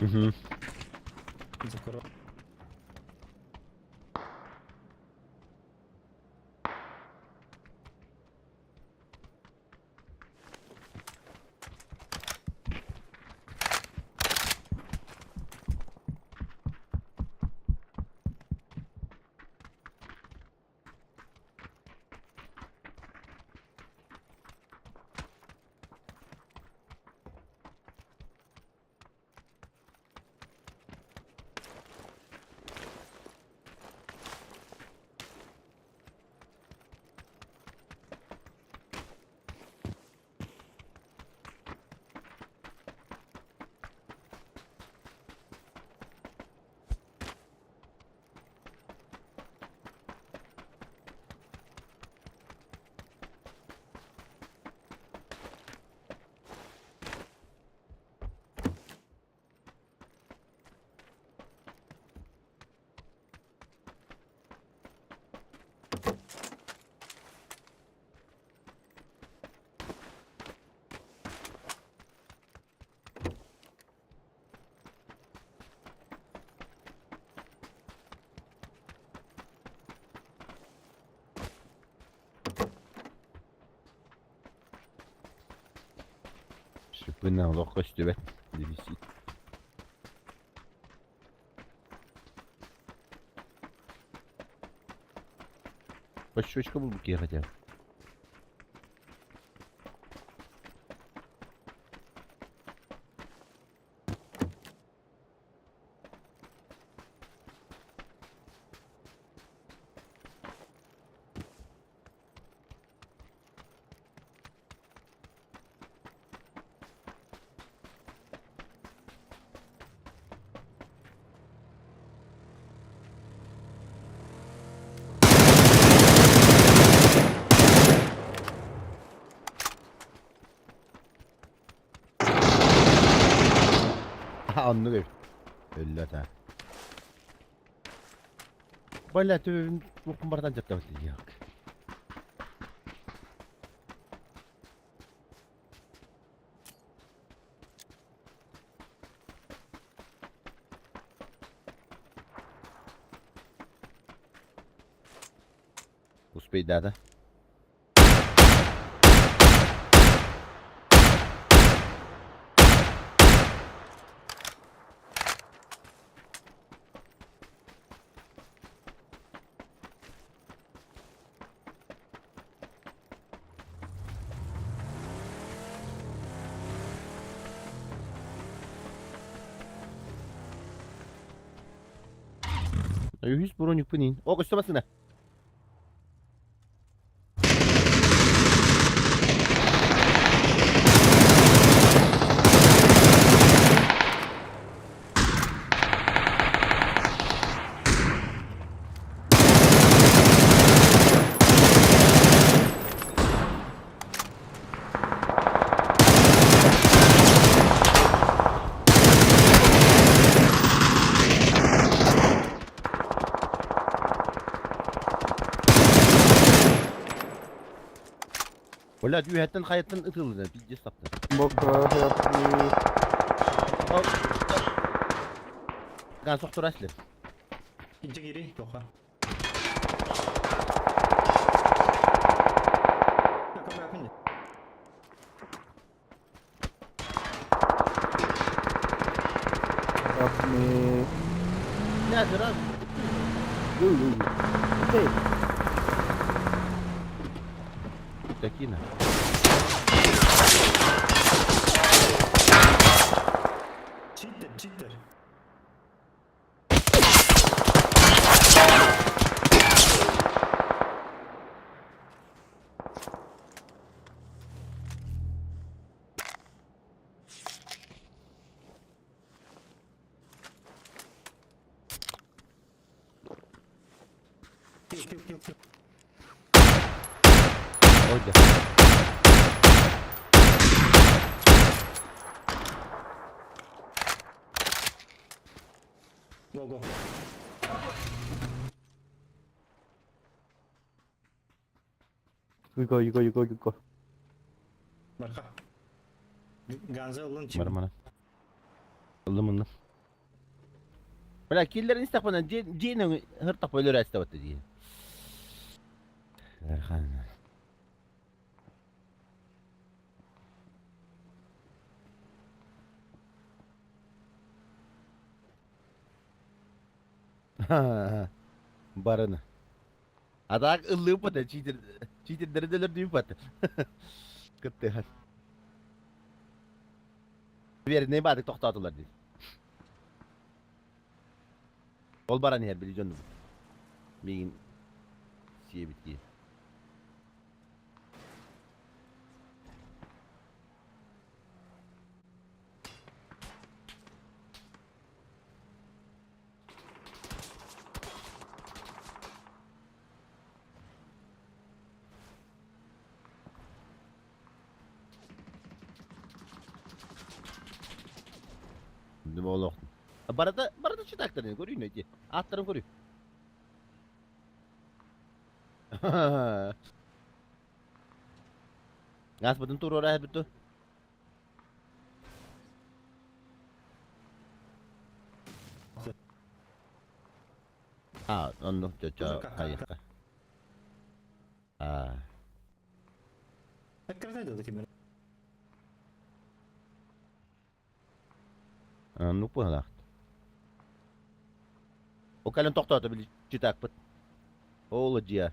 Мгм. Закрой. Шипына олох көстүбэт. Дефицит. Пощечка был бы хотя. Оннук эбит. Өллө та. Бля, төбөбүн туохпун барытан дьаптабыт диэх. Успейдаата. Үһүс броникпын иин. О, көстө басына. Блядь, үөһэттэн хайаттан ытыллыда, пиздец тапты. Ган сохтура силер. Иджи кири, тоха. Нет, раз. Такие на. Читер, читер. Кил, кил, кил, кил. Ой, да. Го, го. You go, you go, you go, you go. Барха. Ганза ылын чим. Бар мана. Ылдым ылдым. Бля, киллерин истахпана дьиэ хыртах өлөр эстебатты дии. Эрхан. Барыны. А так ыллыы пата читер читердери дөлөр дүйүн пата. Кыттыхан. Верный бадык тоқтатылар дейді. Ол баран иһэр били дьоннубут. Миигин сиэбит киһи. Олох. Барата барата читактарын көрүйүн эти. Аттарын көрүй. Газ бутун турура бүтү. А, онно чочо кайыкка. А. Открытай да такими. Ну понял. О кален тоқтоото били читакпыт. Ол дьиэ.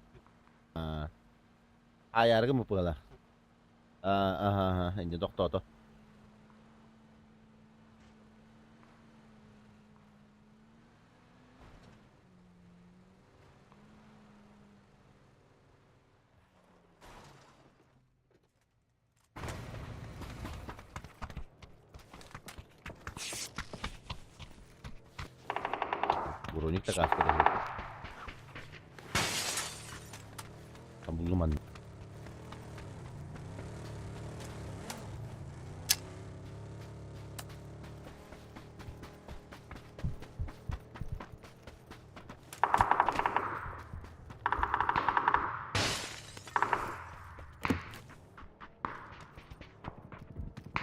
Айаргы мупыала. Аха, инде тохтоото. Броник да кааска да Буллум анны.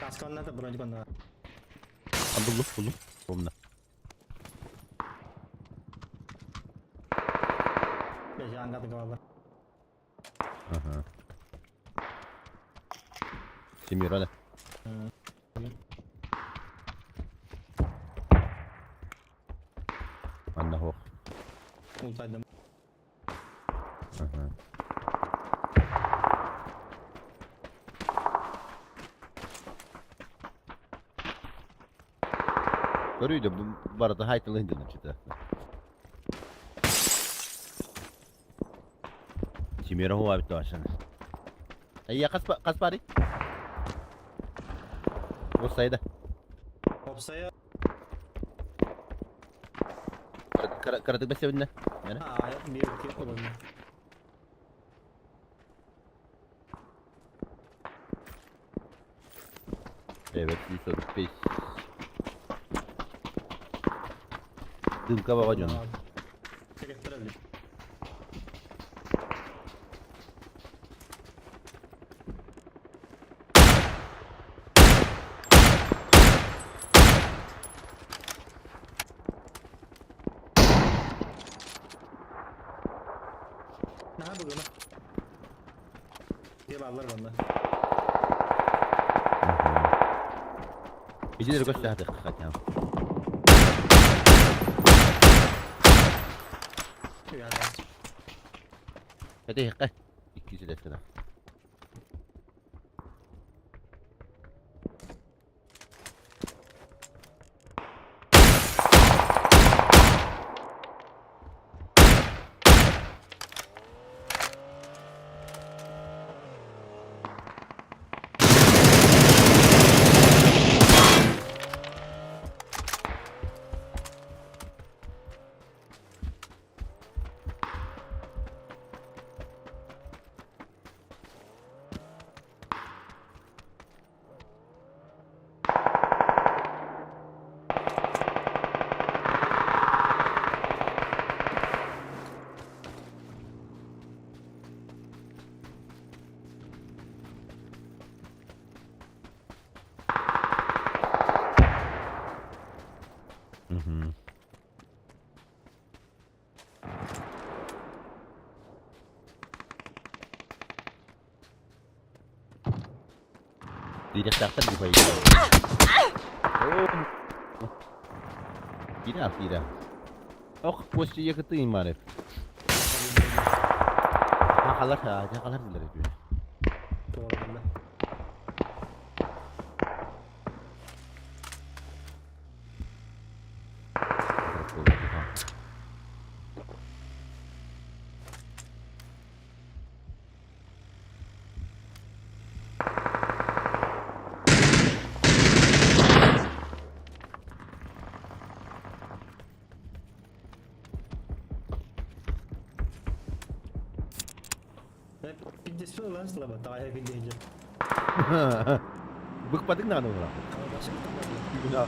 Каска онно да броник онно. Буллум, буллум. Помню. Бля, ангады голова. Ага. Семеро, да? Манна хоқ. Ултайдым. Ага. Көрүйді, барыта хайтылын дедім чыта. Семеро хуа бит ашын. Айя, қас бари? Осайда. Опсая. Каратык бәсебінне. А, bir iki olabilir. Evet, 135. Дымка баба жон. Электроли. Наха бүгүн. Деп алар банда. Ижелер көстө хотя. Hadi хэ. 200 лет. Мгм. Директор di bay. Кира, кира. Ох, почти ехаты имарев. Хакалар, хакалар дилер. Doğru. Пиздец lan слабо, давай я видео. Быкпадың на аны. Да.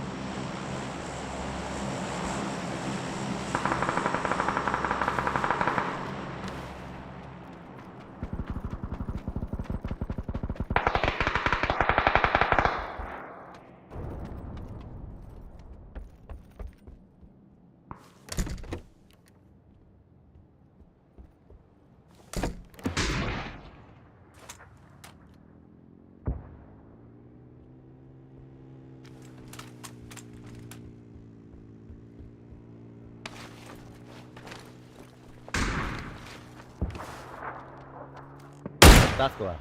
Таскала.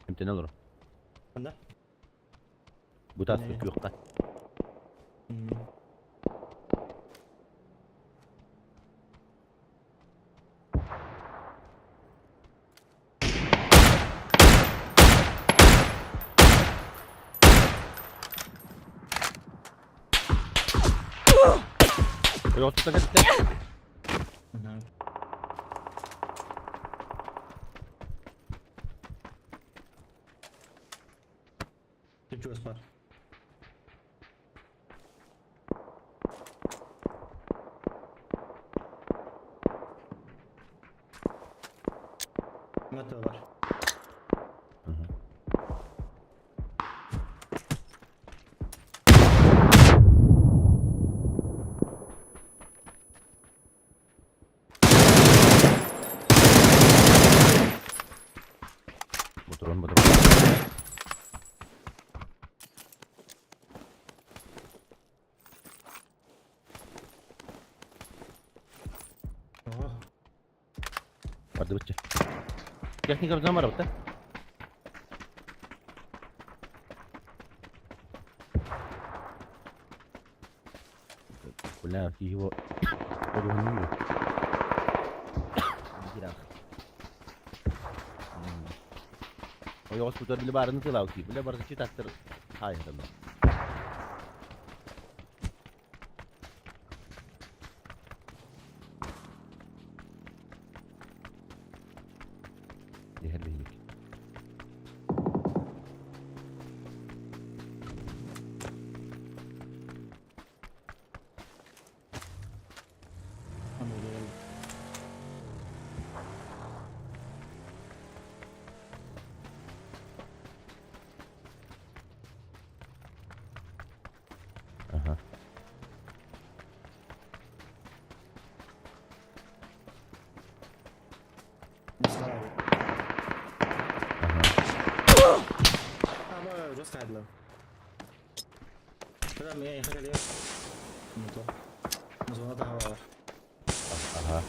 Эмтэнэ олорор. Ханна? Бу тааска күөххэ. Ойоҕостуттан кэлбиттэр. Чугас бар. Мата бар. Ботурун ботурун. Ага. Бардыбытча. Техника бзан бар да? Бля, его... Ойоҕос тутар били баарыны тылаабыт бile барычы таттыр хаайыталлар. Иһэр биһилик. Ага. Ага. Ага.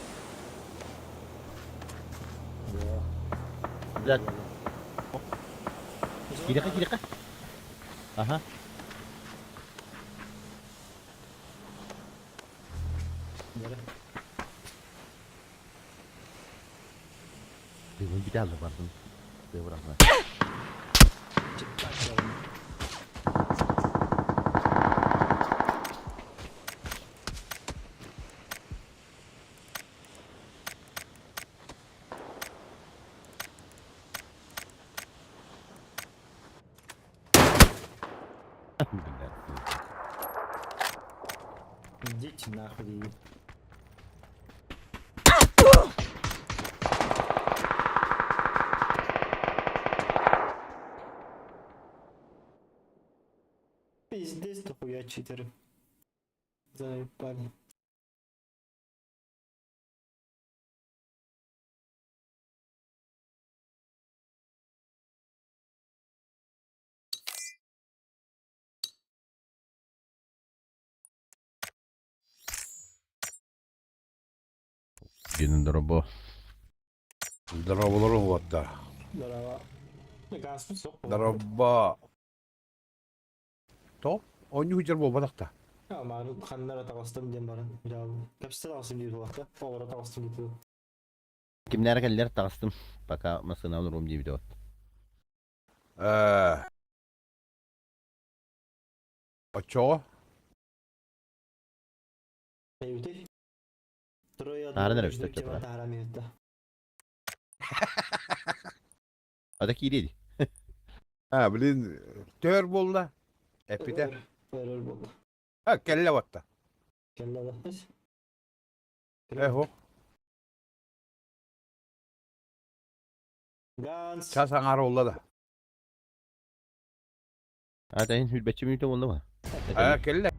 Блядь. Кириха, кириха. Ага. Ты вон биталла бардын. Ты бырахма. Блядь. Идите нахуй. Пиздец, дохуя читеры. Заебали. Günün дробо. Здорово, уолаттар. Здорово. Здорово. То? Онньуу сылдьар буолбатах да. Ханнара таҕыстым диэн баран. Кэпсэтэ таҕыстым диир буоллахта. Оҕолоро таҕыстым диир. Кимнэр кэллэр таҕыстым. Пока массыына олоруом диэбитэ от. Э. Оччоҕо? Таһааран эрэ бүтэ оччотугар. Ата киириэ дии. А, блин, төр буолла. Эппитэ. Өрөр буолла. А, кэллэ батта. Кэллэ да. Эхо. Ганс. Час аҥаара буолла да. Ата ин хүрбэччи мүнүүтэ буолла ма? А, кэллэ.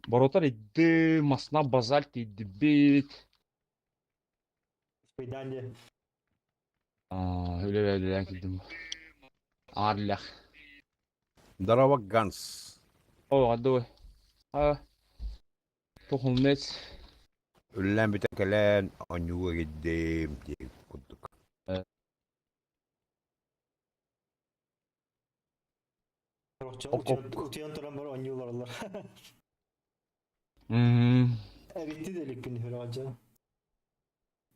Боротар иди, масна базальт идибит. Свидание. Аа, үлэ үлэлээн киирдим. Аарлях. Здорово, Ганс. О, гадой. А, тухумнец. Үллээн бүтэн кэлэн, оонньууга киирдим диэн курдук. Утуйан туран бар оонньуулар. Эбитти да иликпин үһүрэ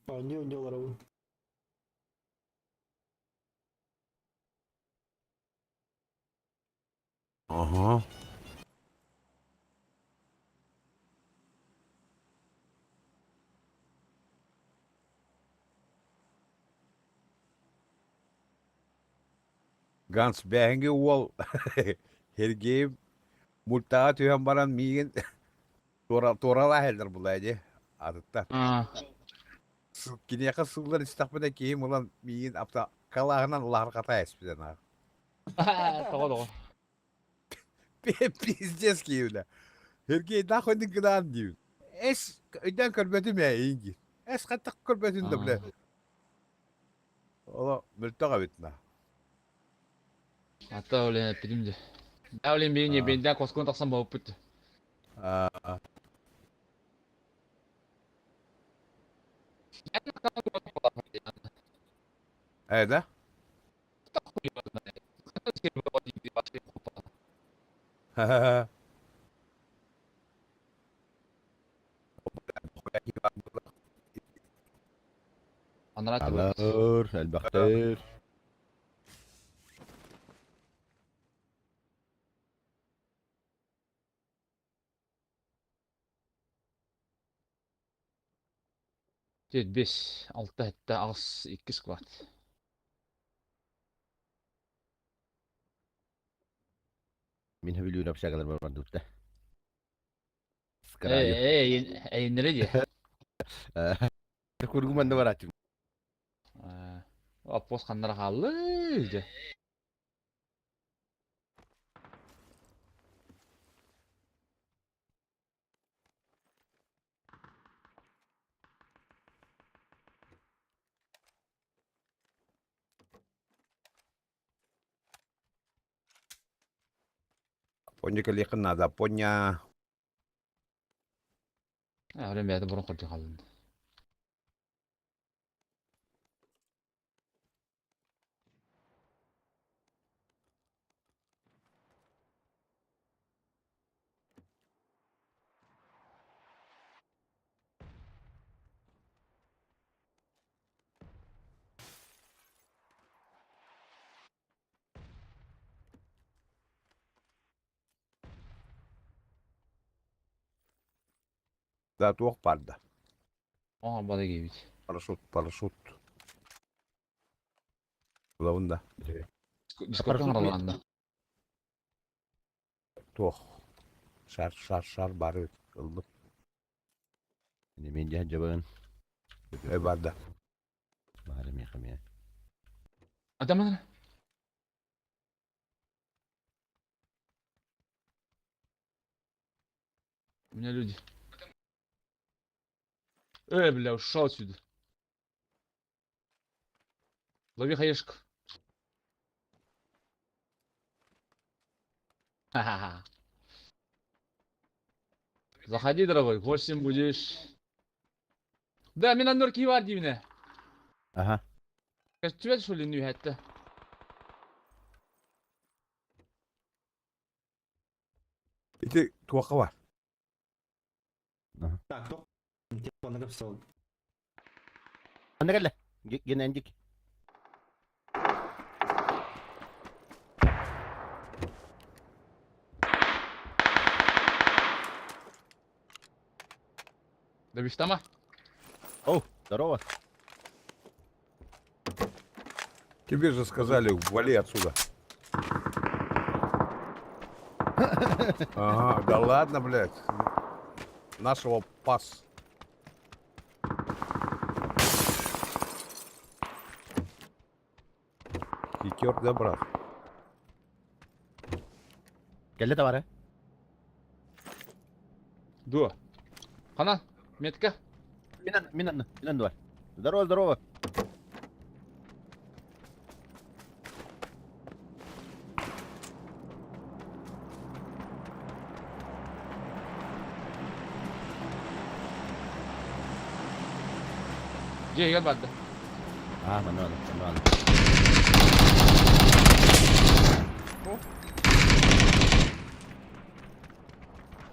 Оонньуу оонньуу олоробун. Ага. Ганс бэһиҥҥи уол Сергей мультаҕа түһэн баран миигин туоралаах эллэр булаа дии атыттар. Киниэхэ сыллар истэхпинэ киһим ылан миигин апта калааһынан лаһырҕата эспитэн аах. Тоҕо тоҕо. Пиздец киһибинэ. Сергей нахуй гынаан диибин. Эс өйдөөн көрбөтүм ээ иин диир. Эс хаттах көрбөтүн да бile. Оло мөлтөх эбит на. Ата олен эппитим дии. Да олен биин бэйдэн коскун тахсан боһуппут. Э, да? Алар, элбэхтэр. Төрт бес, алта, хэтте, аҕыс, икки склад. Мин хөбүлүүр общагалар барбардыбыта. Эй, эйиннere дии. Кургуман да барааччым. Аппос ханнара хааллы дьэ. Поня кэлиэххин наада, поня. Өрен бэйэтэ бұрын кырдьа хааллын. Да туох баар да. Оҥор бада киирбит. Парашют, парашют. Булабын да. Дискордтан аралаан да. Туох. Шар, шар, шар бары ылбыт. Мен дьэ дьабын. Э бар да. Баары миэхэ миэ. Адаман. У меня люди. Эй, бля, ушел отсюда. Лови хаешку. Ха-ха-ха. Заходи, дорогой, гостем будешь. Да, мен аннор бар дейміне. Ага. Көстүбэт что ли нүһэтте? Ити туохха бар. Так, туох телефонна кэпсэл. Анда кэллэ. Генендик. Добиштама? О, здорово. Тебе же сказали, вали отсюда. Ага, да ладно, блядь. Нашего пас. Хитер да, брат. Кэллэ товары. Дуо. Хана, метка. Мин мин мин бар. Здорово, здорово. Дьиэ барда. А, манан, манан.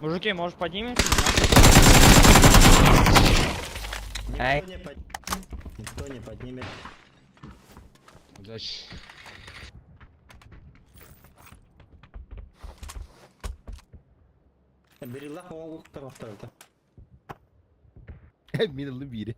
Мужики, может поднимемся? Никто не под... Никто не поднимет. Удачи. Бери лах, ол тарафтарда. Мин бири.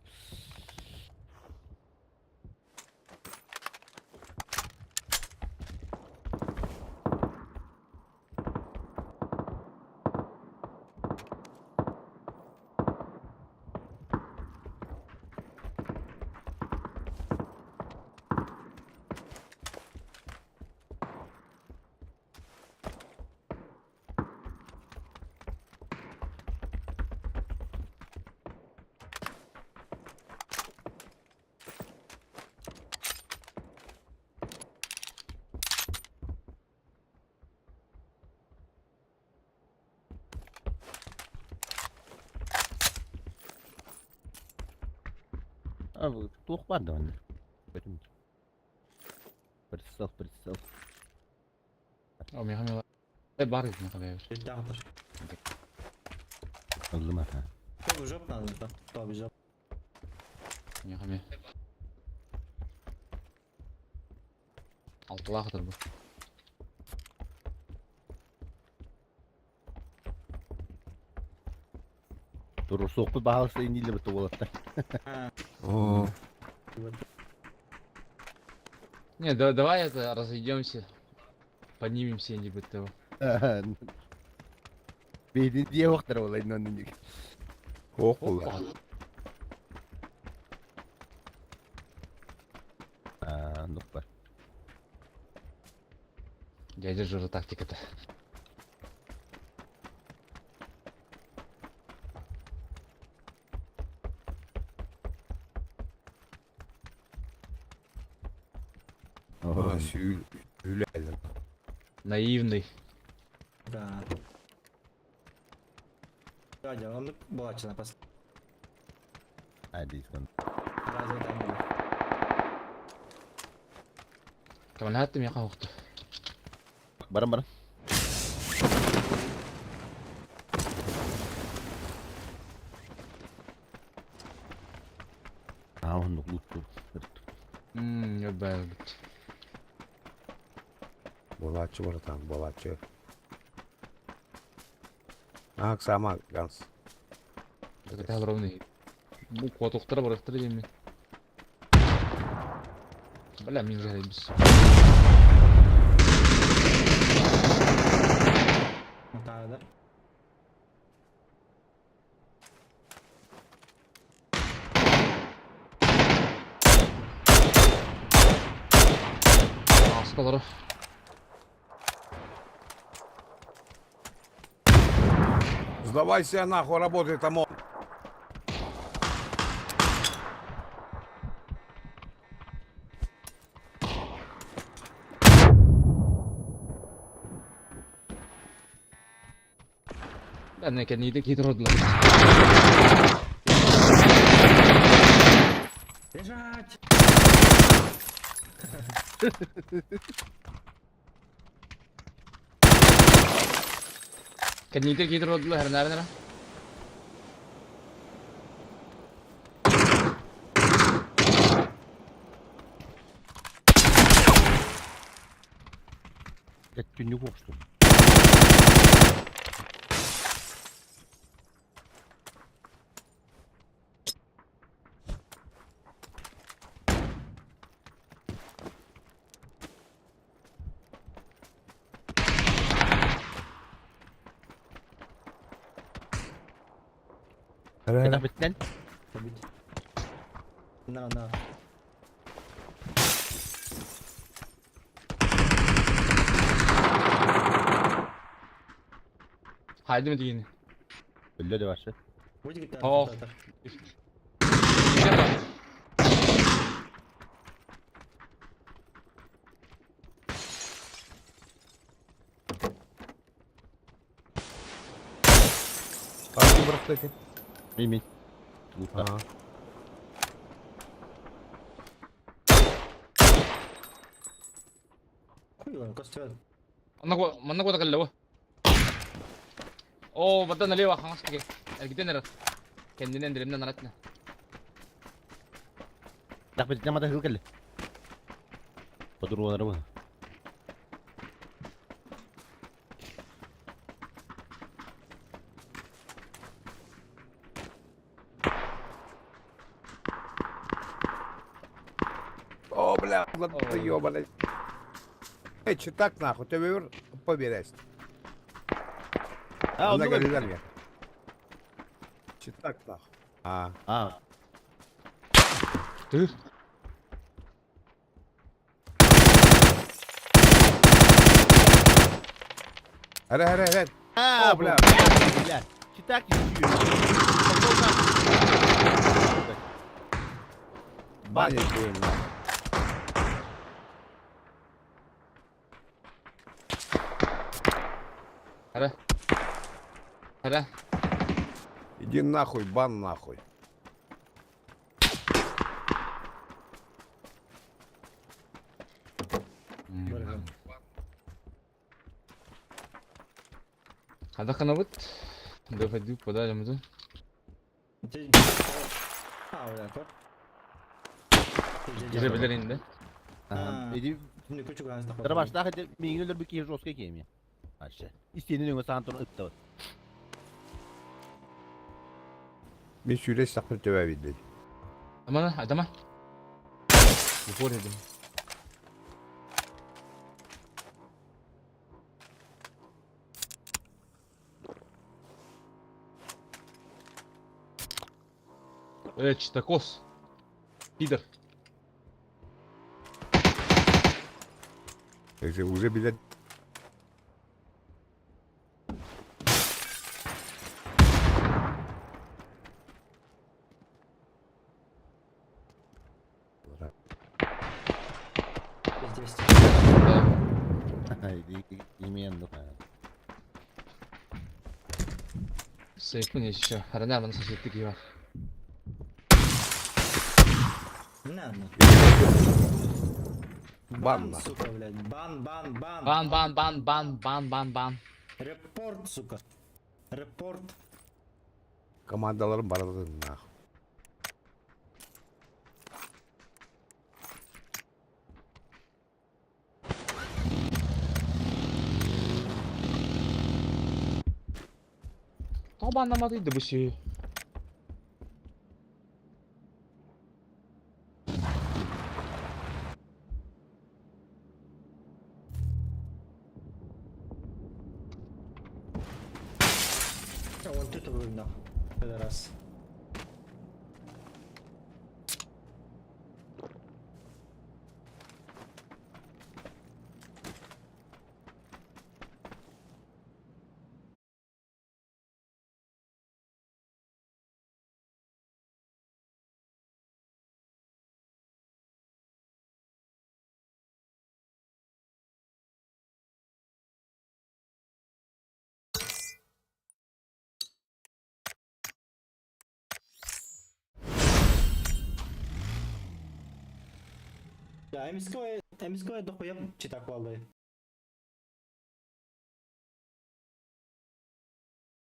А, туох бар да манна. Прицел, прицел. О, меха мела. Э, бар ведь меха бэйбер. Дагтар. Ыллым ата. Кто в жоп надо, да? Кто в жоп? Меха ме. Алтылаах бу. Тур соқпы бағалысы инилі бітті болады. О, Не, да, давай это разойдемся. Поднимемся не быть того. Бейдин дие оқтар олай нонны. Ох, була. А, нук бар. Дядя Жора тактика-то. Сүүл сүүл Наивный. Да. Дядя, он была на пос. Әдейс кон. Разве там были? Камалхатты меха оқты. Барам барам. А, он лут. Ммм, ебать. Болачы братан, болачы. Ак сама ганс. Это ровный. Бу куатуқтара барықтыр деймін. Бля, мен же біз. Вот так, да? Аскалары. Сдавайся нахуй, работай там. Бля, не кәднейді кетір одылар. Бежать! Кәднейді кетір одылар, нәрі нәрі. Түннүк оқшту. Это бітті? Побить. На, на. Haydi mi дейін? Өлі де баршы. Будет Ох. гитара? Ох. бырахтыгы? Мин. Лута. Ага. Хуй его, костер. Манна куота кэллэ бу. Оо, бадан налево хаҥас диэки. Эргитэн эрэр. Кэннинэн диримнэн аратына. Так бит намада хыл кэллэ. Подругалары бу. О, бля, ладно, ёбаный. Эй, читак нахуй, тебе поберешь. А, Онно оннук кэллилэр ме. Читак нахуй. А, А, Тыыр. Эрэ, эрэ, эрэ. а, О, бля. бля. Читак не чую. Пошел нахуй. Баня твою, нахуй. Эрэ. Эрэ. Иди нахуй, бан нахуй. Хайдах гынабыт? Дөфөдүү пода дьоммутун. А, бля, көр. Дьэ билэр инде. Ага. Иди. Түнде күчүк аңызда. Дырбаштаах ити миигин өлөрбүт киһи жесткий киһи эмиэ. Вообще. Истиэнин өҥө саҕан туран ыттабыт. Мин сүүрэ сахпын төбө бит. Амана, адама. Упор едим. Э, читакос. Пидор. Уже уже билет. Здесь. Да. Иди именно. Сейфын еще. Харана маны сосеттик бар. На, на. Бан, Бан, нахуй. сука, блядь. Бан, бан, бан. Бан, бан, бан, бан, бан, бан, бан. Репорт, сука. Репорт. Командаларын барылын нахуй. Тоҕо баннаматый да бу сии. А, вон тут был, нахуй. Пидорас. Да, МСК, МСК дохуя читак валдай.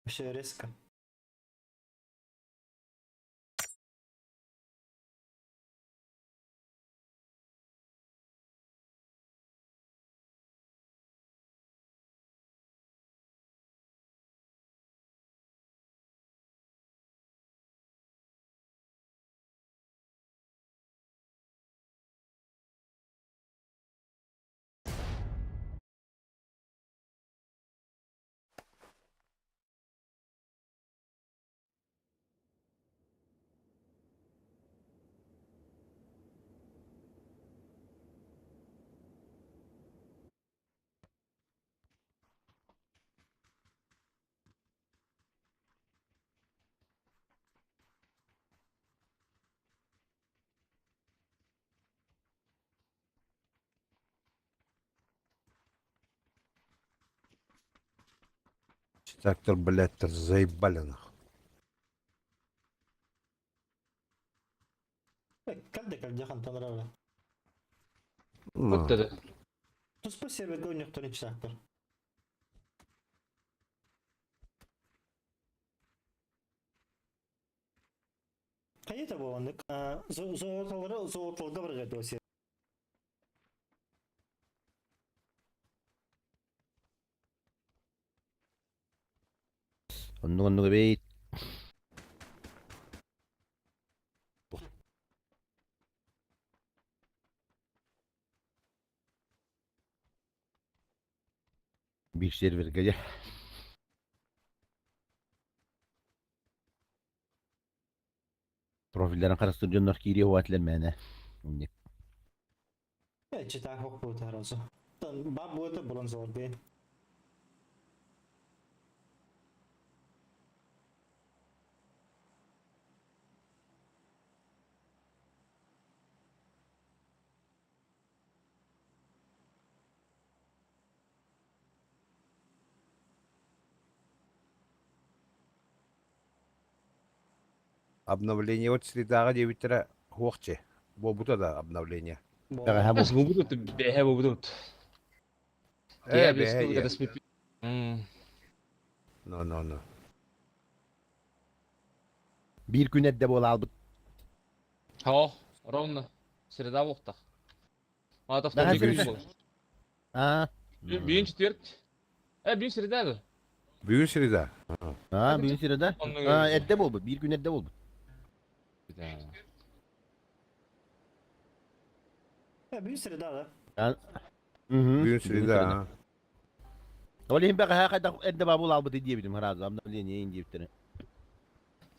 Вообще резко. Трактор, блядь, заебали нахуй. Мантан равля. Вот это. Туспа серверге ойнохторун читактар. Хайа буоланнык золотолары золотолга барга досер. Оннук оннук эбит. Биир сервергэ дьэ. Профилларын харыстыыр дьоннор киириэ уһаатылар мээнэ. Инник. Читах хокпут аразу. Баб будет булан зорбен. Обновление вот средаҕа диэбиттэрэ суох чэ. Буолбута да обновление. Бэҕэһээ Эс буолбут. бу бэһэ бу Э, Я бэһэ без диэ. М. Но, но, но. Биир күн эрдэ буола албыт. Хо, ровно. Среда буолтах. Ата Бэҕэһээ вторник күн среда. буол. Аа. Бүгүн четверг. Э, бүгүн среда да. Бүгүн среда. Аа, бүгүн среда. Оннук Аа, эрдэ буолбут. Биир күн эрдэ буолбут. Бүгүн среда да. Бүгүн среда. Ол иһин бэҕэһээ хайдах эрдэ баа буола албыт диэбитим сразу обновление диэбиттэрэ.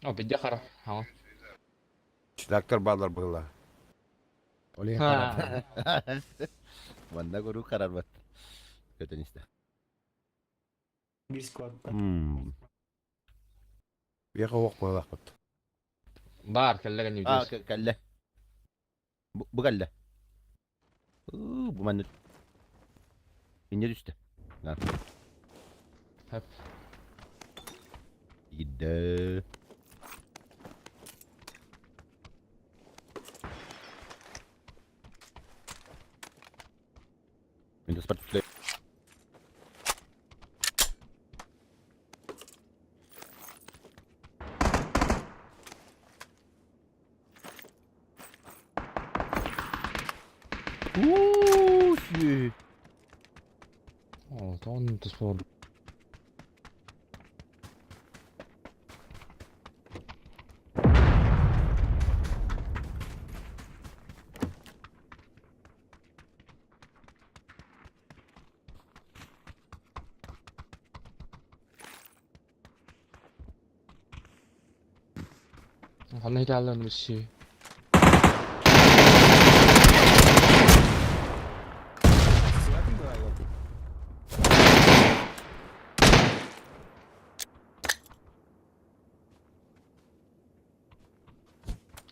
О, бидде хара. Ха. Читактар баалар быһыла. Ол иһин харар. Манна көрүү харарбат. Көтөн истэ. Биир склад. Биэхэ уох буолаахпыт. Бар, кэллэ Аа, кэнни. кэллэ. Бу бу кэллэ. Уу, бу манна. Инне түстэ. На. Хөп. Иде. Windows портфель. Ууу, си. О, тон туспор. Ханна хитааллан мисси. Святым говорил.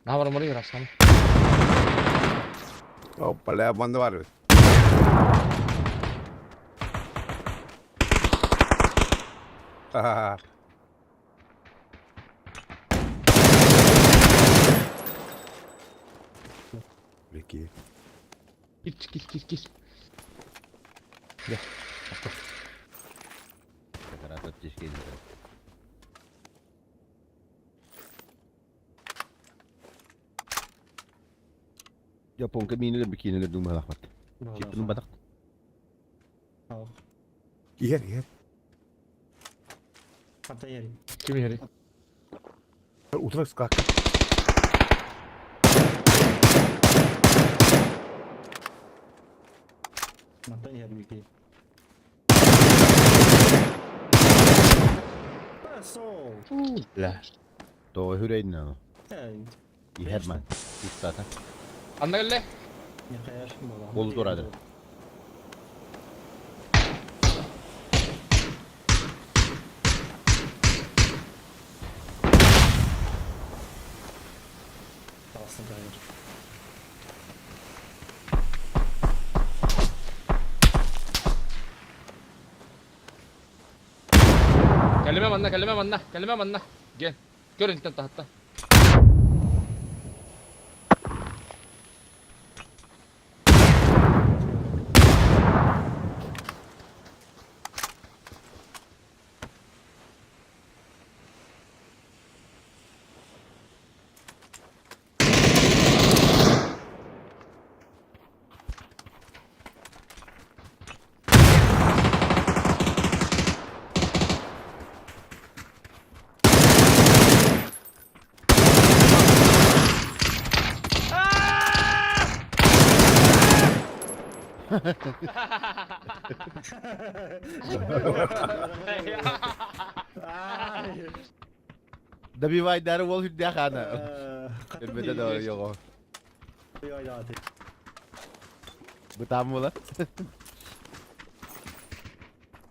Наабар мары расхан. Оппаля, манна бар. Ха-ха. Прикинь. Кир кир кир кир. Сакарат тешкейdi. Японка минилер бикинилер думалахмат. Чиптин батак. Иһэр, иһэр. Хата ери. Ким хери? Утра скак. Мантан ери бики. Пасол. Бля. То хүрейдин аны. Э, Иһэр ман. Устата. Анна кэллэ. не хаяш була. Болду турады. Классно говоришь. Кэлимэ манна, кэлимэ манна, кэлимэ манна. Ген. Көр интен тахатта. Добивайдары уол үрдээх аана. Өлбөтө да йоҕо. Бытаан буолар.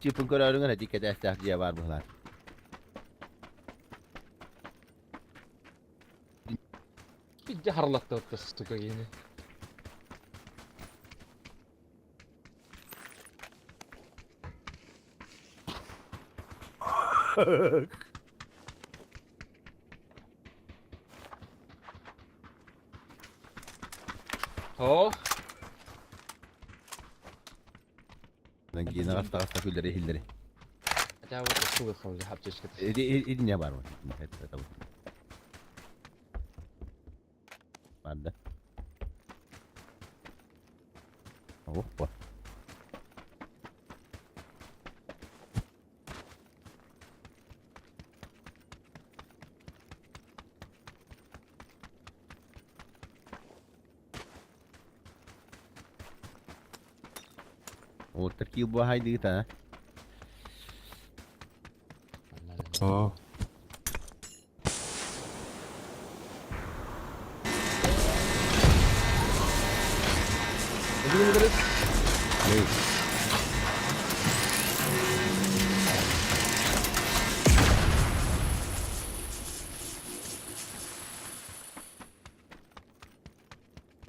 Чыпын көрөөрүҥ эрэ диккэтээстээх дьиэ баар быһылаан. Иди харлаттыбыт сука киһини. О, Гена таҕыста күллэри иһиллэри. Хотя вот сука хавли аптечка. Иди не бар. Это вот. Бар да. Опа. Уоттар киил буохайдыыта. А.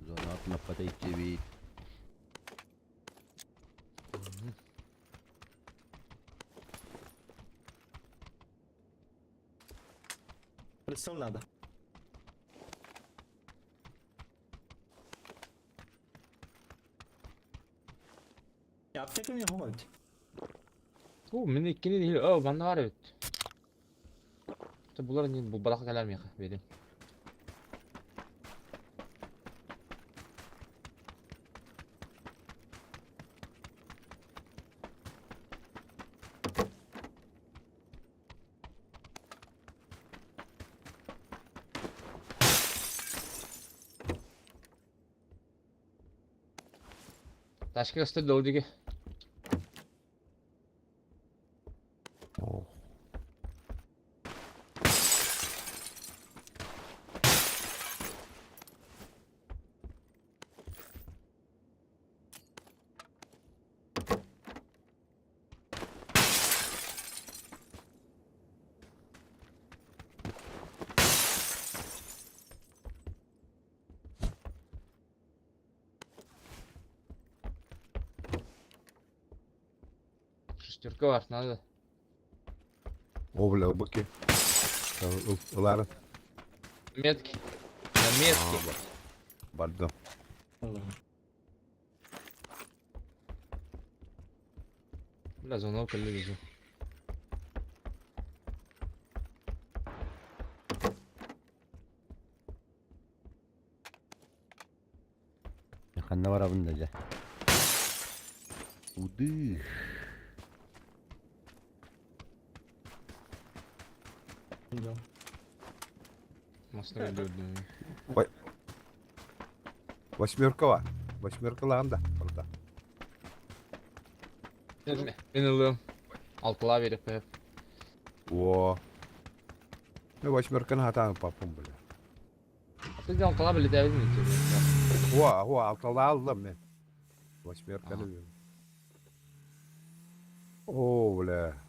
Зона атмаппата иччибит. Прицел надо. Я аптека не говорит. Бу мин иккини değil. О, манна бар эбит. Булар не бу балака кэлэр миэхэ берин. Ташка көстөр долдиги. Шестерка бар, надо. О, бля, быки. Ылары. Метки. На метке. Бардым. Бля, звонок или везу. Ханна барабын да жа. Уды. Восьмерка var. Восьмерка лаанда. Orada. Мен ылым. Алтыла беріп қойып. О. Ну, восьмерканы хатан папым, бля. Ты алтыла біле дәбін О, о, алтыла алдым мен. Восьмерканы бердім. О, бля.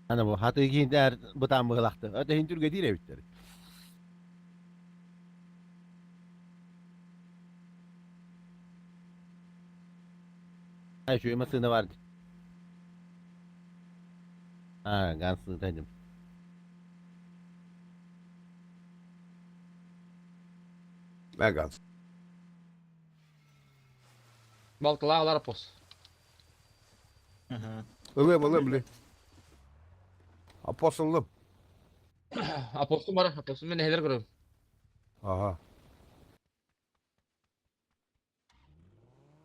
Ана бу хаты кийинтер бытаан быһылахты. Өтө хин түрге дире биттер. Ай şu masasında vardı. Ha, Guns'ın dedim. Меган. Балтыла алар пос. Ылым, ылым, бля. Апостол ылым. Апостол бар, апостол мен хелер көрөм. Ага.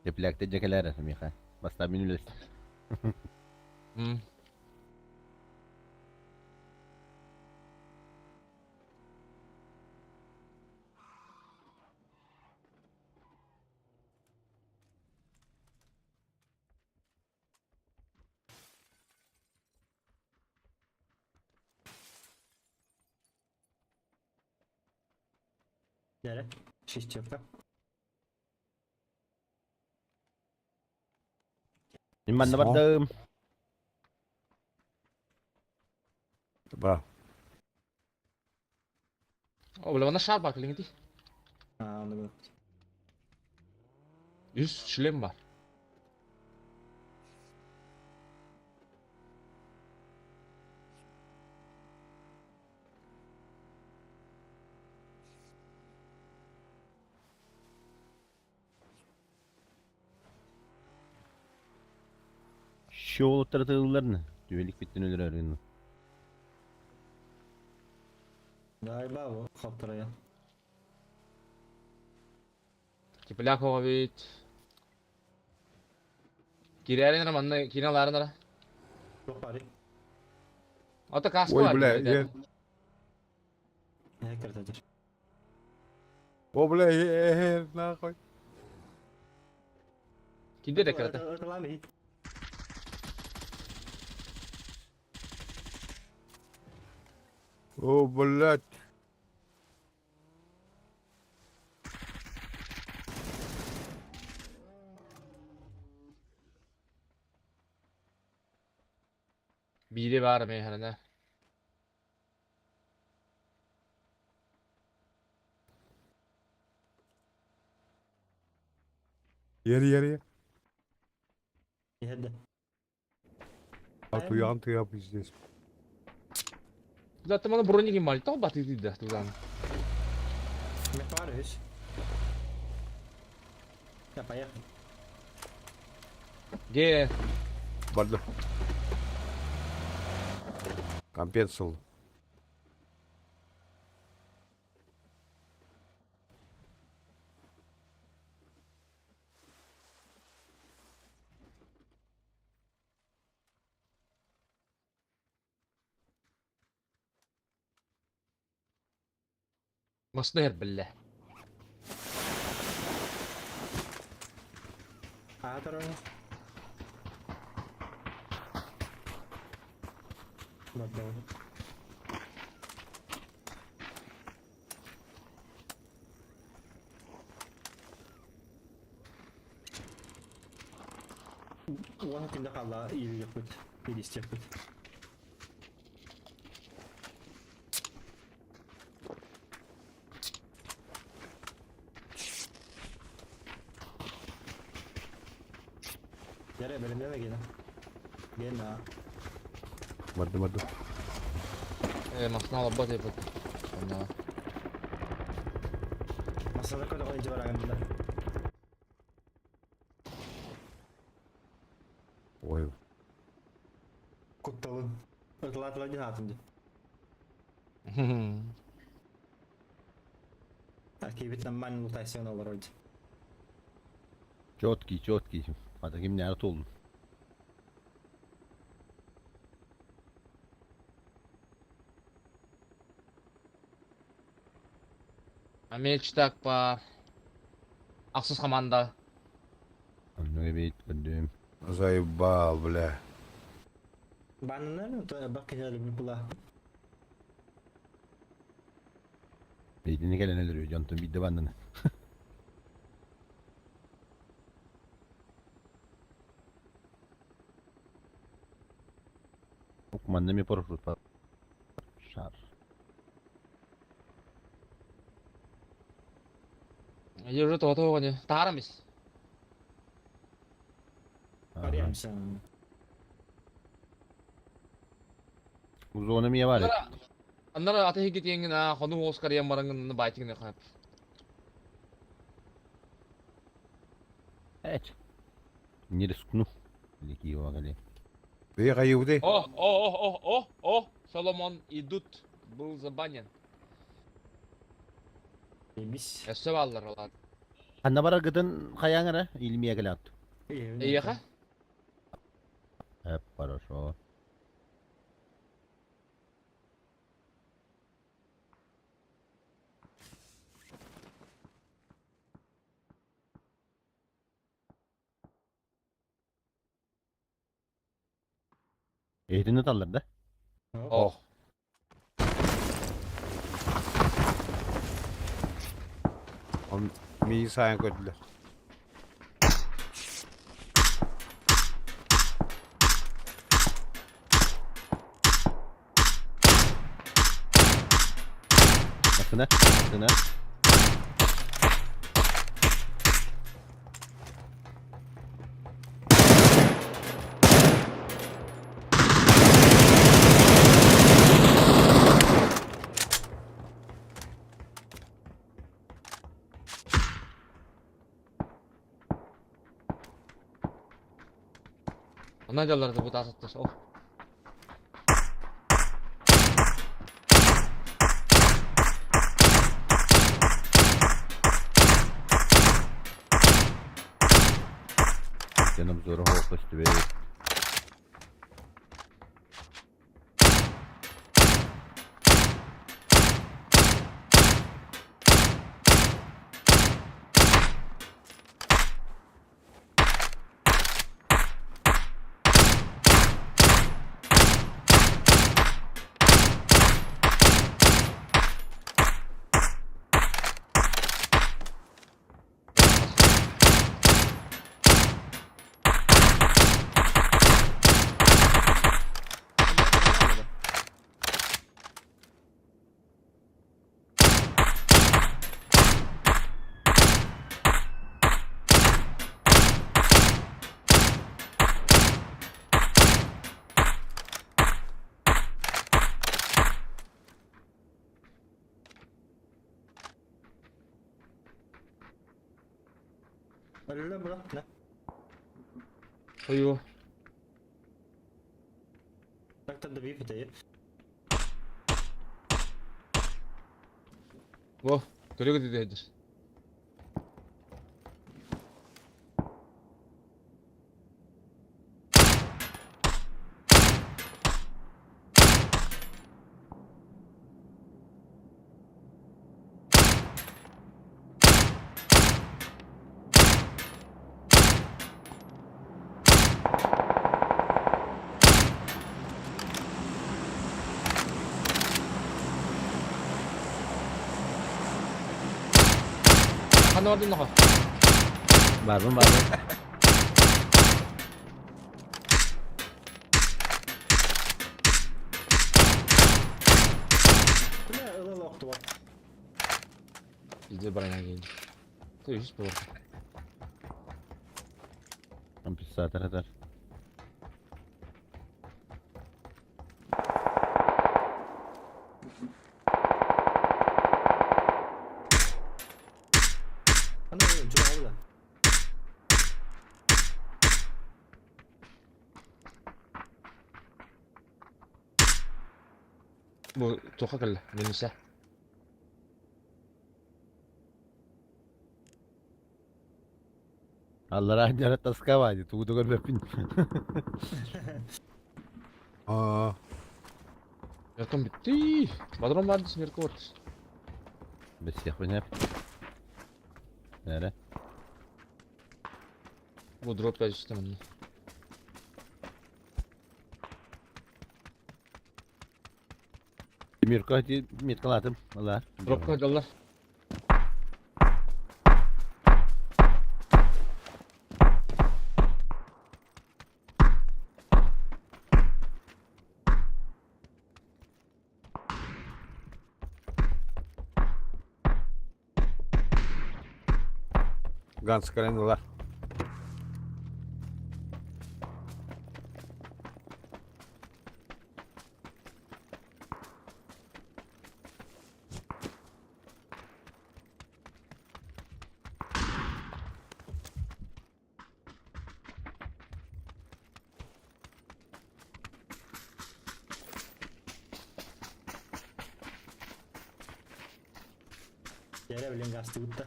Теплякте жекелер Миха. Баста минулес. Дәрі. Шестерка. Мин манна бардым. Ба. О, бля, вона шар бар, клиңити. А, оны был. Үс шлем бар. Şoğlutları tığlarını. Düvelik bittin ölür arayın. Galiba bu kaptıraya. Теплякович. Кирәрин манна киналарын ара. Çok bari. Ата каска Ой, бар. бля, я... Ne кертәдер. О, бля, э, нахуй. Киде дә керәтә. О, блядь. Бире бар мехрene. Yeri yeri. Yedi. Туян туя пиздец. Заты маны броники мальта баты диде тудан. Не парюсь. Я поехал. Ге. Барды. Компенсал. Masnahir billah. А, второй. Ладно. Уон күндө қалла иилиэхпит, иилистиэхпит. Яре бэлэмнэме гена. Гена. Барды, барды. Э, масна баты бут. Онна. Масада көдө ойынчы бараган да. Ой. Кутталын. Ытылатыла дин атым ди. Так, нормально лутайся на вроде. Четкий, четкий. А таким не артул. Амеч так па. Аксыз команда. Ну бит көндүм. Заебал, бля. Баннар, то бак келе була. Бейтини келен өлөрү жонтон бидде бандын. Манна ми парашют па. Шар. Уже то то не. Тарамис. Барьямся. Зона ми бар. Аннара аты хигит еңин а хону Оскар ям бараңын байтигин хап. Evet. Не рискну. Лики вагали. Бей кайыбды. О, о, о, о, о, о, Соломон идут был забанен. Бис. Эссе баллар олар. Анна бара гытын каяңара илмия келат. Эйеха? Эп, хорошо. Ehdini tallar да? Ох. Он миигин саайан көрдүлэр. Масына, масына. Она дьалларда бу таасаттас. Ох. Canım zoru hoş Өллө бро, да. Хойу. Так-то добив это. Во, көрөгө дедер. Хана ордун нохо. Барбын барбын. Бля, ылыл охтуба. Иди броня келди. Ты үс болор. Компенсатор атар. Ана жүр алды. Бу тоха келди. Менесе. Аллара жара тасковать, тугу көрбөппүн. Аа. Мерком битти. Бадрон барды мерко бар. Без всех понят. Нере? Бу дроп 5 үстө. Мирко ти меткалатым. Ала. Дропка даллар. Ганс кэлэн. Яра блин газ тыгытта.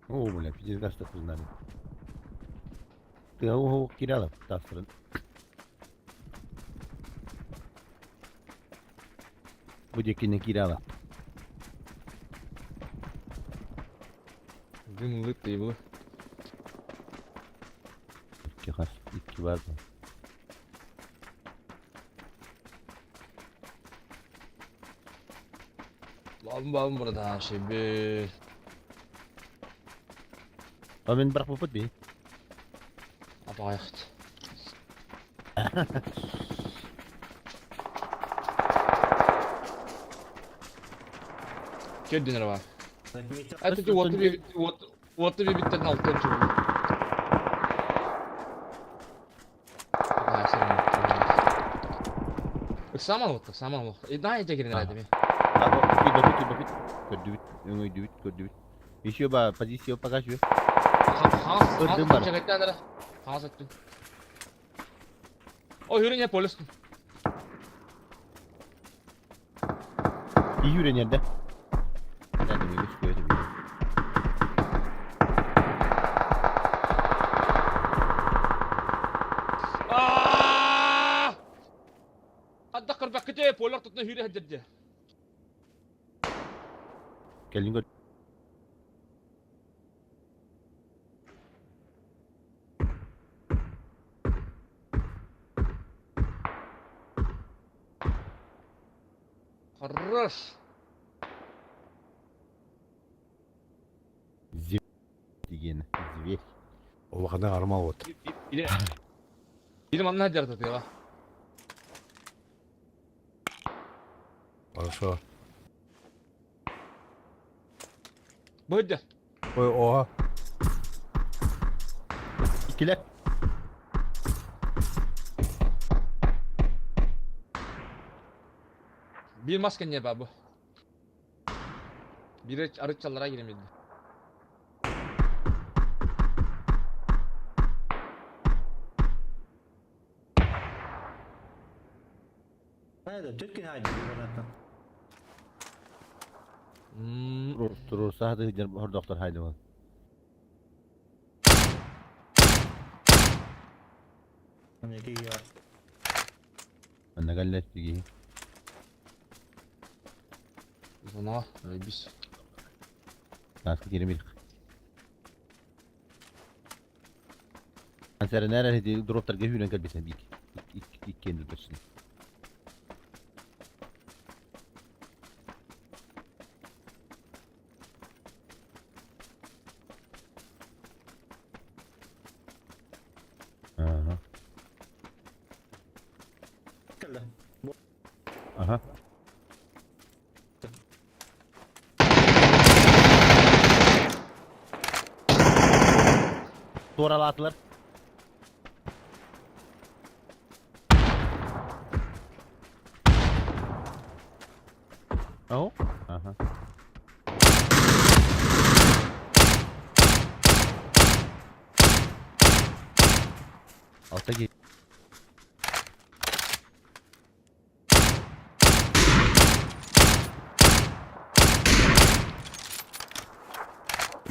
О, бля, пиздец газ так узнали. Ты ого киряла тастырын. Будет кине киряла. Дым лыпты было. İki has, iki var mı? Бабын братан, шебе. А мен бірақ бұпыт бей. Апайықты. Кел бар. Это ты вот тебе вот тебе биттен алтын чугу. Саман вот, саман вот. И да, я тебе говорю, Бапыт, бапыт. Көрдүбүт, өңөйдүбүт, көрдүбүт. Еще ба позиция пока что. Көрдүм бар. Хас аттын. О, хүрүн я полистун. И хүрен yerде. Nerede mi göç gördüm. Адда кырбаккыте полар тутна хүрэ хаджадде. Келин көр. Хорош. Деген зверь. Улахана армал вот. Или Или манна хаджарда тыга. Хорошо. Быдда. Ой, оha. Икилер. Bir maske ne bu? Biri arıç çallara giremedi. Haydi, Türk'ün haydi гранатна. Турur сахады хор доктор haydi бол. Екі бар. Анна галлет диги. Зона, бис. Таска киремир. Ансер нere дроптар гehүнен келбесен бик. Ик ик кенди dursun. Aha. Келді. Aha. Тураlatılır. Oh. Aha. Alta gir.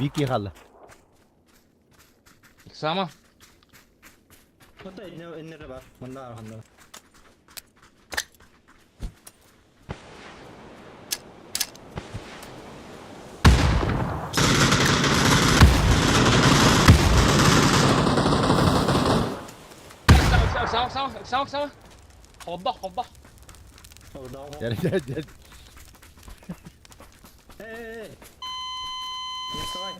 Вики қалды. Сама. Ота иннері бар. Мында арқанда. Сама, сама, сама, сама. Хобба, хобба. Gel gel gel. Эй, эй, Не вставай.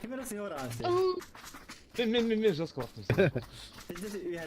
Кимер сен орансың? Мен, мен, мен, мен жестко бақтым. Здесь я.